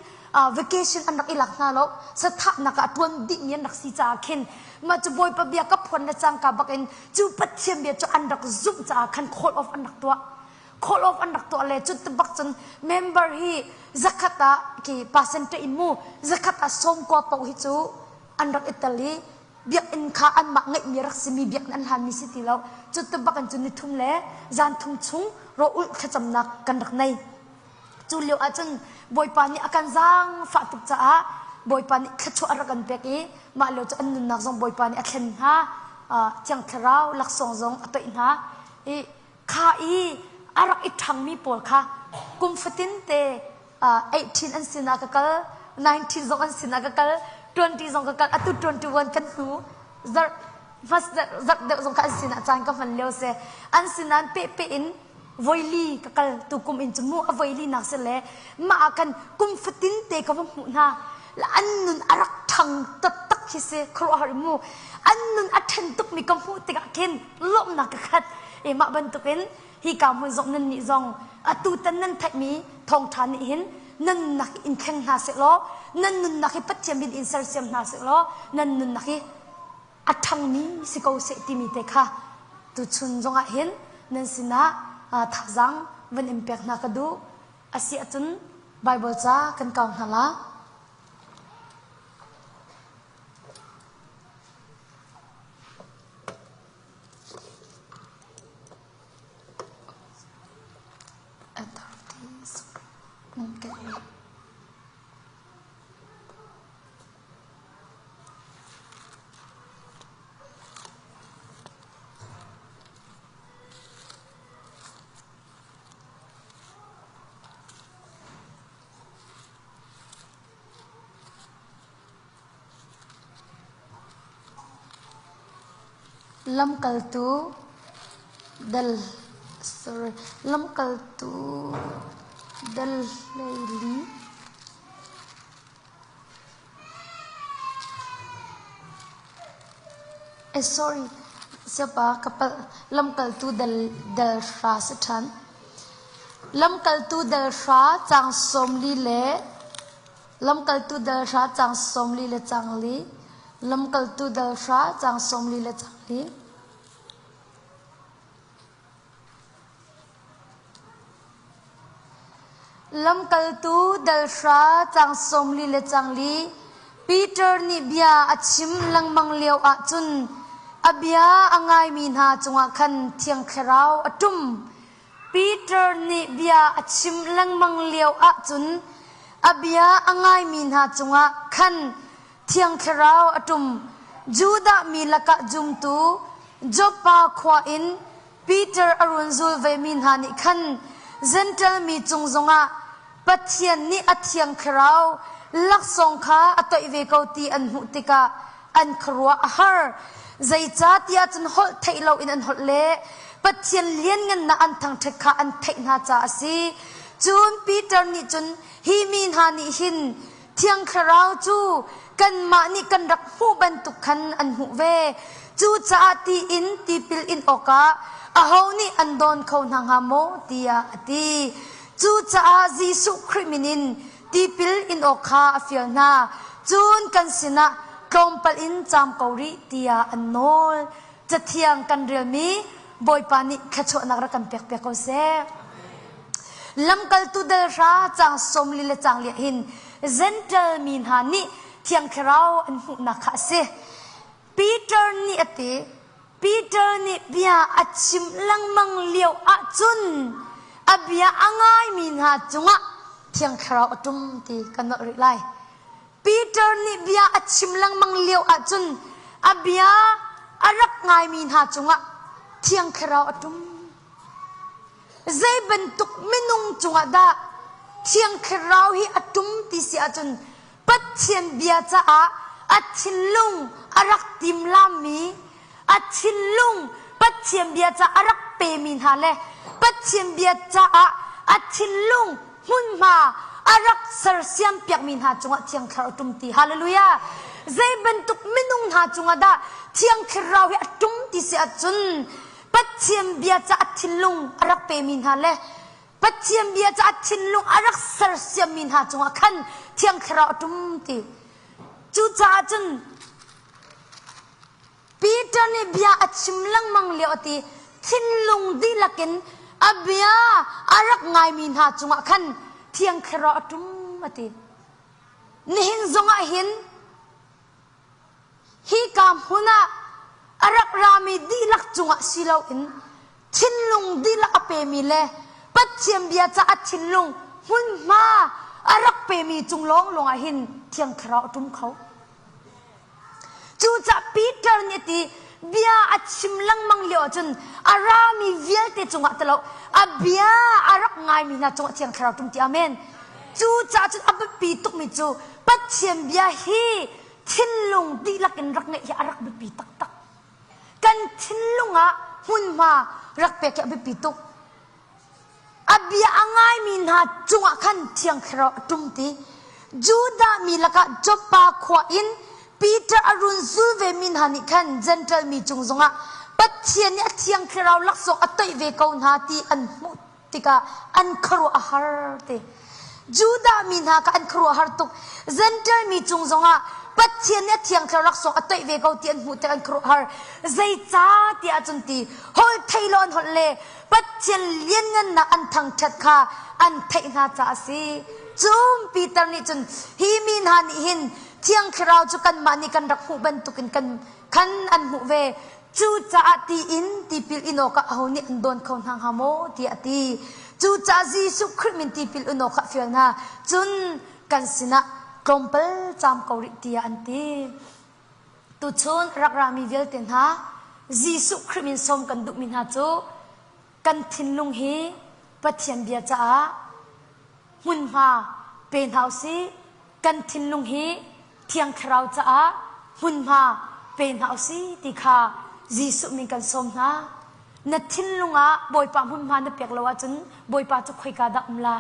vacation an rak i lak hna lo. Sathahnak ah a ṭuan dihmi an rak si caah khin mah cu Bawipa bia ka phuan le cangka bakin cu Pathian bia cu an rak zumh caah khan call off an rak tuah. Call off an rak tuah le cu bak cun member hi zakhat ah ki percentage in mu zakhat ah sawmkua paoh hi cu an rak i tel i biakinn kha anmah ngeihmi rak simi biakinn an hlanmi si ti lo. Cu tu bak in cun ni thum le zan thum chung rawh-ulh thlacamnak kan rak nei. Cu lio ahcun Bawipa nih a kan zaangfah tuk caah Bawipa nih thluachuah a rak kan pek i mah lio cu an nunnak zong Bawipa nih a thlen hna. Thiang Thlarau laksawng zong a toih hna i kha i a rak i ṭhangmi pawl kha kum fatin te 18 an sinah ka kal 19 zong an sinah ka kal 20 zong ka kal atu 21 kan hnu zarh hmas zarh deuh zong kha an sinah caan ka hman lio si an sinah pe pe in voili ka kal tu kum in cu mu a voili nak si le mah ah khan kum fatin te ka va hmuh hna an nun a rak ṭhang taktak khi si khuaruahhar mu an nun a ṭhen tukmi ka hmuh tikah khin lawmhnak ka khat e mah bantukin Hika hmun zong nan nih zong atu tan nan theihmi thawngṭha nih hin nan nunnak in thleng hna sehlaw nan nunnak hi Pathian bin in sersiam hna sehlaw nan nunnak hi a ṭhangmi si ko seh timi te kha tuchun zongah hin nan sinah thazaang van in pek hna ka duh. A si ahcun Baibal ca kan kau hna la. Lamkaltu dal sorry lamkaltu dal 12 Eh sorry siapa ka palh lamkaltu dal dal hra si ṭhan. Lamkaltu dal hra caang 40 le Lamkaltu dal hra caang 40 le caang li. Lamkaltu dal hra caang 40 le caang li. Lamkaltu dal hra caang 40 le caang li. Peter nih bia a chim lengmang lio ahcun a bia a ngaimi hna cungah khan Thiang Thlarau a ṭum. Peter nih bia a chim lengmang lio ahcun a bia a ngaimi hna cungah khan Thiang Thlarau a ṭum. Judah mi lakah zumtu Joppa khua in Peter a run zul vemi hna nih khan Jentail mi cung zongah Pathian nih a Thiang Thlarau laksawng kha a toih ve ko ti an hmuh tikah an khuaruah a har. Zeicahtiah cun holh theih loin an holh le Pathian lianngannak an thangṭhat kha an theih hna caah a si. Cun Peter nih cun hi mi hna nih hin Thiang Thlarau cu kanmah nih kan rak hmuh bantuk khan an hmuh ve. Cucaah ti in tipil in awkah aho nih an dawn kho hna hnga maw tiah a ti. Cucaah Jesuh Khrih min in tipil in awk kha a fial hna. Cun kan sinah tlawmpal in caam ko rih tiah an nawl. Cathiang kan relmi Bawipa nih thluachuahnak rak kan pekpiak ko seh. Lamkaltu dal hra caang 40 le caang liah hin Gentile mi hna nih Thiang Thlarau an hmuhnak kha a si. Peter nih a ti, Peter nih bia a chim lengmang lio ahcun a bia a ngaimi hna cungah Thiang Thlarau a ṭum ti kan nolh rih lai. Peter nih bia a chim lengmang lio ahcun a bia a rak ngaimi hna cungah Thiang Thlarau a ṭum. Zei bantuk minung cungah dah Thiang Thlarau hi a ṭum ti si ahcun Pathian bia caah a thinlung a rak timlammi, a thinlung Pathian bia caah a rak pemi hna le Pathian bia caah a thinlung hmunhma a rak sersiam piakmi hna cungah Thiang Thlarau a ṭum ti. Hallelujah! Zei bantuk minung hna cungah dah Thiang Thlarau hi a ṭum ti si ahcun Pathian bia caah a thinlung a rak pemi hna le Pathian bia cu a thinlung a rak sersiammi hna cungah khan Thiang Thlarau a ṭum ti. Cucaah cun Peter nih bia a chim lengmang lio a ti thinlung dihlak in a bia a rak ngaimi hna cungah khan Thiang Thlarau a ṭum a ti. Nihin zongah hin Hika hmun ah a rak rami dihlak cungah si loin thinlung dihlak a pemi le Pathian bia caah thinlung hmunhma a rak pemi cung lawnglawng ah hin Thiang Thlarau a ṭum kho. Cucaah Peter nih a ti, bia a chim lengmang lio ahcun a rami vialte cungah ti lo, a bia a rak ngaimi hna cungah Thiang Thlarau ṭum ti. Amen. Cucaah cun a biapi tukmi cu Pathian bia hi thinlung dihlak in rak ngeih hi a rak biapi taktak. Kan thinlung ah hmunhma rak pek hi a biapi tuk. A bia a ngaimi hna cungah khan Thiang Thlarau a ṭum ti. Judah mi lakah Joppa khua in Peter a run zul vemi hna nih khan Jentail mi cung zongah Pathian nih a Thiang Thlarau laksawng a toih ve ko hna ti an hmuh tikah an khuaruah a har ti. Judah mi hna kha an khuaruah har tuk. Jentail mi cung zongah Pathian nih a thiang thlarau laksawng a toih ve ko ti an hmuh tik an khuaruah har. Zeicah tiah cun ti holh thei lo an holh le Pathian lianngannak an thangṭhat kha an theih hna caah a si. Cun Peter nih cun hi mi hna nih hin thiang thlarau cu kanmah nih kan rak hmuh bantukin kan khan an hmuh ve. Cucaah tiin tipil in awkah aho nih an dawn kho hna hnga maw tiah a ti. Cucaah Jesuh Khrih min tipil in awkah a fial hna. Cun kan sinah tlawmpal caam ko rih tiah an ti. Tuchun rak rami vialte hna Jesuh Khrih min sawm kan duhmi hna cu kan thinlung hi Pathian bia caah hmunhma pe hna usih. Kan thinlung hi Thiang Thlarau caah hmunhma pe hna usih ti kha Jesuh min kan sawm hna. Na thinlung ah Bawipa hmunhma na pek lo ahcun Bawipa cu khoika dah um la?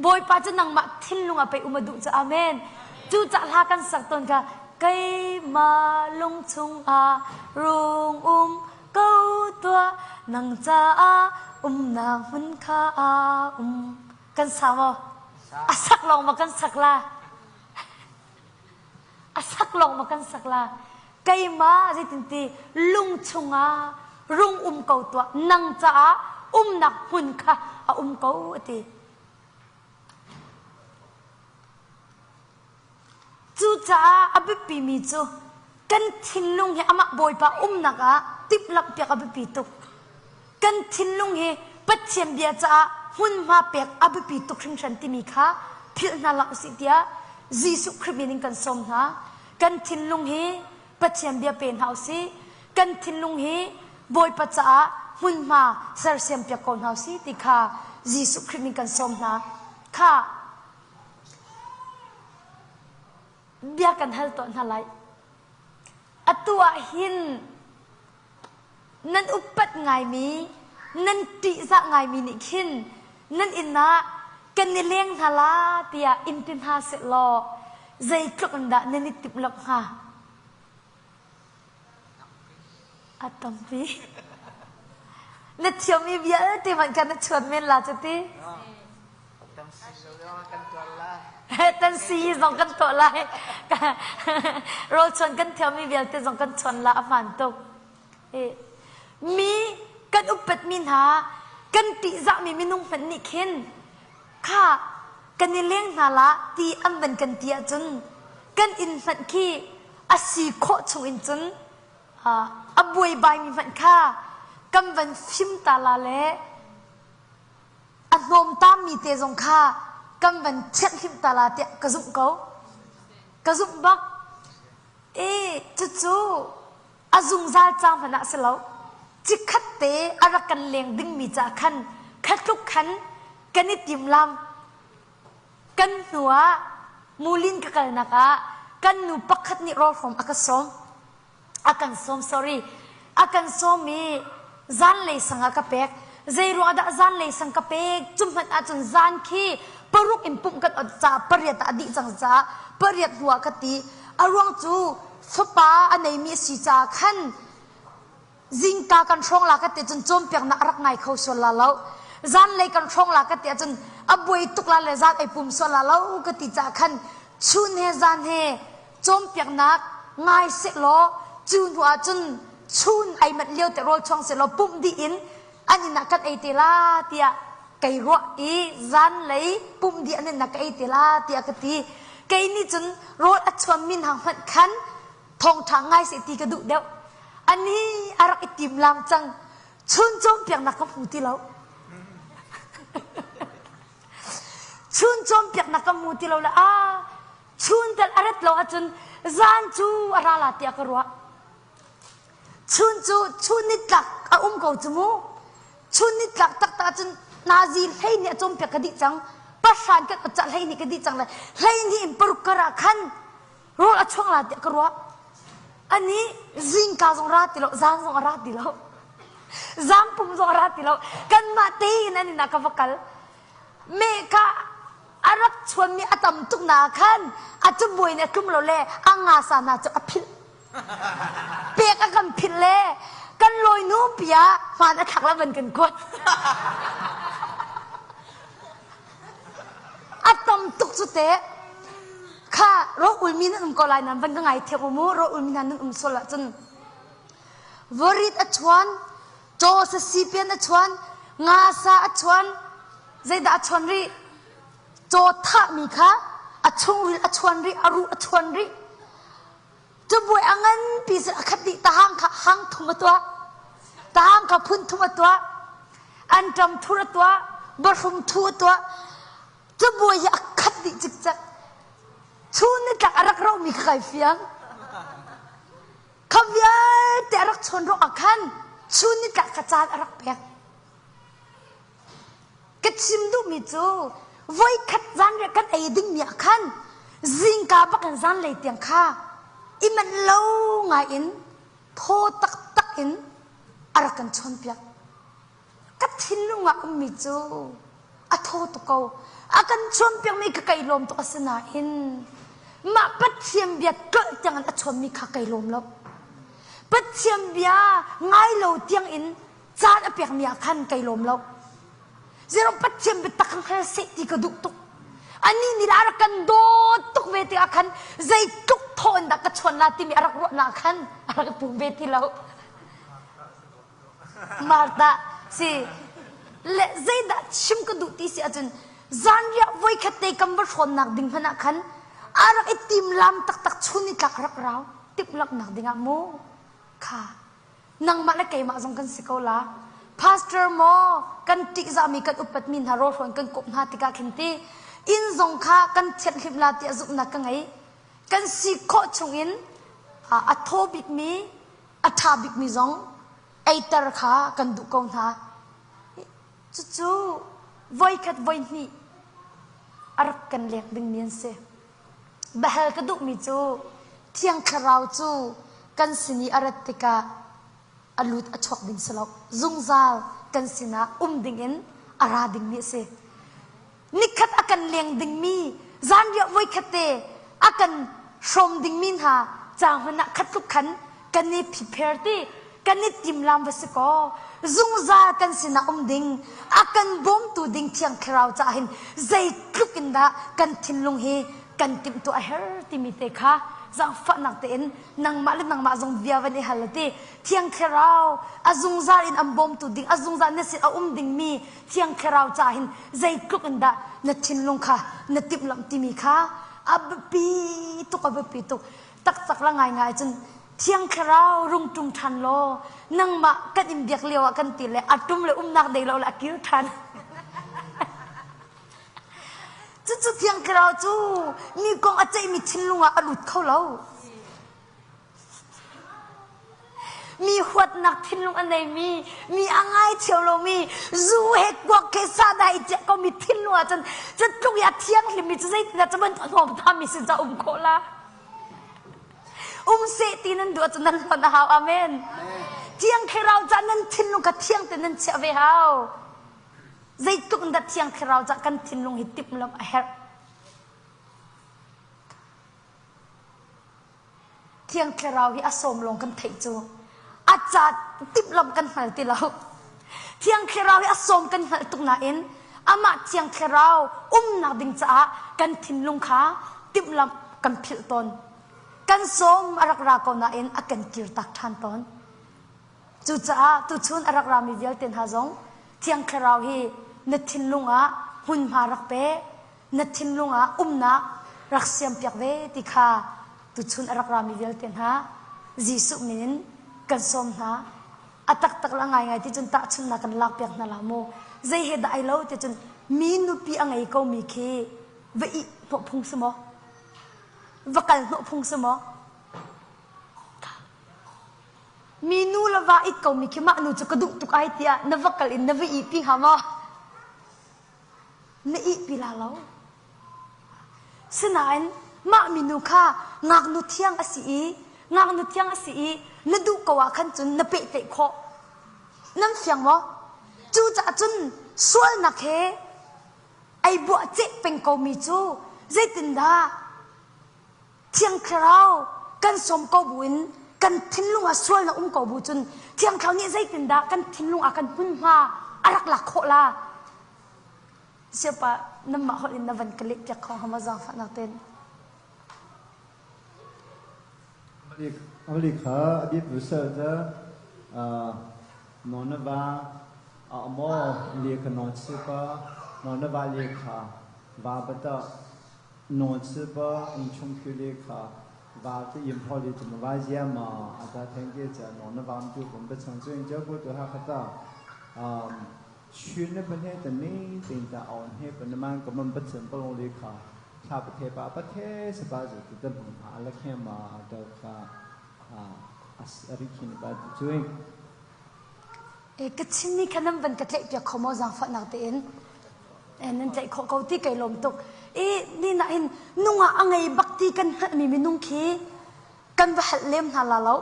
Bawipa cu nangmah thinlung ah pei um a duh cu amen. Cucah hla kan sak tawn kha keimah lung chungah rung um ko tuah nang caah umnak hmun kha um kan sa maw? A sak lawng maw kan sak la? A sak lawng maw kan sak la? Keimah zeitinti lung chungah rung um ko tuah nang caah umnak hmun kha a um ko a ti. Cucaah a biapimi cu kan thinlung hi amah Bawipa umnak ah timhlamhpiak a biapi tuk. Kan thinlung hi Pathian bia caah hmunhma pek a biapi tuk hringhran timi kha philh hna hlah usih tiah Jesuh Khrih min in kan sawm hna. Kan thinlung hi Pathian bia pe hna usih. Kan thinlung hi Bawipa caah hmunhma sersiam piak ko hna usih ti kha Jesuh Khrih min kan sawm hna. Kha bia kan hal tuah hna lai. Atu ah hin nan upat ngaimi, nan ṭihzah ngaimi nih khin nan inn ah kan i leng hna la tiah in ti hna seh law zeitluk in dah nan i timhlamh hnga? A tampi. Na thiammi vialte hmanh kha na chuan men la cu ti. Tan si zong kan tuah lai. Rawl chuan kan thiammi vialte zong kan chuan la a hmaan tuk. Mi kan upatmi hna kan ṭihzahmi minung hmanh nih khin kha kan i leng hna la ti an van kan ti ahcun kan inn hmanh khi a si khawh chung in cun a buaibaimi hmanh kha kan van fim ta la le a hnawmtammi te zong kha kan van thianhhlimh ta la tiah ka zumh ko. Ka zumh bak. E cucu a zungzal ca hmanh ah si lo. Cikhat te a rak kan leng dingmi ca khan khatluk khan kan i timlam. Kan hnu ah mulin ka kalnak ah kan nu pakhat nih rawlhrawm a ka sawm. A kan sawm sorry. A kan sawm i zanlei sang ah ka pek. Zei ruang dah zanlei sang ka pek? Cu hmanh ahcun zan khi paruk in pumh kan ot caah pariat ah a dih cang caah pariat hnu ah ka ti. A ruang cu fapa a neimi a si caah khan zingka kan hrawng la ka ti cun cawnpiaknak a rak ngai kho sual la lo. Zanlei kan hrawng la ka ti ahcun a buai tuk la le zan ei pum sual la lo ka ti caah khan chun he zan he cawnpiaknak ngai sehlaw cu hnu ah cun chun ei manh lio te rawl chuang sehlaw pumh dih in an inn ah kan ei te la tiah kei ruah i zanlei pumh dih an inn ah ka ei te la tiah ka ti. Kei nih cun rawl a chuan mi hna hmanh khan thawngṭha ngai seh ti ka duh deuh. Ani a rak i timlam cang. Chun cawnpiaknak ka hmu ti lo. Chun cawnpiaknak ka hmu ti lo le a chun tel a rat lo ahcun zan cu a ra la tiah ka ruah. Chun cu chun nitlak a um ko cu mu. Chun nitlak taktak ahcun nazi 12 a cawnpiak ka dih cang. Pahran kan cah 12 ka dih cang le 12 in paruk kar ah khan rawl a chuang la tiah ka ruah. Ani zingka zong ra ti lo, zan zong a ra ti lo. Zan pum zong a ra ti lo. Kanmah tein an inn ah ka va kal. Me ka a rak chuanmi a tam tuk na khan a cabuai nih a tlum lo le a ngasa hna cu a philh. Pek a kan philh le kan lawi nu pi ah hmaan a thlak la van kan kuat. A tam tuk cu te. Kha ro ulmi nan um ko lai nan van ka ngai thiam mu ro ulmi hna nan um sual ahcun varit a chuan caw sasipian a chuan ngasa a chuan zeidah a chuan rih caw thahmi kha a chungril a chuan rih a ruh a chuan rih Cabuai a nganpi sin a khat dih tahang kha hang thum a tuah. Tahang kha phun thum a tuah. Anṭam thur a tuah. Bahrum thu a tuah. Cabuai hi a khat dih cikcek. Chun nitlak a rak rohmi kha kai fiang. Kha vialte a rak chawn ruang ah khan chun nitlak kha caan a rak pek. Ka chim duhmi cu voikhat zanriah kan ei dingmi ah khan zingka bak in zanlei tiang kha i manh lo ngai in thaw taktak in a rak kan chawnpiak. Ka thinlung ah ummi cu a thaw tuk ko. A kan chawnpiakmi ka kai lawm tuk asinain mah Pathian bia tlolh tiang in a chawnmi kha kai lawm lo. Pathian bia ngai lo tiang in caan a pekmi ah khan kai lawm lo. Zero Pathian biatak kan hngal seh ti ka duh tuk. Anih nih a rak kan dawt tuk ve tikah khan zeitluk thaw in dah ka chuan la timi a rak ruahnak khan a rak i pum ve ti lo. Martha si le zeidah chim ka duh ti si ahcun zanriah voikhat te kan va hrawnnak ding hmanh ah khan a rak i timlam taktak chun i tlak a rak rau timhlamhnak dingah mu kha Nangmah le keimah zong kan si ko la. Pastor maw kan ṭihzahmi kan upatmi hna rawlhrawn kan kawp hna tikah khin ti inn zong kha kan thianhhlimh la tiah zumhnak ka ngei. Kan si khawh chungin a thaw bikmi, a ṭha bikmi zong eiter kha kan duh ko hna. Cucu voikhat voihnih a rak kan lek dingmi an si. Biahal ka duhmi cu Thiang Thlarau cu kan sin i a rat tikah a lut a chuak ding si lo. Zungzal kan sinah um dingin a ra dingmi a si. Nikhat a kan leng dingmi, zanriah voikhat te a kan hrawm dingmi hna ca hmanh ah khat tluk khan kan i prepare ti kan i timlam va si kaw zungzal kan sinah um ding a kan bawmtu ding thiang thlarau caah hin zeitluk in dah kan thinlung hi kan timhtuah a her timi te kha zaangfahnak tein nangmah le nangmah zong bia van i hal ti thiang thlarau a zungzal in an bawmtu ding a zungzal na sin a um dingmi thiang thlarau caah hin zeitluk in dah na thinlung kha na timhlamh timi kha a biapi tuk a biapi tuk taktak la ngaingai cun Thiang Thlarau rung ṭum ṭhan law nangmah kan in biak lio ah kan ti le a ṭum le umnak dei lo le a kir ṭhan. Cucu Thiang Thlarau cu mi kong a ceihmi thinlung ah a lut kho lo. Mi huatnak thinlung a neimi, mi a ngaithiam lomi, zu he kuak he sahdah i ciah komi thinlung ahcun cu tluk i a thianghlimmi cu zeitindah cu bantuk hnawmtami sin ca um khawh la? Um seh ti nan duh ahcun nan hlonh a hau. Amen. Thiang Thlarau ca nan thinlung kha thiang tein nan chiah ve hau. Zeitluk in dah Thiang Thlarau ca kan thinlung hi timhlamh a herh. Thiang Thlarau hi a sawm lawng kan theih cu a ca timhlamh kan hngal ti lo. Thiang Thlarau hi a sawm kan hngalh tuk nain amah Thiang Thlarau umnak ding caah kan thinlung kha timhlamh kan philh tawn. Kan sawm a rak ra ko nain a kan kirtak ṭhan tawn. Cucaah tuchun a rak rami vialte hna zong Thiang Thlarau hi na thinlung ah hmunhma rak pe, na thinlung ah umnak rak siampiak ve ti kha tuchun a rak rami vialte hna Jesuh min in kan sawm hna. A taktak le a ngaingai ti cun tahchunhnak kan lakpiak hna la mu. Zei he dah ai lo ti cun mi nupi a ngei komi khi va ih hnawh phung si maw? Va kal hnawh phung si maw? Mi nu le va it komi khi mah nu cu ka duh tuk ai tiah na va kal in na va ihpi hnga maw? Na ihpi la lo. Sinain mah minu kha ngaknu thiang a si i ngaknu thiang a si i na duh ko ah khan cun na pehtlaih khawh. Nan fiang maw? Cucaah cun sualnak he ei buah ceh peng komi cu zeitindah Thiang Thlarau kan sawm ko buin kan thinlung ah sualnak um ko bu cun Thiang Thlarau nih zeitindah kan thinlung ah kan hmunhma a rak lak khawh la? Siapa nanmah holh in na van ka leh piak kho hnga maw zaangfahnak tein? Amali kha a bit vusal ca no na va a mo le kha no chi pa no na va le kha va bata no chi pa in chung khi le kha va te yim ho li tu ma va zia ma a ta theng ke cha no na vam tu kum ba chang chu in cha bu tu ha khata um 去那本嘿的你，等到奥嘿本那man个们不成不容易卡，差不贴吧不贴是吧就得蒙哈了看嘛的卡啊，啊是阿里听吧就。 E ka chin ni kha nan van ka tlaih piak kho maw zaangfahnak tein e nan tlaih khawh ko ti kai lawm tuk i ni na hin nungah a ngei bak ti kan hngalhmi minung khi kan va helh lem hna la lo.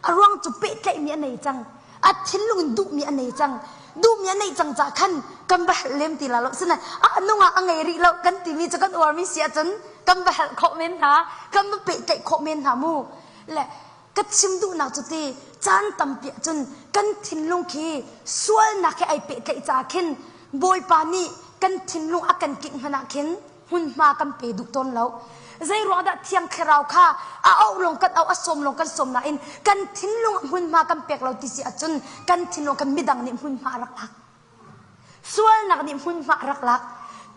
A ruang cu pehtlaihmi a nei cang. A thinlung in duhmi a nei cang. Duhmi a neih cang caah khan kan va helh lem ti la lo. Sinain a nungah a ngei rih lo kan timi cu kan uarmi si ahcun kan va helh khawh men hna, kan va pehtlaih khawh men hna mu. Le ka chim duhnak cu ti caan tampi ahcun kan thinlung khi sualnak he ai pehtlaih caah khin Bawipa nih kan thinlung a kan kingh hmanh ah khin hmunhma kan pe duh tawn lo. Zei ruang dah Thiang Thlarau kha a auh lawng kan auh, a sawm lawng kan sawm nain kan thinlung ah hmunhma kan pek lo ti si ahcun kan thinlung kan midang nih hmunhma a rak lak. Sualnak nih hmunhma a rak lak.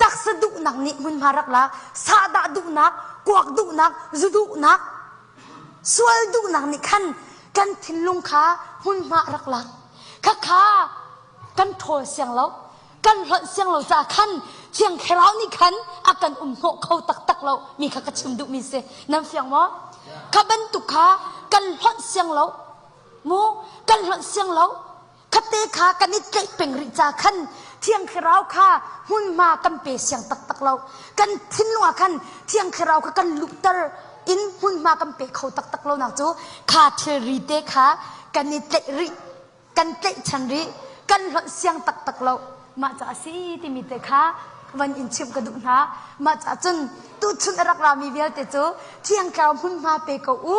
Taksa duhnak nih hmunhma a rak lak. Sahdah duhnak, kuak duhnak, zu duhnak, sual duhnak nih khan kan thinlung kha hmunhma a rak lak. Khakha kan ṭhawl siang lo. Kan hlonh siang lo caah khan Thiang Thlarau nih khan a kan um hnawh kho taktak lo mi kha ka chim duhmi si. Nan fiang maw? Kha bantuk kha kan hlonh siang lo. Mu kan hlonh siang lo. Khate kha kan i tlaih peng rih ca khan Thiang Thlarau kha hmunhma kan pe siang taktak lo. Kan thinlung ah khan Thiang Thlarau kha kan luhter in hmunhma kan pe kho taktak lo nak cu kha thilri te kha kan i tlaih rih kan tlaihchan rih kan hlonh siang taktak lo mah ca a si timi te kha van in chimh ka duh hna mah ca cun tuchun a rak rami vialte cu thiang thlarau hmunhma pe ko u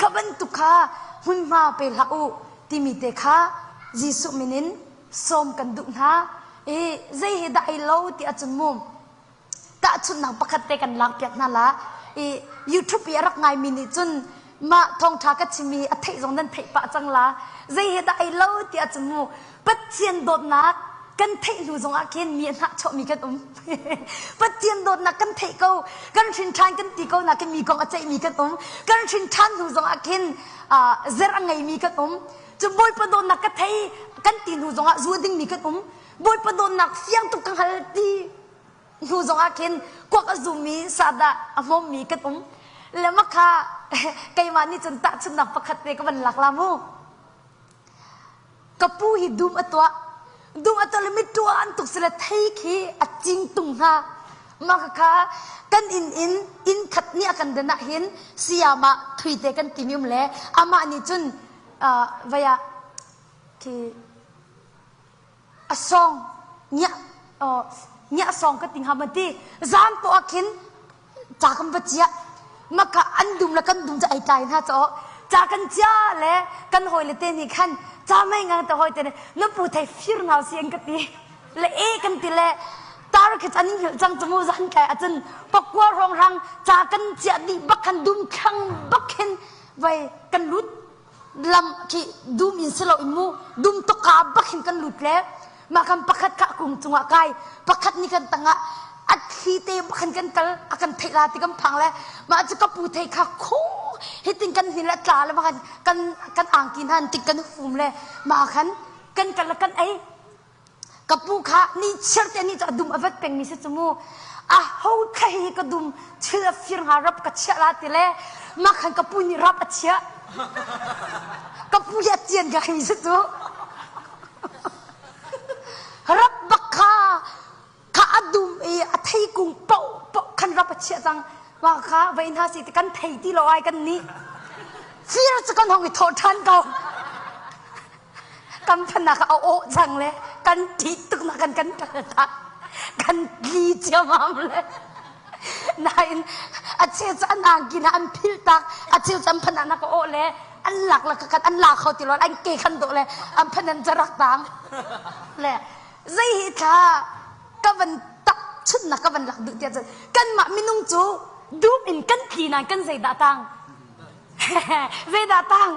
kha bantuk kha hmunhma pe hlah u timi te kha Jesuh min in sawm kan duh hna i zei he dah ai lo ti ahcun mu Tahchunhnak pakhat te kan lakpiak hna la. I YouTube i a rak ngaimi nih cun mah thawngṭha ka chimmi a theih zong nan theih pah cang la. Zei he dah ai lo ti ahcun mu Pathian dawtnak kan theih hnu zongah khin mi a hnahchuahmi kan um. Pathian dawtnak kan theih ko, kan hrin ṭhan kan ti ko nakin mi kong a ceihmi kan um. Kan hrin ṭhan hnu zongah khin zer a ngeimi kan um. Cu Bawipa dawtnak ka thei kan ti hnu zongah zu a dingmi kan um. Bawipa dawtnak fiang tuk ka hngal ti. Hnu zong ah khin kuak a zummi sahdah a hmawmmi kan um. Le makha keimah nih cun tahchunhnak pakhat te ka van lak la mu. Ka pu hi dum a tuah. Dum a tuah le mi tuan tuk sile thei khi a cing tung hna. Mah kha kan inn in inn khat nih a kan den ah hin sayama thui te kan timi um le amah nih cun uh, vai ah khi a song nya uh, nya song ka ting ha ma ti zan po ah khin ca kan va cia maka an dum le kan dum cu ai tlai hna cho ca kan cia le kan hawi le te nih khan ca mei ngang te hawi te nih na pu thei fir ngau si an ka ti le e kan ti le tar khi an hngilh cang cu mu zan tlai acun pakua rong rang ca kan cia dih bak khan dum thlang bak khin vai kan lut lam khi dum in si lo in mu dum toka bak hin kan lut le mah kan pakhat kha kung cungah kai pakhat nih kan tangah a thli te bak hin kan kal a kan theih la ti kan phang le mah cu ka pu thei kha khu hitin kan hin le tla le mah kan kan angki hna tik kan fum le mah khan kan kal le kan ei Ka pu kha ni chiar te ni cu a dum a vat pengmi si cu mu. A ho thla hi ka dum thil a fir hnga rap ka chiah la ti le mah khan ka pu nih rap a chiah. Ka pu hi a cian ka mi si cu. Rap bak kha kha a dum i a thei kung poh poh khan rap a chiah cang. Mah kha vei hna si ti kan thei ti lo ai kan nih. Fir cu kan hong i thawh ṭhan ko. Kan phanak a awh cang le kan ṭih tuk nak kan kan kal tak kan tli ciamam le nain a cheu cu an angki na an phil tak a cheu cu an phanak nak a awh le an lak la kan an la kho ti lo an ke khan dawh le an phanan carak tang le zei hi thla ka van tak chunnak ka van lak duh tiah cun kanmah minung cu dum in kan tli nain kan zeidah tang Zeidah tang?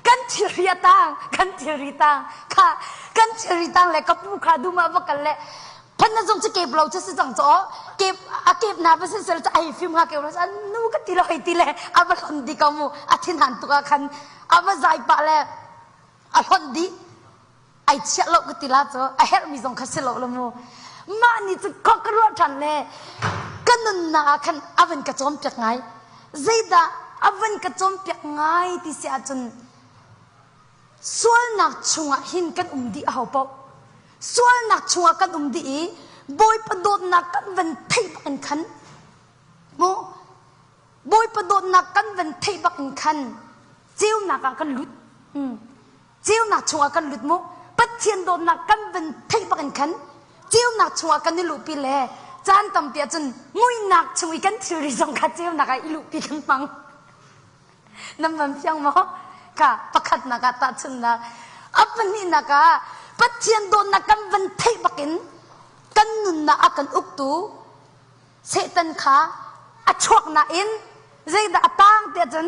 Kan thilri a tang, kan thilri tang. Kha kan thilri tang le ka pu kha dum ah va kal le phan na zong cu kep lo cu si cang cho kep a kep na va sel cu ai fim ha kep lo an nu ka ti lo hei ti le a va hlon di ko mu a thin han tuk ah khan a va zai pah le a hlonh dih ai chiah lo ka ti la cu a herhmi zong kha si lo lo mu mah ni cu khok ka ruah ṭhan le ka nunnak ah khan a van ka cawnpiak ngai zeidah a van ka cawnpiak ngai ti si ahcun sualnak chungah hin kan um dih a ho paoh sualnak chungah kan um dih i Bawipa dawtnak kan van theih bak in khan mu Bawipa dawtnak kan van theih bak in khan ceunak ah kan lut hmm. Ceunak chungah kan lut mu. Pathian dawtnak kan van theih bak in khan ceunak chungah kan i luhpi le caan tampi ahcun muihnak chung i kan thilri zong kha ceunak ah i luhpi kan hmang. Nan van fiang maw? Kha pakhatnak ah tahchunhnak. A pahnihnak ah Pathian dawtnak kan van theih bak in kan nunnak a kan uktu Satan kha a chuak nain zeidah a tang tiah cun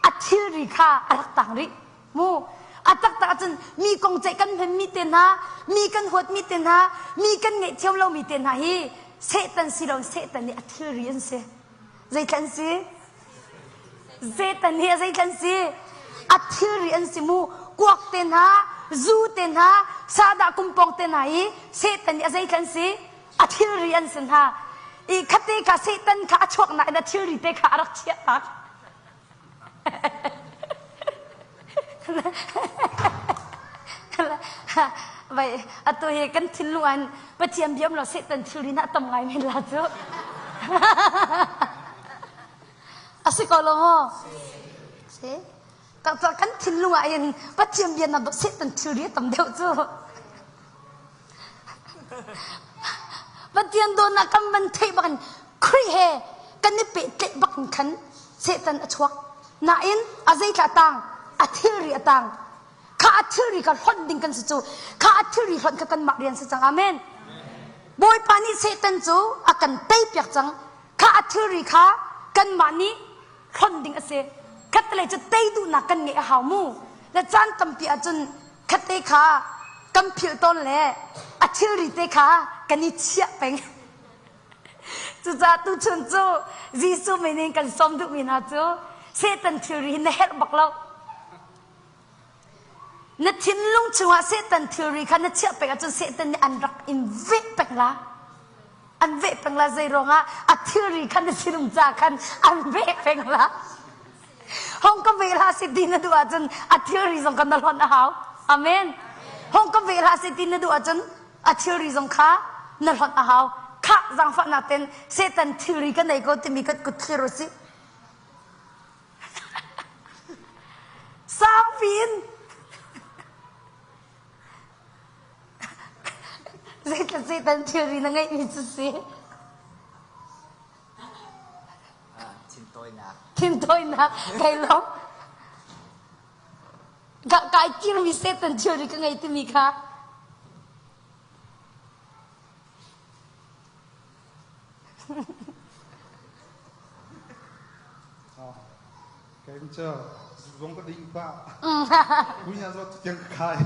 a thilri kha a rak tang rih. Mu a taktak ahcun mi kong ceih kan hmanmi te hna, mi kan huatmi te hna, mi kan ngaihthiam lomi te hna hi Satan si loin Satan nih a thilri an si. Zeithla an si? Satan hi a zeithla an si? A thilri an si mu. Kuak te hna, zu te hna, sadah kumpong te hna hi Satan nih a zeithla an si? A thilri an si hna. I khate kha Satan kha a chuak nain a thilri te kha a rak chiah tak. Vai atu hi kan thinlung an Pathian biam lo Satan thilri na tam ngai men la cu. A si ko lo maw? Si. Kan thinlung ah hin Pathian bia na Satan thilri a tam deuh cu. Pathian dawtnak kan van theih bak in Khrih he kan i pehtlaih bak in khan Satan a chuak. Nain a zeithla tang, a thilri a tang. Kha a thilri kha hlonh ding kan si cu. Kha a thilri hlonh kha kanmah rian si cang. Amen. Bawipa nih Satan cu a kan teipiak cang. Kha a thilri kha kanmah nih hlonh ding a si. Khattelei cu tei duhnak kan ngeih a hau mu. Le caan tampi ahcun khatte kha kan philh tawn le a thilri te kha kan i chiah peng. Cucaah tuchun cu Jesuh min in kan sawm duhmi hna cu Satan thilri hi na herh bak lo. Na thinlung chungah Satan thilri kha na chiah peng ahcun Satan nih an rak in veh peng la. An veh peng la zei ruangah a thilri khan na sinum ca khan an veh peng la. Hong ka veh hlah si ti na duh ahcun a thilri zong kha na hlonh a hau. Amen. Hong ka veh hlah si ti na duh ahcun a thilri zong kha na hlonh a hau. Khah zaangfahnak ten Satan thilri ka nei ko timi kan kut thlir usih. Sangpi in Zeitluk Satan thilri na ngeihmi cu si? Thintawinak. Thintawinak kai lawm. Ka kai kirmi Satan thilri ka ngei timi kha. Kei cu zong ka ding pah. Kunya zo tiang ka khai.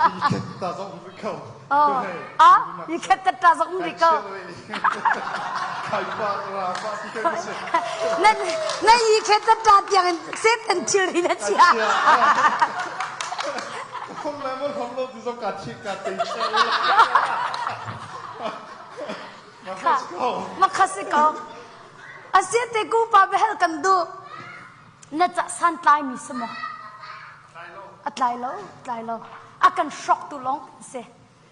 I khet ta zong um ko. Oh. Ah, i khet ta zong um ko. Khai pa ra pa ti ka si. Na na i khet ta tiang in set an thil ri na chia. Khom le mo khom lo ti zong ka thi ka te. Makha si ko. Asia te ku pa behel kan duh. Na ca san tlai mi si maw? A tlai lo, tlai lo. A kan hrawk tu lawng si.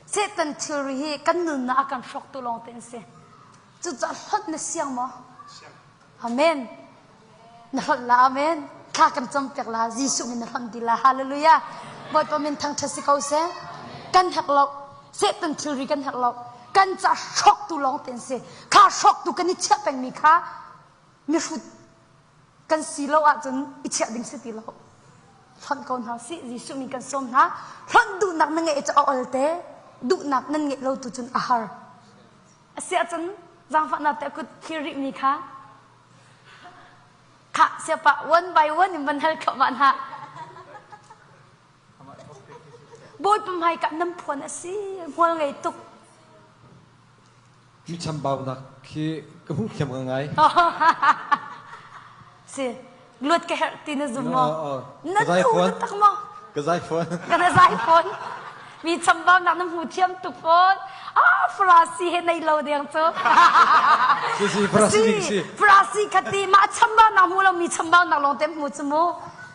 Satan thilri hi kan nunnak a kan hrawk tu lawng te si. Cucaah hlonh na siang maw? Amen. Na hlonh la amen. Thla kan cam piak la Jesuh min na hlonh di la hallelujah. Bawipa min thangṭhat si ko seh. Kan hek lo. Satan thilri kan hek lo. Kan ca hrawk tu lawng te si. Kha hrawk tu kan i chiah pengmi kha mihrut kan si lo ahcun i chiah ding si ti lo. Hlonh ko hna sih Jesuh min kan sawm hna. Hlonh duhnak na ngeih cu a ol te. Duhnak nan ngeih lo tu cun a har. A si ahcun zaangfahnak te a kut thlir rihmi kha khah siapa one by one in van hal thluahmah hna. Bawipa hmaika nan phuan a si hmual ngei tuk. Mi chambaunak khi ka hmuh thiam ngai. Si luat ka herh ti na zum maw? Na tu na tak maw? Ka zai fawn. Ka na zai fawn. Mi chambaunak na hmu thiam tuk fawn. Ah, Farasi he nei lo deng cu. Si si, Farasi ding si. Farasi khati mah chambaunak hmu lo mi chambaunak lawng te hmu cu mu.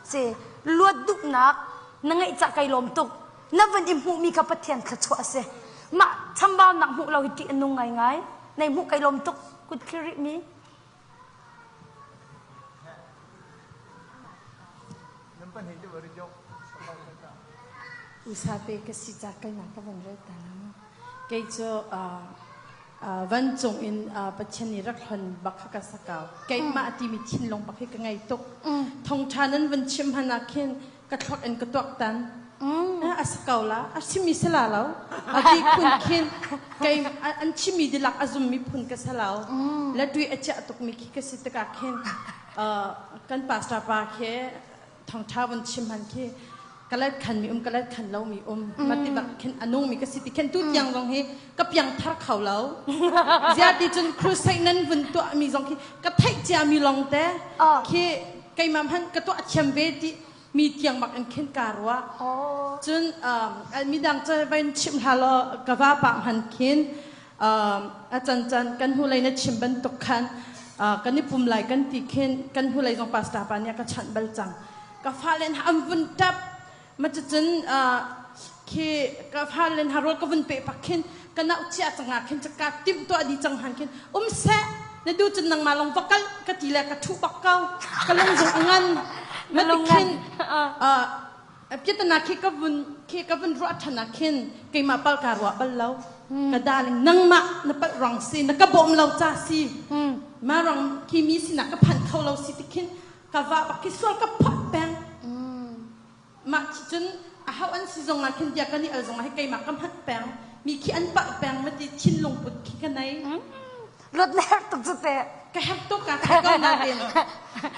Si, luat duhnak na ngeih cah kai lawm tuk. Na van i hmuhmi kha Pathian thluachuah a si. Mah chambaunak hmuh lo hi ṭih a nung ngaingai. Nei hmuh kai lawm tuk. Kut thlir rih mi. Usape ka si ca keimah ka van rel ta la mu. Kei cu vancung in Pathian nih rak hlon bak kha ka sakau. Keimah timi thinlung bak hi ka ngei tuk. Thongṭha nan van chim hman ah khin ka thluak in ka tuaktan. A si ko la. A chimmi si la lo. A ti phun khin kei an chimmi dilak a zummi phun ka si lo. Le tui a ciah tukmi khi ka si tikah khin kan pastor pa khi thongṭha vun chim han khi ka let khan mi um ka let khan lo mi um ma ti bak khin a nung mi ka si ti khin tu tiang zong hi ka piang thar kho lo zia ti cun crusade nan vun tuah mi zong khi ka theih cia mi long te khi keimah hmanh ka tuah thiam ve ti mi tiang bak in khin ka ruah cun midang cu vain chimh hlah law ka va pa hman khin a can can kan hnulei na chim bantuk khan kan i pum lai kan ti khin kan hnulei zong pastor pa nih a ka chanh bal cang ka fale an vun tap Ma cucun khi ka fale hna rawl ka vun pe pak khin ka nau chia cangah khin ka timh tuah di cang han khin um seh na du cun nangmah long va kal ka ti le ka thu bak ko ka lung zong a ngan ma ti khin piatana khi ka vun khi ka vun ruah than ah khin keimah pal ka ruah bal lo ka darling nangmah na palh rang si na ka bawm lo cha si ma rang khi mi sinah ka phan kho lo si ti khin ka va bak khi sual ka phot peng Mah khi cun aho an si zong ah khin bia kan i al zong ah hi keimah ka hmat peng mi khi an palh peng ma ti thinlung put khi ka nei. Luat na herh tuk cu teh. Ka herh tuk ka thei ko na tin.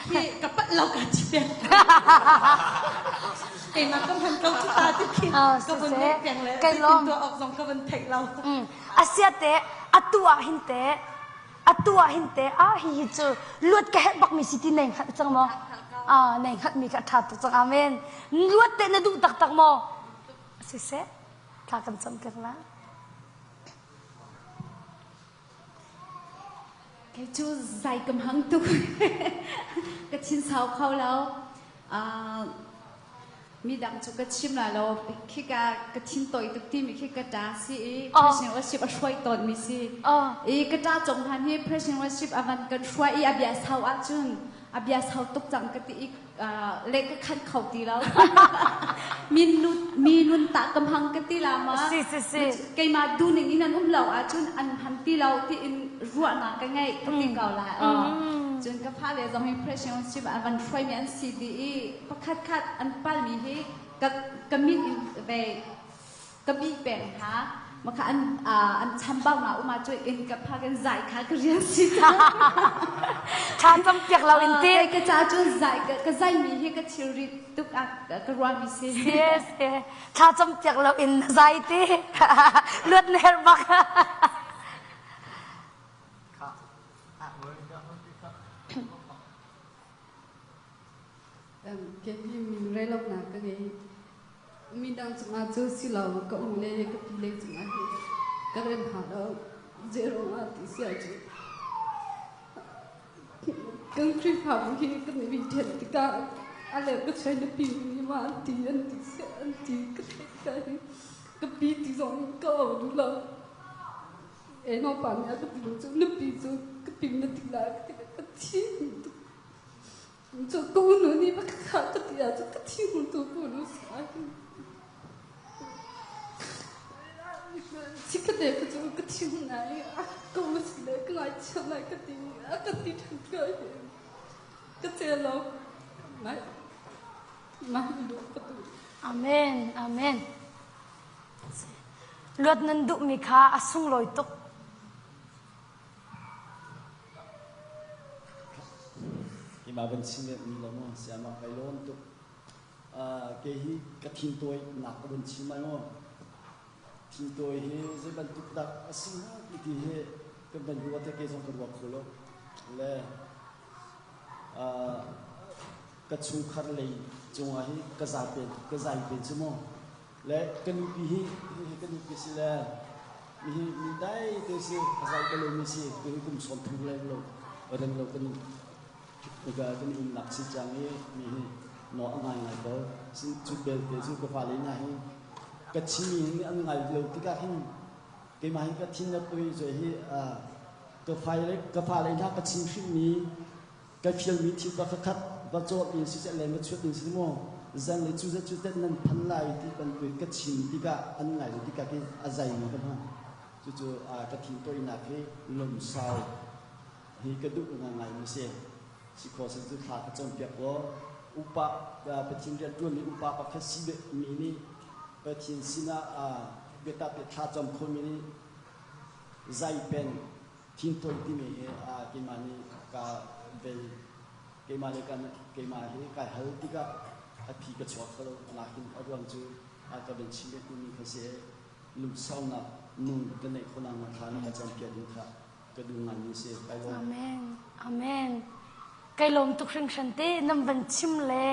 Khi ka palh lo ka ti peng. Keimah ka hman ko cu ta ti khi ka vun theih peng le Kai lawm. tuah awk zong ka vun theih lo. Asia te atu ah hin te atu ah hin te ah hi hi cu luat ka herh bakmi si ti nei hngalh cang maw ah nei hngalhmi kha ṭha tuk cang amen luat te na duh taktak maw siseh thla kan cam piak la. Kei cu zai ka hmang tuk. Ka thin sau kho lo. Mi dang cu ka chim la lo. Khika ka thin toi tuk timi khi ka ṭa si i Christian worship a hruai tawn mi si. I ka ṭa cong han hi Christian worship a van kan hruai i a bia sau ahcun a bia sau tuk cang ka ti i le ka khan kho ti lo. Mi nu mi nun ta ka hmang ka ti la ma. Si si si. Keimah du ning in an um lo ahcun an hman ti lo ti in ruahnak ka ngei ka ti ko lai. Cun ka fale zong hi presidency a van hruaimi an si dih i pakhat khat an palmi hi ka ka mit in ve ka bih peng hna. Maka an an chambaunak um ahcun in ka phak in zai kha ka rian si cang. Thla cam piak lo in ti. Ka ca cun zai ka zai mi hi ka thilri tuk ah ka ruahmi si. Yes, thla cam piak lo in zai ti. Luat na herh bak. Kei hi min reloknak ka ngei. Midang cungah cu si lo ka u le ka pi le cungah hi ka rem hna lo. Zei ruangah ti si ahcun kan Khrihfabu hi kan i ṭhen tikah a le ka chuai na pi nih ma an ti an ti seh an ti ka theih tikah hin ka pi ti zong ka au duh lo. Eno pa nih a ka ti cu na pi cu ka pi na ti lai ka ti ka thi tuk. Cu ka unu nih va ka khah ka ti ahcun ka thi hmun tu ka unu si ahhin. Chikkhatte ka cu ka thi hun ai ka u si le ka ngaithiam lai ka ti a ka ti ṭhan ka hin. Ka cel lo. Mai mai lu ka tu. Amen. Amen. Luat nan duhmi kha a sunglawi tuk. Keimah van chim mi lo maw siama kai lawm tuk. Kei hi ka thin tawi nak ka vun chim ai maw. Thin tawi hi zei bantuk dah a si hnga ti ti hi kan van ruat te kei zong ka ruak kho lo. Le ka chungkhar lei cungah hi ka zai pen ka zai pen cu maw. Le ka nupi hi hihi ka nupi si le mihi mi dai te si a zai ka lomi si tu hi kum sawm thum leng lo reng lo kan ka kan umnak si cang i mi hi no a ngai ngai ko sin cu belte cu ka fale hna hi ka chimi hin an ngai lo tikah hin keimah hi ka thin a pui zoi hi ka fale ka fale hna ka chim hrimmi Ka fialmi thil pakhatkhat va cawt in siseh le va chuat in siseh maw zan le cu zat cu tet nan phan lai ti bantuk ka chim tikah an ngai lo tikah khi a zai mi ka hmang. Cucu ka thin toinak hi lungsau hi ka duh ngai mi si. Si kho sin cu thla ka cawnpiak law upa Pathian rianṭuanmi upa pakhat si mi nih Pathian sinah biatak thla cam khomi nih zai peng Thintawi timi hi keimah nih ka vei keimah le keimah hi kai hal tikah a phi ka chuak kho lo nakin a ruang cu a ka van chim mi kha si lungsaunak nun ka neih khawh nakhnga thla na ka campiak ding kha ka duh ngai mi si kai lawm. Amen. Amen. Kai lawm tuk hringhran te nam van chim le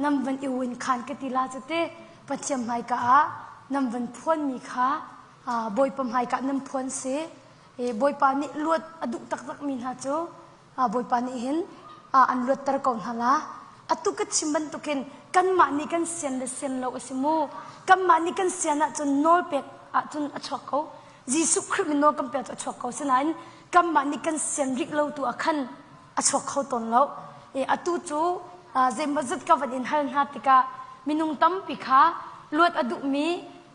nam van i win khan ka ti la cu te Pathian hmaika ah nam van phuan mi kha Bawipa hmaikah nan phuan si. Bawipa nih luat a duh taktakmi hna cu Bawipa nih hin an luatter ko hna la. Atu ka chim bantukin kanmah nih kan sian le sian lo a si mu. Kanmah nih kan sian ahcun nawlpek ahcun a chuak ko. Jesuh Khrih min nawl kan pek cu a chuak ko. Sinain kanmah nih kan sian rih lo tu ah khan a chuak kho tawn lo. Atu cu zeimawzat ka van in hal hna tikah minung tampi kha luat a duhmi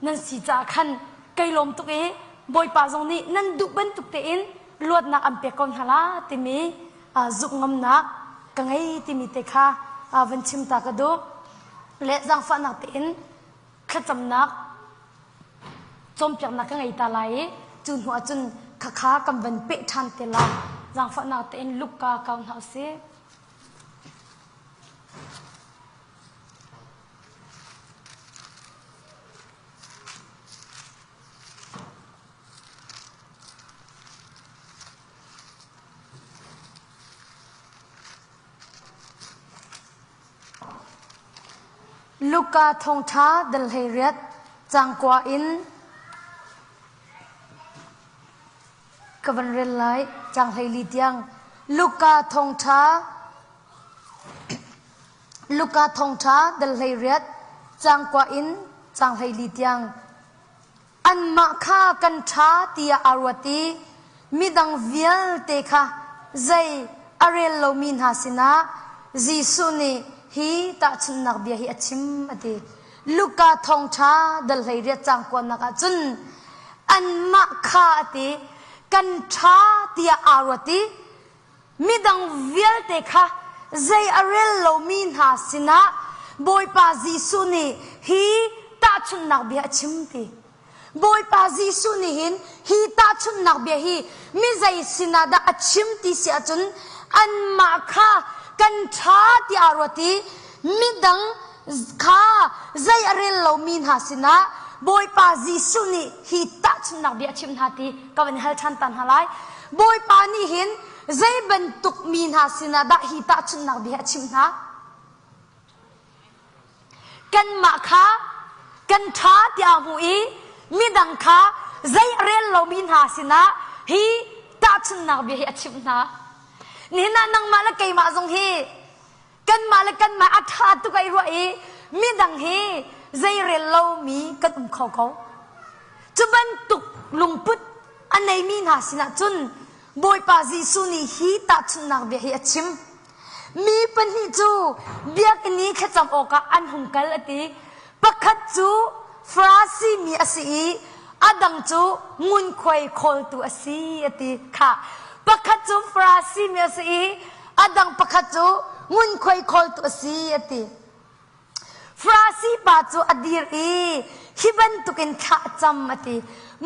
nan si caah khan kai lawm tuk i Bawipa zong nih nan duh bantuk tein luatnak an pek ko hna la timi zumh ngamnak ka ngei timi te kha van chim ta ka duh. Le zaangfahnak tein thlacamnak cawnpiaknak ka ngei ta lai i cu hnu ah cun khakha kan van peh ṭhan te lai. Zaangfahnak tein Luka kau hna usih. Luka thawngṭha dal 18 cangkua in. Ka van rel lai cang 14 tiang. Luka thawngṭha Luka thawngṭha dal 18 cang kua in cang 14 tiang. Anmah kha kan ṭha tiah aa ruat i midang vialte kha zei a rel lomi hna sinah Jesuh nih hi tahchunhnak bia hi a chim a ti. Luka thawngṭha dal 18 caang kuanak ah cun anmah kha a ti kan ṭha tiah aa ruat i midang vialte kha zei a rel lomi hna sinah Bawipa Jesuh nih hi tahchunhnak bia a chim ti. Bawipa Jesuh nih hin hi tahchunhnak bia hi mi zei sinah dah a chim ti si ahcun anmah kha kan ṭha tiah aa ruat i midang kha zei a rel lomi hna sinah Bawipa Jesuh nih hi tahchunhnak bia a chimh hna ti ka van hal ṭhan ta hna lai. Bawipa nih hin zei bantuk mi hna sinah dah hi tahchunhnak bia a chimh hna? Kanmah kha kan ṭha tiah a hmuh i midang kha zei a rel lomi hna sinah hi tahchunhnak bia hi a chimh hna. Nihin ah nangmah le keimah zong hi kanmah le kanmah a ṭha tuk ai ruah i midang hi zei rel lomi kan um kho ko. Cu bantuk lungput a neimi hna sinah cun Bawipa Jesuh nih hi tahchunhnak bia hi a chim. Mi pahnih cu biakinn i thlacam awkah an hung kal a ti. Pakhat cu Farasi mi a si i a dang cu ngunkhuai khawltu a si a ti. Khah. Pakhat cu Farasi mi a si i a dang pakhat cu ngunkhuai khawltu a si a ti. Farasi pa cu a dir i hi bantukin thla a cam a ti.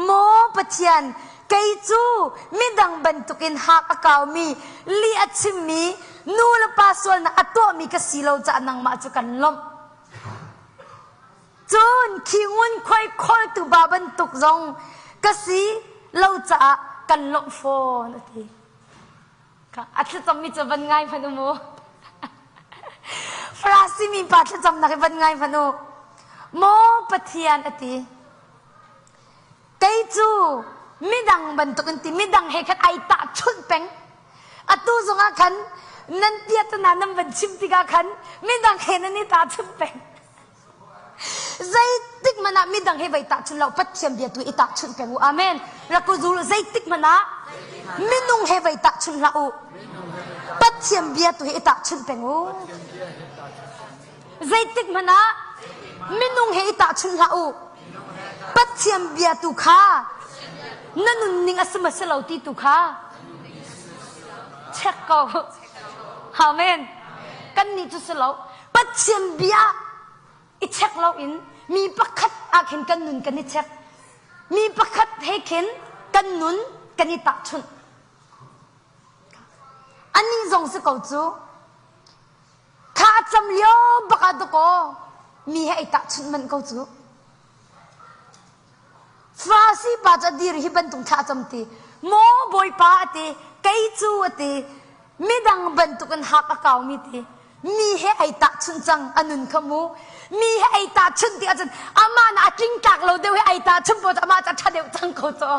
Maw Pathian, kei cu midang bantukin hak a kaumi, lih a chimmi, nu le pa sualnak a tuahmi ka si lo caah nangmah cu kan lawmh. Cun khi ngunkhuai khawltu pa bantuk zong ka si lo caah kan lawmh fawn a ti. A thlacammi cu van ngai hmanh u mu. Farasi mi pa thlacamnak hi van ngai hmanh u. Maw Pathian a ti. Kei cu midang bantukin ti midang he khan ai tahchunh peng. Atu zongah khan nan piatana nan van chim tikah khan midang he nan i tahchunh peng. Zeitik hmanh ah midang he vai tahchunh lo Pathian bia tu i tahchunh peng u. Amen. Rak u zul zeitik hmanh ah minung he vai tahchunh hlah u. Pathian bia tu he i tahchunh peng u. Zeitik hmanh ah minung he i tahchunh hlah u. Pathian bia tu kha na nunning a si ma si lo ti tu kha check ko. Amen. Kan nih cu si lo. Pathian bia i check loin mi pakhat ah khin kan nun kan i check. Mi pakhat he khin kan nun kan i tahchunh. Anih zong si ko cu. Thla a cam lio bak ah dakaw mi he ai tahchunh manh ko cu. Farasi pa cu a dir hi bantuk thla a cam ti. Maw Bawipa a ti, kei cu a ti, midang bantukin hak a kaumi ti. Mi he ai tahchunh cang a nun kha mu. Mi he ai tahchunh ti ahcun amah na a tlingtlak lo deuh he ai tahchunh po cu amah cu a ṭha deuh cang ko cu.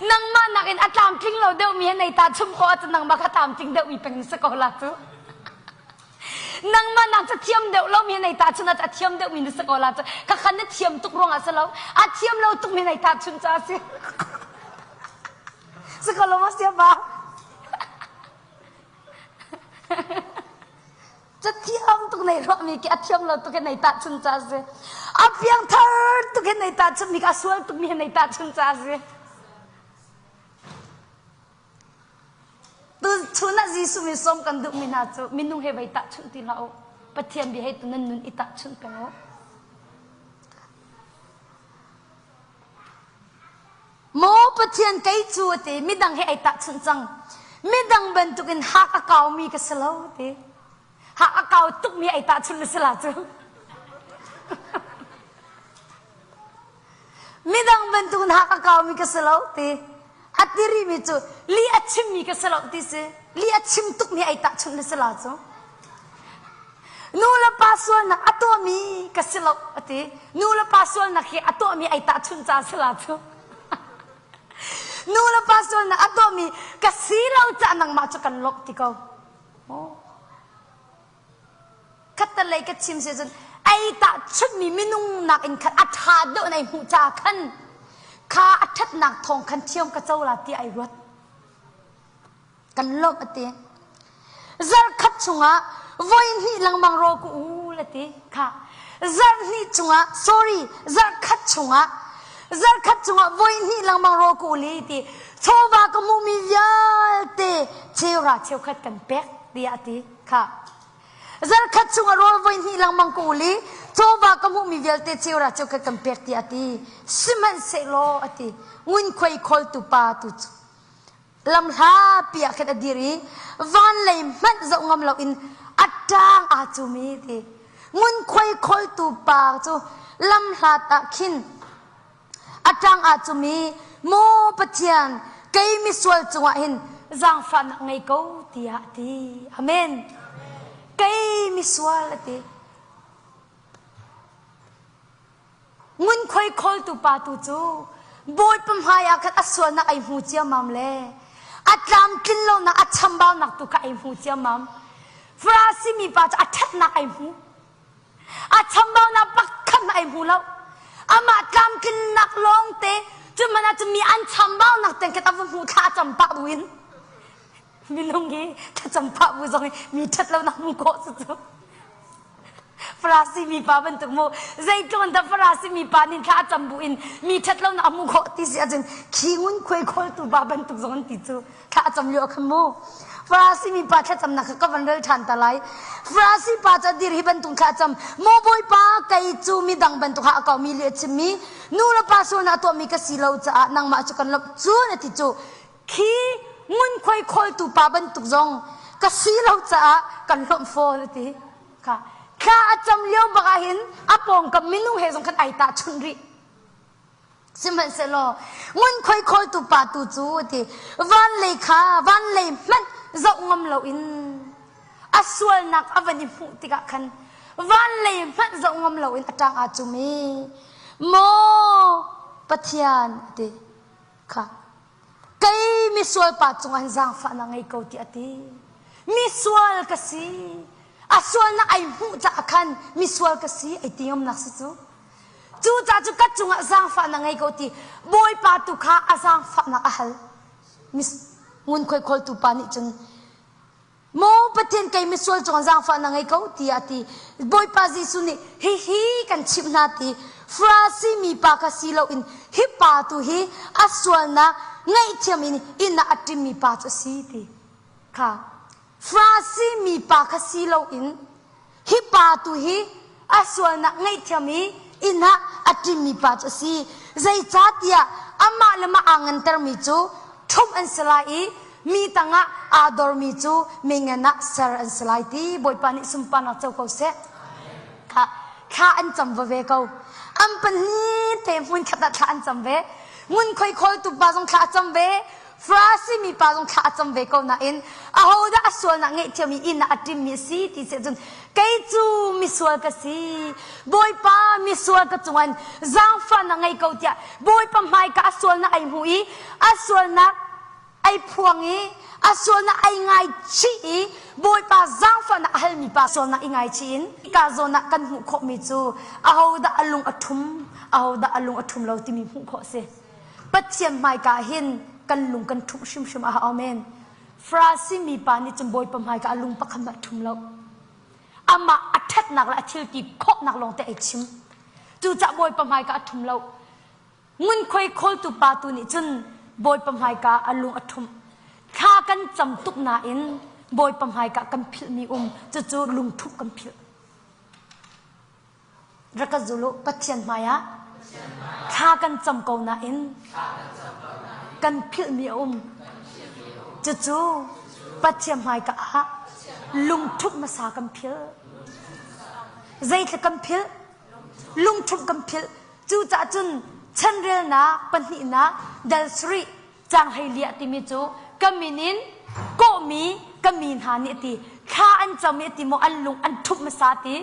Nangmah nakin a tlamtling lo deuhmi he nei tahchum khawh ahcun nangmah kha tlamtling deuhmi peng na si ko la cu. Nangmah nak cu thiam deuh lomi he nei tahchun ahcun a thiam deuhmi na si ko la cu. Khakhan na thiam tuk ruangah si lo, a thiam lo tukmi nei tahchun ca si. Si ko lo maw siapa? Cathiam tuk nei ruahmi khi a thiam lo tuk he nei tahchun ca si. A piangthar tuk he nei tahchun mi kha a sual tuk mi he nei tahchun ca si. Tu chun ah Jesuh mi sawm kan duhmi hna cu minung he vai tahchunh ti hlah u. Pathian bia he tu nan nun i tahchunh peng u. Maw Pathian kei cu a ti midang he ai tahchunh cang. Midang bantukin hak a kaumi ka si lo ti. Hak a kau tukmi ai tahchunh na si la cu. Midang bantukin hak a kaumi ka si lo ti. A ti rihmi cu lih a chimmi ka si lo ti si. Lih a chim tukmi ai tahchunh na si la cu. Nu le pa sualnak a tuahmi ka si lo a ti. Nu le pa sualnak hi a tuahmi ai tahchunh ca si la cu. Nu le pa sualnak a tuahmi ka si lo caah nangmah cu kan lawmh ti ko. Khattelei ka chim si cun ei tahchunhmi minung nakin khan a ṭha deuh in ei hmuh caah khan kha a ṭhatnak thawng khan thiam ka co la ti ai ruat. Kan lawmh a ti. Zarkhat chungah voi hnih lengmang rawl ka ul a ti. Kha zarh hnih chungah sorry zarhkhat chungah zarhkhat chungah voi hnih lengmang rawl ka ul i ti chawva ka hmuhmi vialte cheura cheukhat kan pek tiah a ti. Kha zarkhat chungah rawl voi hnih lengmang ka ul i chawva ka hmuhmi vialte cheura cheukhat kan pek tiah a ti. Sihmanhsehlaw a ti ngunkhuai khawltu pa tu cu lamhlapi ah khin a dir i van lei hmanh zoh ngam loin a ṭang aa cum i ti ngunkhuai khawltu pa cu lamhlat ah khin a ṭang aa cum i maw Pathian kei misual cungah hin zaangfahnak ngei ko tiah a ti amen kei misual a ti Ngunkhuai khawltu pa tu cu Bawipa hmaiah khan a sualnak ai hmu ciammam le a tlamtlin lonak a chambaunak tu kha ai hmu ciammam. Farasi mi pa cu a ṭhatnak ai hmu. A chambaunak pakhat hmanh ai hmu lo. Amah tlamtlinnak lawngte cu hmanh ah cun mi an chambaunak ten khan a va hmu thla a cam pah buin minung hi thlacam pah bu zong hi mi ṭhat lonak hmu khawh cu cu. Farasi mipa bantuk mu zeitluk in dah Farasi mipa nih thla a cam bu in mi ṭhat lonak a hmuh khawh ti si ahcun khi ngunkhuai khawltu pa bantuk zong an ti cu thla a cam lio khan mu Farasi mipa thlacamnak kha ka van rel ṭhan ta lai Farasi pa ca dir hi bantuk thla a cam maw bawipa kei cu midang bantuk ha a kaumi li a chimmi nu le pa sualnak a tuahmi ka si lo caah nangmah cu kan lawmh cu na ti cu khi ngunkhuai khawltu pa bantuk zong ka si lo caah kan lawmh fawn a ti kha thla a cam lio bak ah hin a pawngkam minung he zong khan ai tahchunh rih sihmanhsehlaw ngunkhuai khawltu pa tu cu a ti van lei kha van lei hmanh zoh ngam loin a sualnak a van i hmuh tikah khan van lei hmanh zoh ngam loin a ṭang aa cum i maw Pathian a ti kha kei misual pa cungah hin zaangfahnak ngei ko tiah a ti misual ka si a sualnak ai hmuh caah khan misual ka si ai ti ngamnak si cu cu ca cu ka cungah zaangfahnak ngei ko ti bawipa tu kha a zaangfahnak a hal ngunkhuai khawltu pa nih cun Maw Pathian kei misual cungah zaangfah na ngei ko tiah a ti. Bawipa Jesuh nih hihi kan chimh hna ti Farasi mi pa kha si loin hi pa tu hi a sualnak ngaihthiam in inn ah a ṭimmi pa cu a si ti kha Farasi mi pa kha si loin Hi pa tu hi a sualnak ngaihthiam i inn ah a ṭimmi pa cu a si. Zeicahtiah amah le mah aa ngantermi cu ṭhumh an si lai i mi tangah aa dormi cu mingan ah ser an si lai ti Bawipa nih sunparnak co ko seh. Kha thla an cam va ve ko. An pahnih te hmunkhat ah thla an cam ve. Ngunkhuai khawltu pa zong thla a cam ve. Farasi mi pa zong thla a cam ve ko nain ahodah a sualnak ngaihthiam i inn ah a ṭimmi a si ti si ahcun kei cu misual ka si Bawipa misual ka cungah zaangfahnak ngei ko tiah Bawipa hmaika a sualnak ai hmu i a sualnak ai phuang i a sualnak ai ngaichih i Bawipa zaangfahnak a halmi pa sualnak i ngaichih in ka zawn ah kan hmuh khawhmi cu ahodah a lung a ṭhum ahodah a lung a ṭhum lo timi hmuh khawh a si. Pathian hmaika ah hin kan lung kan ṭhumh hrimhrim a hau men. Farasi mipa nih cun Bawipa hmaika a lung pakhat hmanh a ṭhum lo. Amah a ṭhatnak le a thil ti khawhnak lawngte ai chim. Cucaah Bawipa hmaika a ṭhum lo. Ngunkhuai khawltu pa tu nih cun Bawipa hmaika a lung a ṭhumh. Thla kan cam tuk nain Bawipa hmaika kan philhmi um cucu lungṭhumh kan philh. Rak ka zul u Pathian hmaiah thla kan cam ko nain kan philhmi a um. Cucu Pathian hmaika ah lungṭhumh hmasa kan philh. Zeitluk kan philh? Lungṭhumh kan philh. Cucaah cun chanrelnak pahnihnak dal sarih Caang hleiliah timi cu ka min in kawhmi ka mi hna nih a ti. Thla an cam i a ti maw an lung an ṭhumh hmasa ti?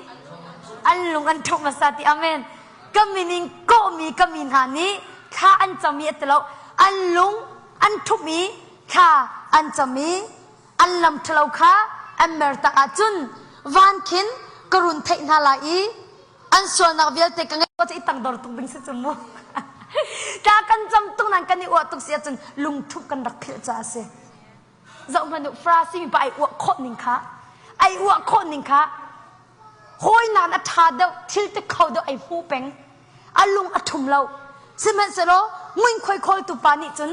An lung an ṭhumh hmasa ti. Amen. Ka min in kawhmi ka mi hna nih thla an cam i a ti lo. An lung an ṭhumh i thla an cam i an lam ṭhalo kha an mertak ahcun van khin ka run theih hna lai i an sualnak vialte ka ngeih i tangdor tuk ding si cu mu. Tla kan cam tuk nan kan i uah tuk si ahcun lungthup kan rak philh caah a si. Zoh hmanh u, Farasi mipa ai uah khawh ning kha, ai uah khawh ning kha hawi nakin a ṭha deuh, thil ti kho deuh ai hmu peng. A lung a ṭhum lo. Sihmanhsehlaw ngunkhuai khawltu pa nih cun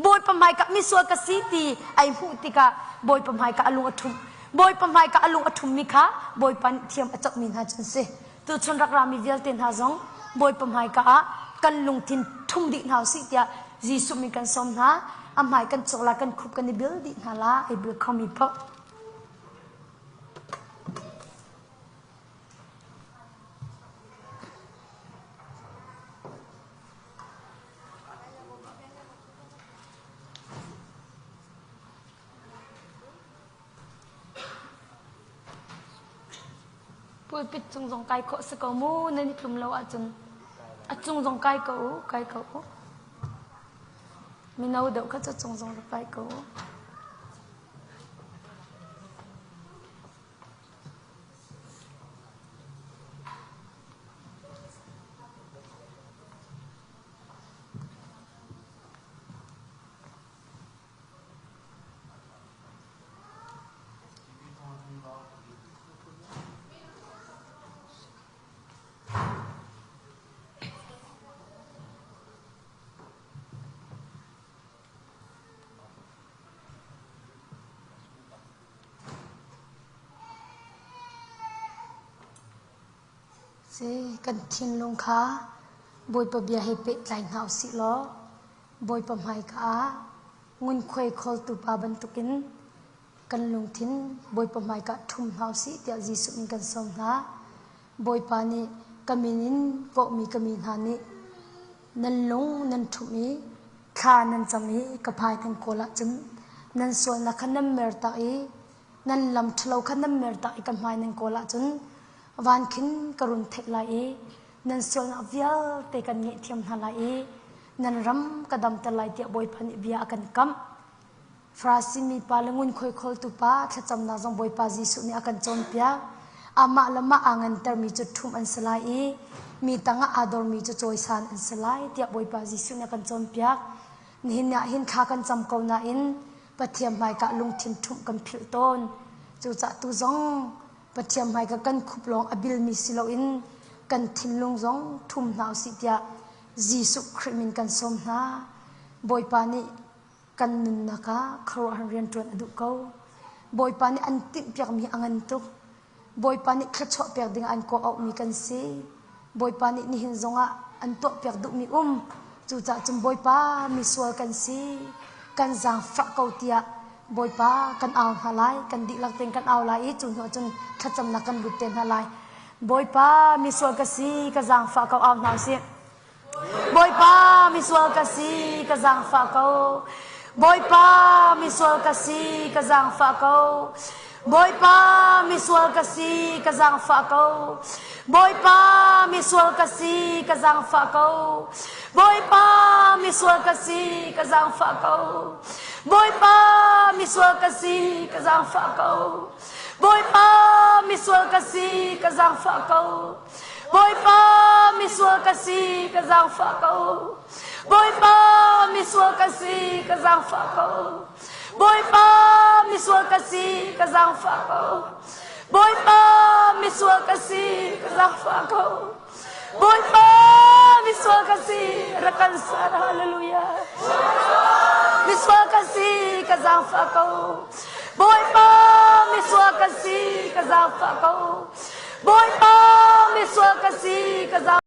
Bawipa hmaika misual ka si ti ai hmuh tikah Bawipa hmaika a lung a ṭhum. Bawipa hmaika a lung a ṭhummi kha Bawipa nih thiam a cohmi hna cu an si. Tuchun rak rami vialte hna zong Bawipa hmaika ah kan lungthin ṭhum dih hna usih tiah Jesuh min kan sawm hna. A hmai kan cawk la kan khup kan i bil dih hna la ai bil khomi paoh. Pulpit cung zong kai khawh si ko mu nan i tlum lo ahcun a cung zong kai ko u kai ko u mino deuh kha cu cung zong rak kai ko u. Si, kan thinlung kha Bawipa bia he pehtlai hna usih law Bawipa hmaika ah ngunkhuai khawltu pa bantukin kan lungthin Bawipa hmaika ah ṭhum hna usih tiah Jesuh min kan sawm hna. Bawipa nih ka min in kawhmi ka mi hna nih nan lung nan ṭhumh i thla nan cam i ka hmai nan kawl ahcun nan sualnak kha nan mertak i nan lam ṭhalo kha nan mertak i ka hmai nan kawl ahcun van khin ka run theih lai i nan sualnak vialte kan ngaihthiam hna lai i nan ram ka damter lai tiah Bawipa nih bia a kan kamh. Farasi mi pa le ngunkhuai khawltu pa thlacamnak zong Bawipa Jesuh nih a kan cawnpiak. Amah le mah aa ngantermi cu ṭhumh an si lai i mi tangah aa dormi cu cawisan an si lai tiah Bawipa Jesuh nih a kan cawnpiak. Nihin ah hin thla kan cam ko nain Pathian hmaikah lungthin ṭhumh kan philh tawn. Cucaah tu zong Pathian hmaika kan khup lawng a bilmi si loin kan thinlung zong ṭhum hna usih tiah Jesuh Khrih min kan sawm hna. Bawipa nih kan nunnak ah khuaruahhar rianṭuan a duh ko. Bawipa nih an timhpiakmi a ngan tuk. Bawipa nih thluachuah pek ding an kawh auhmi kan si. Bawipa nih nihin zongah an tuahpiak duhmi um. Cucaah cun Bawipa misual kan si, kan zaangfah ko tiah Bawipa kan au hna lai, kan dihlak tein kan au lai i cu hnu ahcun thlacamnak kan lut te hna lai. Bawipa misual ka si, ka zaangfah ko au hna usih. Bawipa misual ka si, ka zaangfah ko. Bawipa misual ka si, ka zaangfah ko. Bawipa misual ka si, ka zaangfah ko. Bawipa misual ka si, ka zaangfah ko. Bawipa misual ka si, ka zaangfah ko. Bawipa misual ka si, ka zaangfah ko. Bawipa misual ka si, ka zaangfah ko. Bawipa misual ka si, ka zaangfah ko. Bawipa misual ka si, ka zaangfah ko. Bawipa misual ka si, ka zaangfah ko. Bawipa misual ka si, ka zaangfah ko. Bawipa misual ka si, rak kan ser, hallelujah. Misual ka si, ka zaangfah ko. Bawipa misual ka si, ka zaangfah ko. Bawipa misual ka si, ka zaangfah.